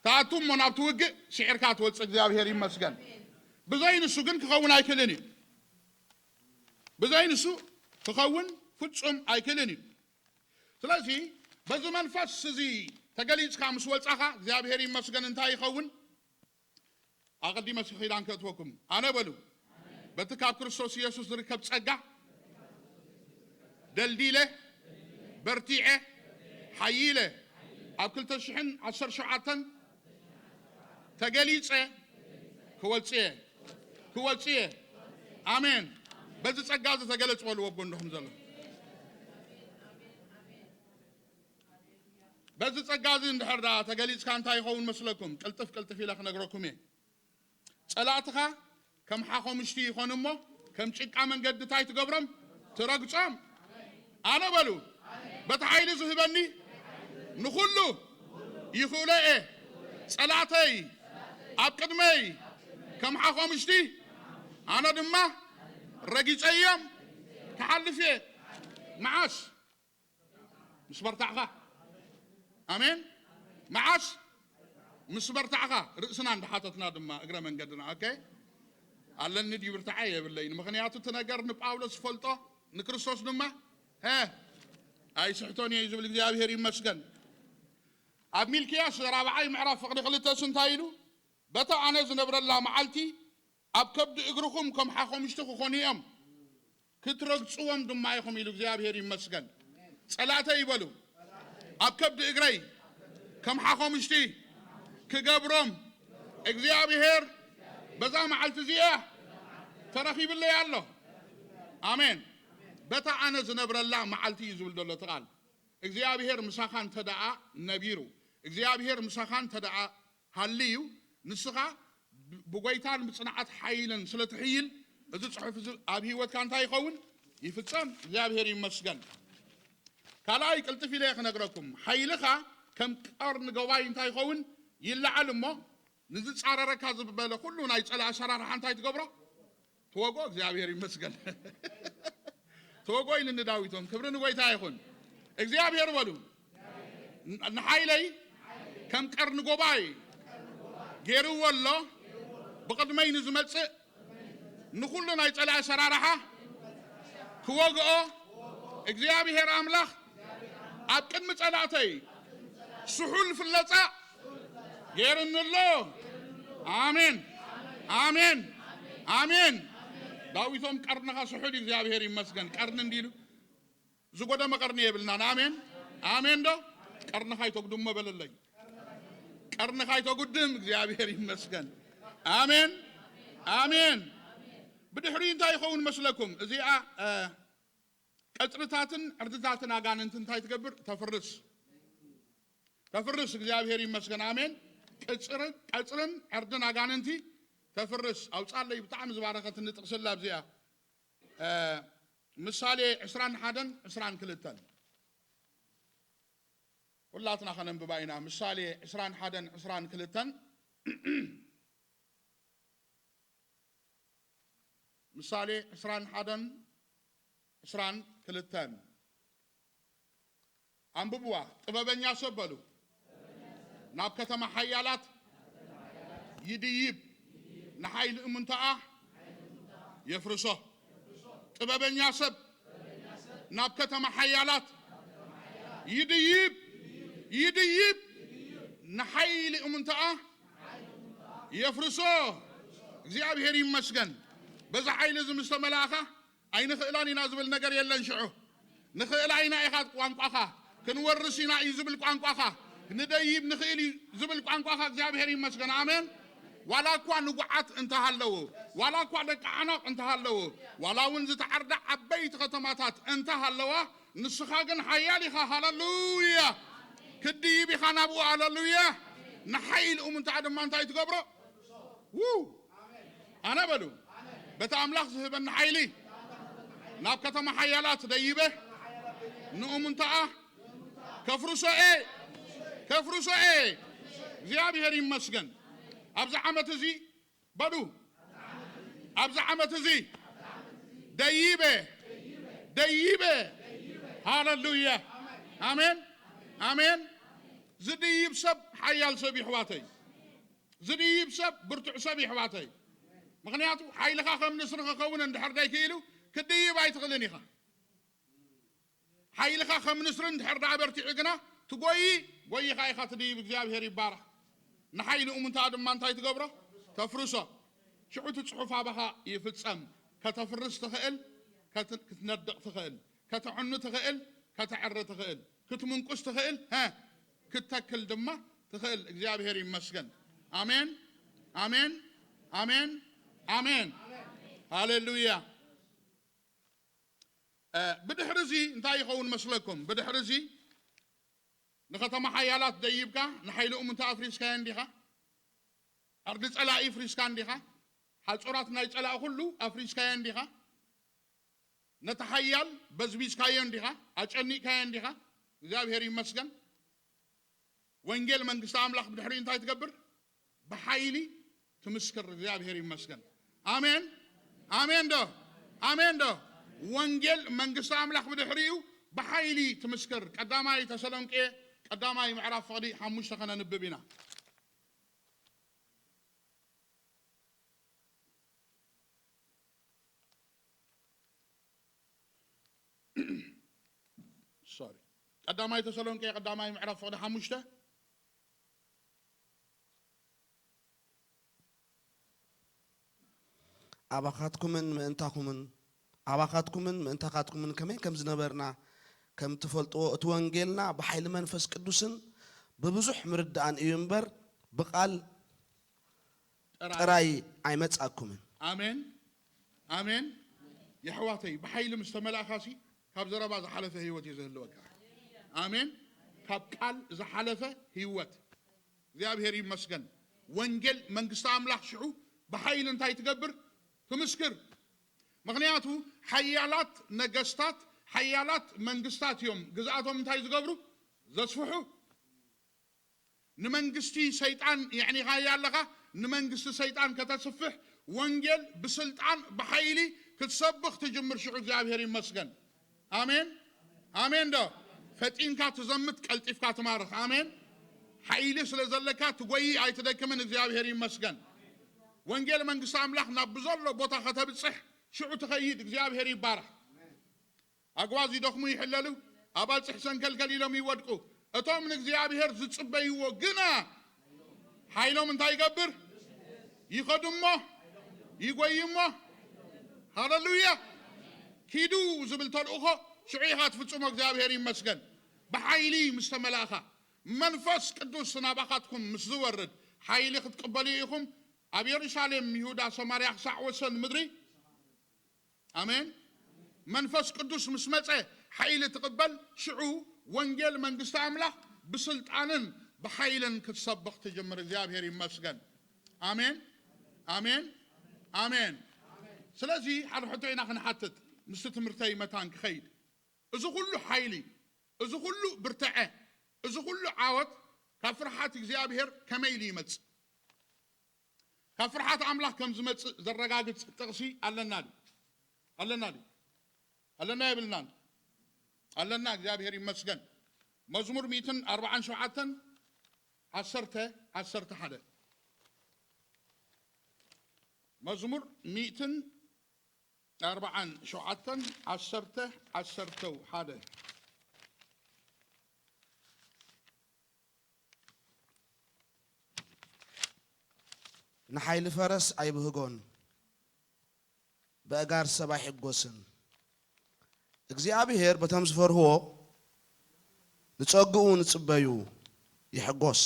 ትኣቱ እሞ ናብቲ ውግእ ስዒርካ ትወጽእ። እግዚኣብሔር ይመስገን። ብዘይ ንሱ ግን ክኸውን ኣይክእልን እዩ። ብዘይ ንሱ ክኸውን ፍጹም ኣይክእልን እዩ። ስለዚ በዚ መንፈስ እዚ ተገሊጽካ ምስ ወጻኻ እግዚኣብሔር ይመስገን እንታይ ይኸውን? ኣቐዲመ ኪዳን ከእትወኩም። ኣነ በሉ፣ በቲ ካብ ክርስቶስ ኢየሱስ ዝርከብ ጸጋ ደልዲለ፣ በርቲዐ፣ ሓይለ፣ ኣብ ክልተ ሽሕን ዓሰርተ ሸውዓተን ተገሊጸ፣ ክወጽእ እየ፣ ክወጽእ እየ። ኣሜን። በዚ ጸጋ እዚ ተገለጽ በልዎ ኣብ ጎንኹም ዘሎ። በዚ ጸጋ እዚ እንድሕር ደኣ ተገሊጽካ እንታይ ይኸውን መስለኩም? ቅልጥፍ ቅልጥፍ ኢለ ክነግረኩም እየ። ጸላእትኻ ከም ሓኾምሽቲ ይኾኑ እሞ፣ ከም ጭቃ መንገዲ እንታይ ትገብሮም? ትረግጾም። ኣነ በሉ፣ በቲ ሓይሊ ዝህበኒ ንኹሉ ይኽእሎ እየ። ጸላእተይ ኣብ ቅድመይ ከም ሓኾምሽቲ፣ ኣነ ድማ ረጊጸዮም ክሓልፍ እየ። መዓስ? ምስ በርታዕኻ። ኣሜን። መዓስ? ምስ በርታዕኻ ርእስና እንዳሓተትና ድማ እግረ መንገድና፣ ኦኬ፣ ኣለኒ ድዩ ብርታዐ የብለይን። ምኽንያቱ እቲ ነገር ንጳውሎስ ዝፈልጦ ንክርስቶስ ድማ፣ ሀ፣ ኣይስሕቶን እየ እዩ ዝብል። እግዚኣብሔር ይመስገን። ኣብ ሚልክያስ ራብዓይ ምዕራፍ ፍቕዲ ክልተስ እንታይ ኢሉ? በታ ኣነ ዝነብረላ መዓልቲ ኣብ ከብዲ እግርኹም ከም ሓኾምሽቲ ክኾኑ እዮም፣ ክትረግጽዎም ድማ ኢኹም ኢሉ። እግዚኣብሔር ይመስገን። ጸላእተይ ይበሉ፣ ኣብ ከብዲ እግረይ ከም ሓኾምሽቲ ክገብሮም እግዚኣብሔር በዛ መዓልቲ እዚኣ ተረኺብለይ ኣሎ። ኣሜን። በታ ኣነ ዝነብረላ መዓልቲ እዩ ዝብል ዘሎ እቲ ቃል። እግዚኣብሔር ምሳኻ እንተ ደኣ ነቢሩ፣ እግዚኣብሔር ምሳኻ እንተ ደኣ ሃልዩ፣ ንስኻ ብ-፣ ብጎይታን ብጽንዓት ሓይልን ስለ ትሕይል፣ እዚ ጽሑፍ እዚ ኣብ ህይወትካ እንታይ ይኸውን? ይፍጸም። እግዚኣብሔር ይመስገን። ካልኣይ፣ ቅልጥፍ ኢለ እየ ክነግረኩም። ሓይልኻ ከም ቀርኒ ገባይ እንታይ ይኸውን? ይለዓል እሞ፣ ንዝጻረረካ ዝበለ ኩሉ ናይ ጸላኢ ኣሰራርሓ እንታይ ትገብሮ? ትወግኦ። እግዚኣብሔር ይመስገን። ትወግኦ ኢሉ ንዳዊቶም። ክብሪ ንጎይታ ይኹን። እግዚኣብሔር በሉ። ን-፣ ንሓይለይ ከም ቀርኒ ጎባይ ገይርዎ ኣሎ። ብቕድመይ ንዝመጽእ ንኹሉ ናይ ጸላኢ ኣሰራርሓ ክወግኦ እግዚኣብሔር ኣምላኽ ኣብ ቅድሚ ጸላእተይ ስሑል ፍለጻ ገይርኒ ኣሎ። ኣሜን፣ ኣሜን፣ ኣሜን። ዳዊቶም ቀርንኻ ስሑል እዩ፣ እግዚኣብሔር ይመስገን። ቀርኒ እንዲሉ ዝጎደመ ቀርኒ የብልናን። ኣሜን፣ ኣሜን ዶ? ቀርንኻ ይተጉድሞ በለለይ። ቀርንኻ ይተጉድም፣ እግዚኣብሔር ይመስገን። ኣሜን፣ ኣሜን። ብድሕሪ እንታይ ይኸውን መስለኩም? እዚኣ፣ እ፣ ቀጽርታትን ዕርድታትን ኣጋንንቲ እንታይ ትገብር? ተፍርስ። ተፍርስ፣ እግዚኣብሔር ይመስገን። ኣሜን። ቅጽርን፣ ቀጽርን ዕርድን ኣጋንንቲ ተፍርስ። ኣውጻለይ፣ ብጣዕሚ ዝባረኸትኒ ጥቕሲ ኣላ ኣብዚኣ። እ፣ ምሳሌ ዕስራን ሓደን ዕስራን ክልተን። ኩላትና ከነንብባ ኢና። ምሳሌ ዕስራን ሓደን ዕስራን ክልተን። ምሳሌ ዕስራን ሓደን ዕስራን ክልተን። ኣንብብዋ። ጥበበኛ ሰብ በሉ፣ ናብ ከተማ ሓያላት ይድይብ፣ ንሓይሊ እሙንታኣ የፍርሶ። ጥበበኛ ሰብ ናብ ከተማ ሓያላት ይድይብ፣ ይድይብ፣ ንሓይሊ እሙንታኣ የፍርሶ። እግዚኣብሔር ይመስገን። በዛ ሓይሊ እዚ ምስ ተመላእኻ ኣይንኽእላን ኢና ዝብል ነገር የለን። ሽዑ ንኽእላ ኢና ኢኻ ቋንቋኻ፣ ክንወርስ ኢና እዩ ዝብል ቋንቋኻ፣ ንደይብ ንኽእል እዩ ዝብል ቋንቋኻ እግዚኣብሔር ይመስገን። ኣሜን። ዋላ እኳ ንጉዓት እንተሃለዉ፣ ዋላ እኳ ደቂ ዓናቕ እንተሃለዉ፣ ዋላ እውን ዝተዓርዳ ዓበይቲ ከተማታት እንተሃለዋ፣ ንስኻ ግን ሓያል ኢኻ። ሃለሉያ። ክትድይብ ኢኻ ናብኡ። ሃለሉያ። ንሓይሊ እሙንታኣ ድማ እንታይ ትገብሮ? ው! ኣነ በሉ፣ በቲ ኣምላኽ ዝህበኒ ሓይሊ ናብ ከተማ ሓያላት ደይበ ንእሙንታኣ ከፍርሶ እየ፣ ከፍርሶ እየ። እግዚኣብሔር ይመስገን። ኣብዚ ዓመት እዚ በሉ፣ ኣብዚ ዓመት እዚ ደይበ፣ ደይበ። ሃለሉያ። ኣሜን፣ ኣሜን። ዝድይብ ሰብ ሓያል ሰብ እዩ፣ ኣሕዋተይ። ዝድይብ ሰብ ብርቱዕ ሰብ እዩ፣ ኣሕዋተይ። ምኽንያቱ ሓይልኻ ከም ንስሪ ክኸውን እንድሕር ደይክኢሉ፣ ክትድይብ ኣይትኽእልን ኢኻ። ሓይልኻ ከም ንስሪ እንድሕር ደኣ በርቲዑ ግና፣ ትጎዪ፣ ጎይኻ ኢኻ ትድይብ። እግዚኣብሔር ይባረኽ። ንሓይሊ እሙንታኣ ድማ እንታይ ትገብሮ? ተፍርሶ። ሽዑ እቲ ጽሑፍ ኣባኻ ይፍጸም። ከተፍርስ ትኽእል፣ ከት-፣ ክትነድቕ ትኽእል፣ ከተዕኑ ትኽእል፣ ከተዕሪ ትኽእል፣ ክትምንቁስ ትኽእል፣ ሀ፣ ክትተክል ድማ ትኽእል። እግዚኣብሔር ይመስገን። ኣሜን፣ ኣሜን፣ ኣሜን፣ ኣሜን። ሃሌሉያ። እ፣ ብድሕሪ እዚ እንታይ ይኸውን መስለኩም? ብድሕሪ እዚ ንከተማ ሓያላት ደይብካ ንሓይሊ እሙንታ ኣፍሪስካዮ እንዲኻ? ዕርዲ ጸላኢ ኣፍሪስካ እንዲኻ? ሓጹራት ናይ ጸላኢ ኩሉ ኣፍሪስካዮ እንዲኻ? ነቲ ሓያል በዝቢዝካዮ እንዲኻ? ኣጨኒቕካዮ እንዲኻ? እግዚኣብሔር ይመስገን። ወንጌል መንግስቲ ኣምላኽ ብድሕሪኡ እንታይ ትገብር? ብሓይሊ ትምስክር። እግዚኣብሔር ይመስገን። ኣሜን፣ ኣሜን ዶ? ኣሜን ዶ? ወንጌል መንግስቲ ኣምላኽ ብድሕሪኡ ብሓይሊ ትምስክር። ቀዳማይ ተሰሎንቄ ቀዳማይ ምዕራፍ ፍቕዲ ሓሙሽተ ከነንብብ ኢና። ሶሪ፣ ቀዳማይ ተሰሎንቄ ቀዳማይ ምዕራፍ ፍቕዲ ሓሙሽተ። ኣባኻትኩምን ምእንታኹምን ኣባኻትኩምን ምእንታኻትኩምን ከመይ ከም ዝነበርና ከም ትፈልጥዎ፣ እቲ ወንጌልና ብሓይሊ መንፈስ ቅዱስን ብብዙሕ ምርዳእን እዩ እምበር፣ ብቓል ጥራይ ኣይመጻኩምን። ኣሜን፣ ኣሜን። የሕዋተይ፣ ብሓይሊ ምስ ተመላእካሲ፣ ካብ ዘረባ ዝሓለፈ ህይወት እዩ ዝህልወካ። ኣሜን። ካብ ቃል ዝሓለፈ ህይወት። እግዚኣብሔር ይመስገን። ወንጌል መንግስቲ ኣምላኽ ሽዑ ብሓይሊ እንታይ ትገብር? ትምስክር። ምኽንያቱ ሓያላት ነገስታት፣ ሓያላት መንግስታት እዮም ግዝኣቶም እንታይ ዝገብሩ? ዘስፍሑ። ንመንግስቲ ሰይጣን የዕኒኻያ ኣለኻ። ንመንግስቲ ሰይጣን ከተስፍሕ፣ ወንጌል ብስልጣን ብሓይሊ ክትሰብኽ ትጅምር። ሽዑ እግዚኣብሔር ይመስገን። ኣሜን፣ ኣሜን። ዶ ፈጢንካ ትዘምት፣ ቀልጢፍካ ትማርኽ። ኣሜን። ሓይሊ ስለ ዘለካ ትጎይ፣ ኣይትደክምን። እግዚኣብሔር ይመስገን። ወንጌል መንግስቲ ኣምላኽ ናብ ብዘሎ ቦታ ከተብጽሕ ሽዑ ትኸይድ። እግዚኣብሔር ይባረኽ። ኣግባዝ ይደኽሙ ይሕለሉ፣ ኣባጽሕ ሰንከልከል ኢሎም ይወድቁ። እቶም ንእግዚኣብሔር ዝጽበይዎ ግና ሓይሎም እንታይ ይገብር? ይኸዱ እሞ፣ ይጎይ እሞ። ሃለሉያ። ኪዱ ዝብል ተልእኾ ሽዑ ኢኻ ትፍጽሞ። እግዚኣብሔር ይመስገን። ብሓይሊ ምስ ተመላእኻ፣ መንፈስ ቅዱስ ናባኻትኩም ምስ ዝወርድ፣ ሓይሊ ክትቅበሉ ኢኹም። ኣብ የሩሳሌም፣ ይሁዳ፣ ሰማርያ፣ ክሳዕ ወሰን ምድሪ። ኣሜን። መንፈስ ቅዱስ ምስ መጸ ሓይሊ ትቕበል። ሽዑ ወንጌል መንግስቲ ኣምላኽ ብስልጣንን ብሓይልን ክትሰብኽ ትጅምር። እግዚኣብሔር ይመስገን። ኣሜን፣ ኣሜን፣ ኣሜን። ስለዚ ሓደ ሕቶ ኢና ክንሓትት፣ ምስቲ ትምህርተይ መታን ክኸይድ። እዚ ኩሉ ሓይሊ፣ እዚ ኩሉ ብርትዐ፣ እዚ ኩሉ ዓወት ካብ ፍርሓት እግዚኣብሔር ከመይ ኢሉ ይመጽእ? ካብ ፍርሓት ኣምላኽ ከም ዝመጽእ ዘረጋግጽ ጥቕሲ ኣለና ድዩ? ኣለና ድዩ? ኣለና የብልናን? ኣለና፣ እግዚኣብሔር ይመስገን። መዝሙር ሚእትን ኣርባዓን ሸውዓተን፣ ዓሰርተ፣ ዓሰርተ ሓደ። መዝሙር ሚእትን ኣርባዓን ሸውዓተን፣ ዓሰርተ፣ ዓሰርተ ሓደ። ንሓይሊ ፈረስ ኣይብህጎን፣ በእጋር ሰብ ኣይሕጎስን። እግዚኣብሔር በቶም ዝፈርህዎ፣ ንጸግኡ ንጽበዩ ይሕጎስ።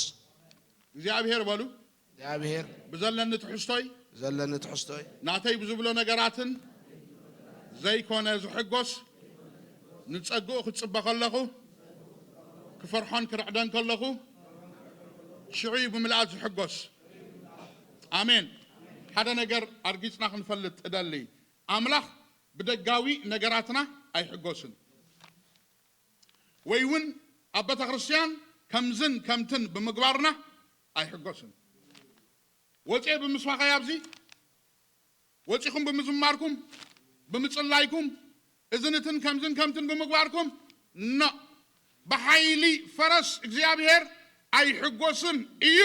እግዚኣብሔር በሉ። እግዚኣብሔር ብዘለኒ ትሕዝቶይ፣ ዘለኒ ትሕዝቶይ፣ ናተይ ብዝብሎ ነገራትን ዘይኮነ ዝሕጎስ፣ ንጸግኡ ክጽበ ከለኹ፣ ክፈርሖን ክርዕደን ከለኹ፣ ሽዑ እዩ ብምልኣት ዝሕጎስ። ኣሜን። ሓደ ነገር ኣርጊጽና ክንፈልጥ እደሊ። ኣምላኽ ብደጋዊ ነገራትና ኣይሕጎስን። ወይ እውን ኣብ ቤተ ክርስቲያን ከምዝን ከምትን ብምግባርና ኣይሕጎስን። ወፅየ ብምስባኸይ ኣብዚ፣ ወፂኹም ብምዝማርኩም፣ ብምፅላይኩም፣ እዝንትን ከምዝን ከምትን ብምግባርኩም፣ ኖ፣ ብሓይሊ ፈረስ እግዚኣብሔር ኣይሕጎስን እዩ።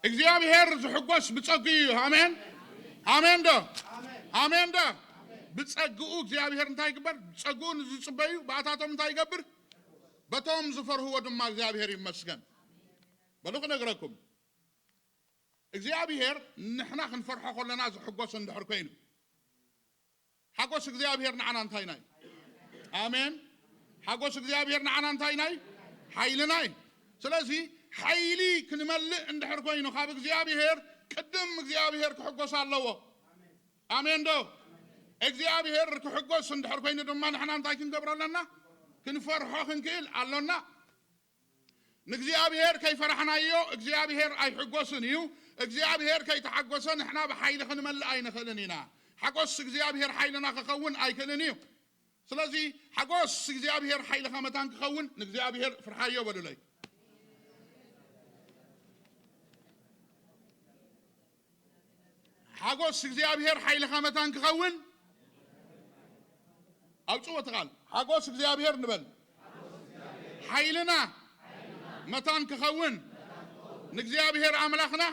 እግዚኣብሔር ዝሕጎስ ብጸግኡ እዩ። ኣሜን፣ ኣሜን ዶ? ኣሜን ዶ? ብጸግኡ እግዚኣብሔር እንታይ ይግበር? ብጸግኡ ንዝጽበዩ ብኣታቶም እንታይ ይገብር? በቶም ዝፈርህዎ ድማ እግዚኣብሔር ይመስገን። በሉ ክነግረኩም፣ እግዚኣብሔር ንሕና ክንፈርሖ ከለና ዝሕጎስ እንድሕር ኮይኑ፣ ሓጎስ እግዚኣብሔር ንዓና እንታይ ናይ? ኣሜን። ሓጎስ እግዚኣብሔር ንዓና እንታይ ናይ? ሓይልና እዩ። ስለዚ ሓይሊ ክንመልእ እንድሕር ኮይኑ፣ ካብ እግዚኣብሔር ቅድም እግዚኣብሔር ክሕጎስ ኣለዎ። ኣሜን ዶ? እግዚኣብሔር ክሕጎስ እንድሕር ኮይኑ ድማ ንሕና እንታይ ክንገብር ኣለና? ክንፈርሖ ክንክእል ኣሎና። ንእግዚኣብሔር ከይፈራሕናዮ እግዚኣብሔር ኣይሕጎስን እዩ። እግዚኣብሔር ከይተሓጎሰ ንሕና ብሓይሊ ክንመልእ ኣይንኽእልን ኢና። ሓጎስ እግዚኣብሔር ሓይልና ክኸውን ኣይክእልን እዩ። ስለዚ ሓጎስ እግዚኣብሔር ሓይልኻ መታን ክኸውን ንእግዚኣብሔር ፍርሓዮ በሉለይ። ሓጎስ እግዚኣብሔር ሓይልኻ መታን ክኸውን፣ ኣብ ጽወት ቃል ሓጎስ እግዚኣብሔር ንበል። ሓይልና መታን ክኸውን ንእግዚኣብሔር ኣምላኽና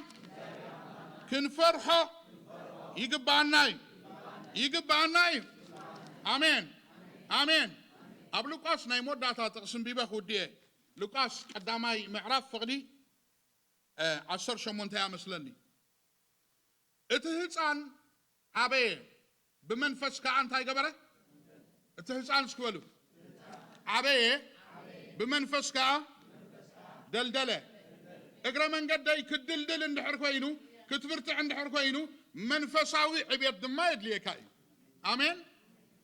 ክንፈርሖ ይግብኣና እዩ። ይግብኣና እዩ። ኣሜን፣ ኣሜን። ኣብ ሉቃስ ናይ መወዳእታ ጥቕሲ እንቢበ ክውድእ እየ። ሉቃስ ቀዳማይ ምዕራፍ ፍቕዲ ዓሰርተ ሸሞንተ እያ መስለኒ። እቲ ህፃን ዓበየ፣ ብመንፈስ ከዓ እንታይ ገበረ? እቲ ህፃን እስኪ በሉ፣ ዓበየ፣ ብመንፈስ ከዓ ደልደለ። እግረ መንገደይ ክድልድል እንድሕር ኮይኑ፣ ክትብርትዕ እንድሕር ኮይኑ፣ መንፈሳዊ ዕቤት ድማ የድልየካ እዩ። ኣሜን።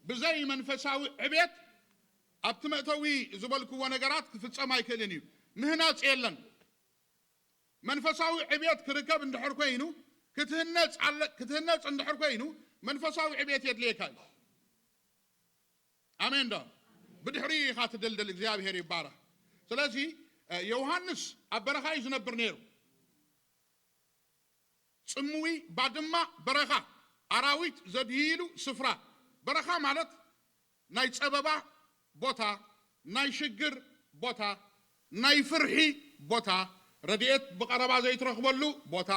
ብዘይ መንፈሳዊ ዕቤት ኣብቲ መእተዊ ዝበልክዎ ነገራት ክፍጸም ኣይክእልን እዩ። ምህናጽ የለን። መንፈሳዊ ዕቤት ክርከብ እንድሕር ኮይኑ፣ ክትህነጽ ኣለ-፣ ክትህነጽ እንድሕር ኮይኑ፣ መንፈሳዊ ዕቤት የድልየካ እዩ። ኣሜን ዶ? ብድሕሪ ኢኻ ትድልድል። እግዚኣብሔር ይባረኽ። ስለዚ፣ እ፣ ዮሃንስ ኣብ በረኻ እዩ ዝነብር ነይሩ። ጽምዊ፣ ባድማ፣ በረኻ፣ ኣራዊት ዘድህይሉ ስፍራ። በረኻ ማለት ናይ ጸበባ ቦታ፣ ናይ ሽግር ቦታ፣ ናይ ፍርሒ ቦታ፣ ረድኤት ብቐረባ ዘይትረኽበሉ ቦታ፣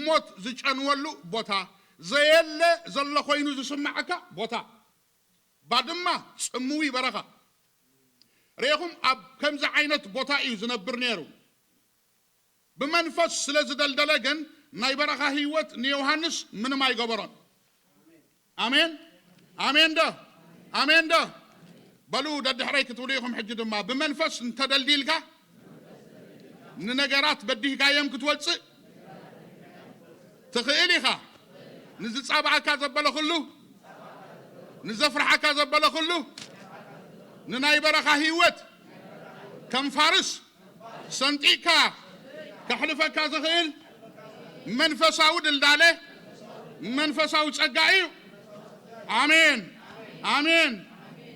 ሞት ዝጨንወሉ ቦታ፣ ዘየለ ዘሎ ኮይኑ ዝስምዓካ ቦታ። ባድማ፣ ጽምዊ፣ በረኻ። ርኢኹም፣ ኣብ ከምዚ ዓይነት ቦታ እዩ ዝነብር ነይሩ። ብመንፈስ ስለ ዝደልደለ ግን ናይ በረኻ ህይወት ንዮሃንስ ምንም ኣይገበሮን። ኣሜን፣ ኣሜን ዶ? ኣሜን ዶ? በሉ፣ ደድሕረይ ክትብሉ ኢኹም። ሕጂ ድማ ብመንፈስ እንተደልዲልካ፣ ንነገራት በዲህካዮም ክትወፅእ ትኽእል ኢኻ። ንዝጻባኣካ ዘበለ ኩሉ፣ ንዘፍርሓካ ዘበለ ኩሉ፣ ንናይ በረኻ ህይወት ከም ፋርስ ሰንጢቕካ ከሕልፈካ ዝኽእል መንፈሳዊ ድልዳለ፣ መንፈሳዊ ጸጋ እዩ። ኣሜን፣ ኣሜን።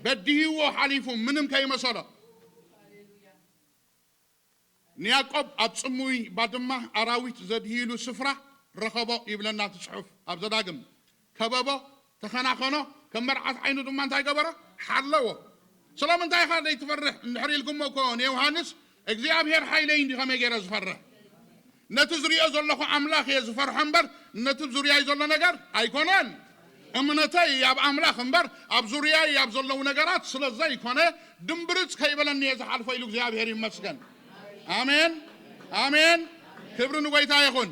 በዲህዎ ሓሊፉ ምንም ከይመሰሎ። ንያዕቆብ ኣብ ጽምዊ ባድማ ኣራዊት ዘድህይሉ ስፍራ ረኸቦ ይብለና እቲ ጽሑፍ ኣብ ዘዳግም። ከበቦ፣ ተኸናኸኖ፣ ከም መርዓት ዓይኑ ድማ እንታይ ገበሮ? ሓለዎ። ስለምንታይ ኢኻ ዘይትፈርሕ እንድሕር ኢልኩሞ እኮ ንዮሃንስ፣ እግዚኣብሔር ሓይለይ እንዲ ከመይ ገይረ ዝፈርሕ? ነቲ ዝሪኦ ዘለኹ ኣምላኽ እየ ዝፈርሖ እምበር፣ ነቲ ዙርያይ ዘሎ ነገር ኣይኮነን። እምነተይ ኣብ ኣምላኽ እምበር፣ ኣብ ዙርያይ ኣብ ዘለዉ ነገራት ስለ ዘይኮነ፣ ድምብርጽ ከይበለኒ እየ ዝሓልፎ ኢሉ እግዚኣብሔር ይመስገን። ኣሜን፣ ኣሜን። ክብሪ ንጎይታ ይኹን።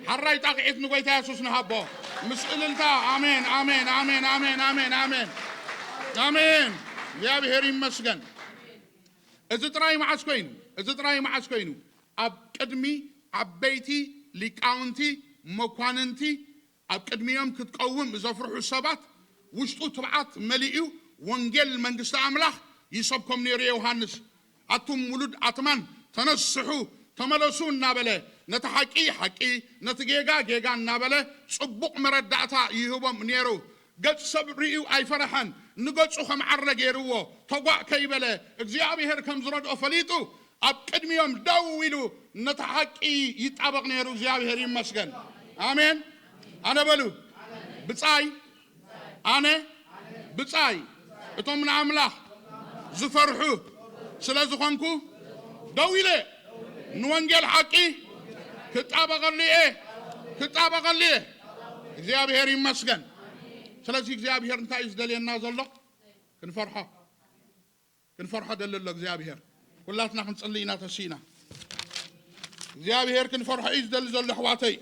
ሓራይ ጣቕዒት ንጎይታ የሱስ ንሃቦ። ምስ እልልታ ኣሜን፣ ኣሜን፣ ኣሜን፣ ኣሜን፣ ኣሜን፣ ኣሜን። ኣሜን። እግዚኣብሔር ይመስገን። እዚ ጥራይ መዓስ ኮይኑ? እዚ ጥራይ መዓስ ኮይኑ? ኣብ ቅድሚ ዓበይቲ ሊቃውንቲ፣ መኳንንቲ፣ ኣብ ቅድሚኦም ክትቀውም ዘፍርሑ ሰባት፣ ውሽጡ ትብዓት መሊኡ ወንጌል መንግስቲ ኣምላኽ ይሰብኮም ነይሩ ዮሃንስ። ኣቱም ውሉድ ኣትማን ተነስሑ፣ ተመለሱ እናበለ፣ ነቲ ሓቂ ሓቂ፣ ነቲ ጌጋ ጌጋ እናበለ ጽቡቕ መረዳእታ ይህቦም ነይሩ። ገጽ ሰብ ርእዩ ኣይፈረሐን። ንገጹ ከም ዓረ ገይርዎ፣ ተጓእ ከይበለ፣ እግዚኣብሔር ከም ዝረድኦ ፈሊጡ፣ ኣብ ቅድሚኦም ደው ኢሉ ነቲ ሓቂ ይጣበቕ ነይሩ። እግዚኣብሔር ይመስገን። ኣሜን። ኣነ በሉ፣ ብጻይ፣ ኣነ ብጻይ፣ እቶም ንኣምላኽ ዝፈርሑ ስለ ዝኾንኩ፣ ደው ኢለ ንወንጌል ሓቂ ክጣበቐሉ እየ፣ ክጣበቐሉ እየ። እግዚኣብሔር ይመስገን። ስለዚ እግዚኣብሔር እንታይ እዩ ዝደልየና ዘሎ? ክንፈርሖ። ክንፈርሖ ደሊ ኣሎ እግዚኣብሔር። ኩላትና ክንጽሊ ኢና ተሲእና። እግዚኣብሔር ክንፈርሖ እዩ ዝደሊ ዘሎ ኣሕዋተይ።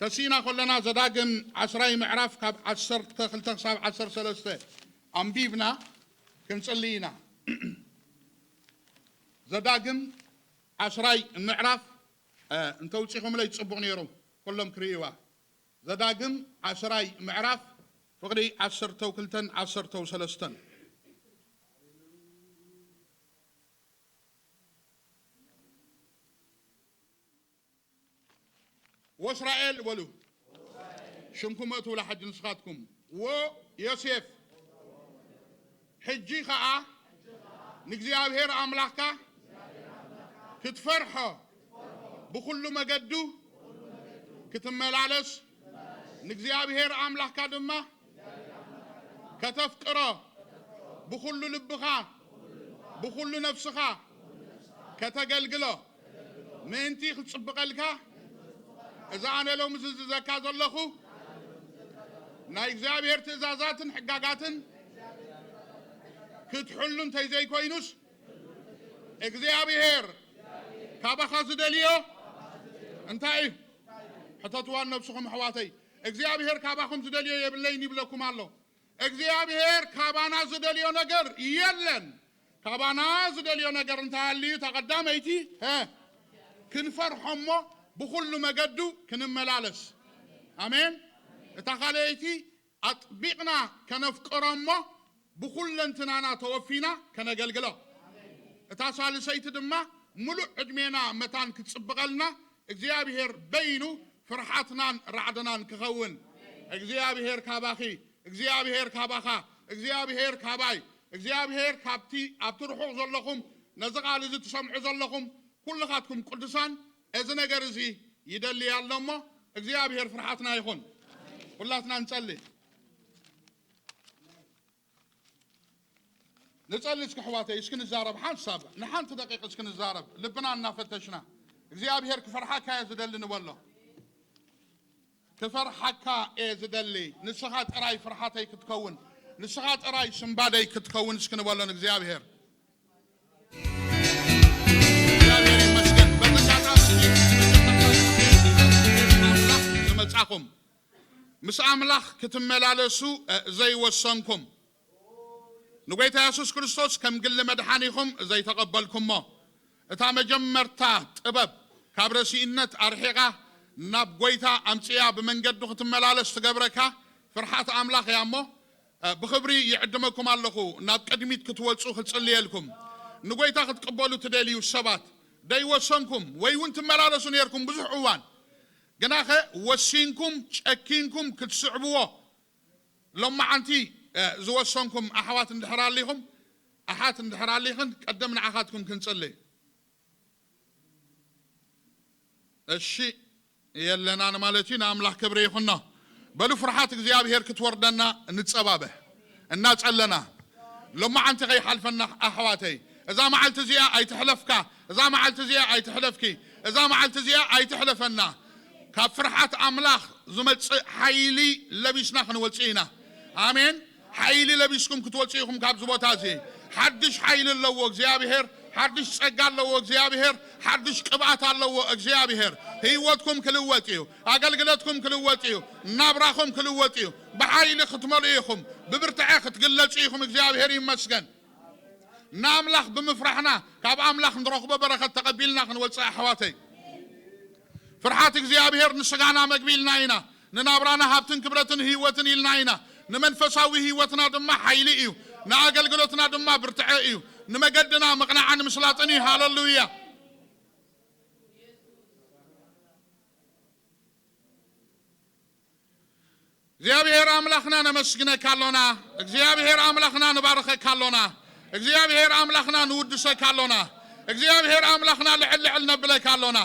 ተሲእና ከለና ዘዳግም ዓስራይ ምዕራፍ ካብ ዓሰርተ ክልተ ክሳብ ዓሰርተ ሰለስተ ኣንቢብና ክንጽሊ ኢና። ዘዳግም ዓስራይ ምዕራፍ፣ እ፣ እንተውጺኹምለይ ጽቡቕ ነይሩ፣ ኩሎም ክርእይዋ። ዘዳግም ዓስራይ ምዕራፍ ፍቕዲ ዓሰርተው ክልተን ዓሰርተው ሰለስተን። ወእስራኤል በሉ። ሽምኩም እትብላ ሕጂ ንስኻትኩም። ወዮሴፍ፣ ሕጂ ኸኣ ንእግዚኣብሔር ኣምላኽካ ክትፈርሖ፣ ብኹሉ መገዱ ክትመላለስ፣ ንእግዚኣብሔር ኣምላኽካ ድማ ከተፍቅሮ፣ ብኹሉ ልብኻ፣ ብኹሉ ነፍስኻ ከተገልግሎ ምእንቲ ክጽብቐልካ፣ እዚ ኣነ ሎሚ ዝእዝዘካ ዘለኹ ናይ እግዚኣብሔር ትእዛዛትን ሕጋጋትን ክትሕሉ እንተይዘይኮይኑስ እግዚኣብሔር ካባኻ ዝደልዮ እንታይ እዩ? ሕተትዋን ነብስኹም ኣሕዋተይ። እግዚኣብሔር ካባኹም ዝደልዮ የብለይን ይብለኩም ኣሎ። እግዚኣብሔር ካባና ዝደልዮ ነገር የለን። ካባና ዝደልዮ ነገር እንተሃልዩ፣ እታ ቀዳመይቲ፣ ሀ፣ ክንፈርሖ እሞ ብኹሉ መገዱ ክንመላለስ። ኣሜን። እታ ካልኣይቲ፣ ኣጥቢቕና ከነፍቅሮ እሞ ብኹለንትናና ተወፊና ከነገልግሎ። እታ ሳልሰይቲ ድማ፣ ምሉእ ዕድሜና መታን ክትጽብቐልና እግዚኣብሔር በይኑ ፍርሓትናን ራዕድናን ክኸውን። እግዚኣብሔር ካባኺ፣ እግዚኣብሔር ካባኻ፣ እግዚኣብሔር ካባይ፣ እግዚኣብሔር ካብቲ ኣብቲ ርሑቕ ዘለኹም፣ ነዚ ቃል እዚ ትሰምዑ ዘለኹም ኩልኻትኩም ቅዱሳን፣ እዚ ነገር እዚ ይደሊ ኣሎ እሞ እግዚኣብሔር ፍርሓትና ይኹን። ኩላትና ንጸሊ። ንጸሊ እስኪ ኣሕዋተይ፣ እስኪ ንዛረብ ሓንሳብ፣ ንሓንቲ ደቂቕ እስኪ ንዛረብ፣ ልብና እናፈተሽና። እግዚኣብሔር ክፈርሓካ እየ ዝደሊ ንበሎ። ክፈርሓካ እየ ዝደሊ፣ ንስኻ ጥራይ ፍርሓተይ ክትከውን፣ ንስኻ ጥራይ ስንባደይ ክትከውን እስኪ ንበሎ ንእግዚኣብሔር። እግዚኣብሔር ይመስገን። በዚ ኣጋጣሚ እዚ ኣምላኽ ዝመጻኹም፣ ምስ ኣምላኽ ክትመላለሱ፣ እ፣ ዘይወሰንኩም፣ ንጎይታ የሱስ ክርስቶስ ከም ግሊ መድሓኒኹም ዘይተቐበልኩሞ፣ እታ መጀመርታ ጥበብ ካብ ረሲእነት ኣርሒቓ ናብ ጎይታ ኣምጽያ ብመንገዱ ክትመላለስ ትገብረካ ፍርሓት ኣምላኽ እያ እሞ፣ እ፣ ብኽብሪ ይዕድመኩም ኣለኹ። ናብ ቅድሚት ክትወጹ ክጽልየልኩም። ንጎይታ ክትቅበሉ ትደልዩ ሰባት ደይወሰንኩም ወይ እውን ትመላለሱ ነርኩም ብዙሕ እዋን፣ ግናኸ ወሲንኩም ጨኪንኩም ክትስዕብዎ ሎማዓንቲ፣ እ፣ ዝወሰንኩም ኣሕዋት እንድሕር ኣሊኹም፣ ኣሓት እንድሕር ኣሊኽን፣ ቀደም ንዓኻትኩም ክንጽሊ። እሺ፣ የለናን ማለት እዩ። ንኣምላኽ ክብሪ ይኹኖ። በሉ፣ ፍርሓት እግዚኣብሔር ክትወርደና ንጸባበ። እናጸለና፣ ሎማዓንቲ ከይሓልፈና ኣሕዋተይ፣ እዛ መዓልቲ እዚኣ ኣይትሕለፍካ፣ እዛ መዓልቲ እዚኣ ኣይትሕለፍኪ፣ እዛ መዓልቲ እዚኣ ኣይትሕለፈና። ካብ ፍርሓት ኣምላኽ ዝመጽእ ሓይሊ ለቢስና ክንወጽእ ኢና። ኣሜን። ሓይሊ ለቢስኩም ክትወጽኡ ኢኹም ካብዚ ቦታ እዚ። ሓድሽ ሓይሊ ኣለዎ እግዚኣብሔር፣ ሓድሽ ጸጋ ኣለዎ እግዚኣብሔር፣ ሓድሽ ቅብኣት ኣለዎ እግዚኣብሔር። ህይወትኩም ክልወጥ እዩ፣ ኣገልግሎትኩም ክልወጥ እዩ፣ ናብራኹም ክልወጥ እዩ። ብሓይሊ ክትመልኡ ኢኹም፣ ብብርትዐ ክትግለጹ ኢኹም። እግዚኣብሔር ይመስገን። ንኣምላኽ ብምፍራሕና ካብ ኣምላኽ ንረኽቦ በረኸት ተቐቢልና ክንወጽእ ኣሕዋተይ። ፍርሓት እግዚኣብሔር ንስጋና መግቢ ኢልና ኢና፣ ንናብራና ሃብትን ክብረትን ህይወትን ኢልና ኢና። ንመንፈሳዊ ህይወትና ድማ ሓይሊ እዩ፣ ንኣገልግሎትና ድማ ብርትዐ እዩ፣ ንመገድና ምቕናዕን ምስላጥን እዩ። ሃለሉያ። እግዚኣብሔር ኣምላኽና ነመስግነካ ኣሎና። እግዚኣብሔር ኣምላኽና ንባርኸካ ኣሎና። እግዚኣብሔር ኣምላኽና ንውድሰካ ኣሎና። እግዚኣብሔር ኣምላኽና ልዕል ልዕል ነብለካ ኣሎና።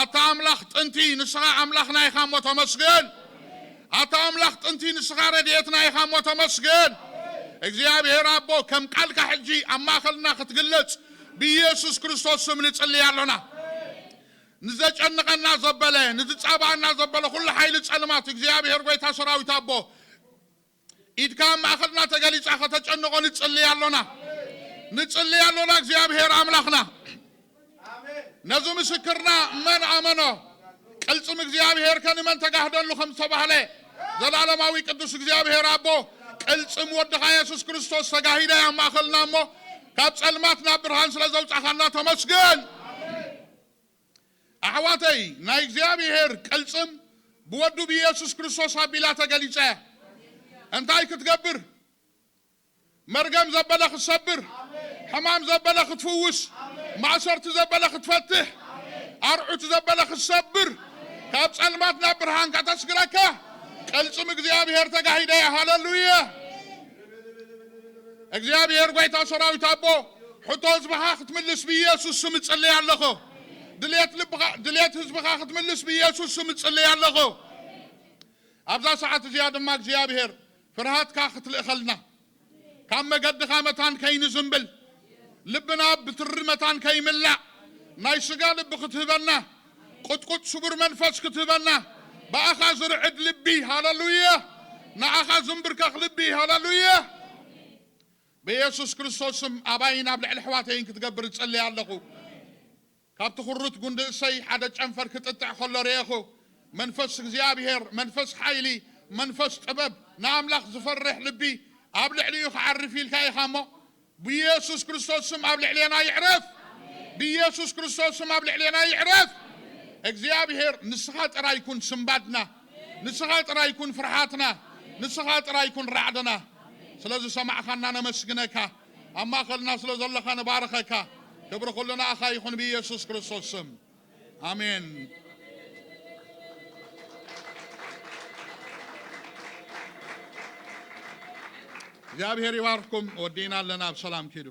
ኣታ ኣምላኽ ጥንቲ ንስኻ ኣምላኽና ኢኻ እሞ ተመስገን። ኣታ ኣምላኽ ጥንቲ ንስኻ ረድኤትና ኢኻ እሞ ተመስገን። እግዚኣብሔር ኣቦ ከም ቃልካ ሕጂ ኣብ ማእኸልና ክትግለጽ ብኢየሱስ ክርስቶስ ስም ንጽልይ ኣሎና። ንዘጨንቐና ዘበለ፣ ንዝጻባኣና ዘበለ ኩሉ ሓይሊ ጸልማት እግዚኣብሔር ጎይታ ሰራዊት ኣቦ ኢድካ ኣብ ማእኸልና ተገሊጻ ከተጨንቖ ንጽልይ ኣሎና። ንጽልይ ኣሎና እግዚኣብሔር ኣምላኽና። ነዚ ምስክርና መን ኣመኖ? ቅልጽም እግዚኣብሔር ከ ንመን ተጋህደሉ ከም ዝተባህለ ዘላለማዊ ቅዱስ እግዚኣብሔር ኣቦ ቅልጽም ወድኻ የሱስ ክርስቶስ ተጋሂደ ኣብ ማእኸልና እሞ ካብ ጸልማት ናብ ብርሃን ስለ ዘውጻኻና ተመስገን። ኣሕዋተይ፣ ናይ እግዚኣብሔር ቅልጽም ብወዱ ብኢየሱስ ክርስቶስ ኣቢላ ተገሊጸ። እንታይ ክትገብር? መርገም ዘበለ ክትሰብር፣ ሕማም ዘበለ ክትፍውስ፣ ማእሰርቲ ዘበለ ክትፈትሕ፣ ኣርዑት ዘበለ ክትሰብር፣ ካብ ጸልማት ናብ ብርሃን ከተስግረካ ቅልጽም እግዚኣብሔር ተጋሂደ። ሃለሉያ። እግዚኣብሔር ጐይታ ሰራዊት ኣቦ፣ ሕቶ ህዝብኻ ክትምልስ ብኢየሱስ ስም እጽልይ ኣለኹ። ድሌት ልብኻ፣ ድሌት ህዝብኻ ክትምልስ ብኢየሱስ ስም እጽልይ ኣለኹ። ኣብዛ ሰዓት እዚኣ ድማ እግዚኣብሔር ፍርሃትካ ክትልእኸልና፣ ካብ መገድኻ መታን ከይንዝንብል፣ ልብና ብትሪ መታን ከይምላእ፣ ናይ ስጋ ልቢ ክትህበና፣ ቁጥቁጥ ስቡር መንፈስ ክትህበና፣ ብኣኻ ዝርዕድ ልቢ፣ ሃለሉያ፣ ንዓኻ ዝንብርከኽ ልቢ። ሃሌሉያ። ብኢየሱስ ክርስቶስ ስም ኣባይን ኣብ ልዕሊ ኣሕዋተይን ክትገብር እጸሊ ኣለኹ። ካብቲ ኩሩት ጉንዲ እሰይ ሓደ ጨንፈር ክጥጥዕ ከሎ ርኤኹ። መንፈስ እግዚኣብሔር፣ መንፈስ ሓይሊ፣ መንፈስ ጥበብ፣ ንኣምላኽ ዝፈርሕ ልቢ ኣብ ልዕሊኡ ክዓርፍ ኢልካ ኢኻ እሞ፣ ብኢየሱስ ክርስቶስ ስም ኣብ ልዕሌና ይዕረፍ። ብኢየሱስ ክርስቶስ ስም ኣብ ልዕሌና ይዕረፍ። እግዚኣብሔር ንስኻ ጥራይ ኩን ስንባድና፣ ንስኻ ጥራይ ኩን ፍርሓትና፣ ንስኻ ጥራይ ኩን ራዕድና። ስለ ዝሰማዕኻና ነመስግነካ። ኣብ ማእኸልና ስለ ዘለኻ ንባርኸካ። ክብሪ ኩሉ ንኣኻ ይኹን ብኢየሱስ ክርስቶስ ስም። ኣሜን። እግዚኣብሔር ይባርኩም። ወዲእና ኣለና። ብሰላም ኪዱ።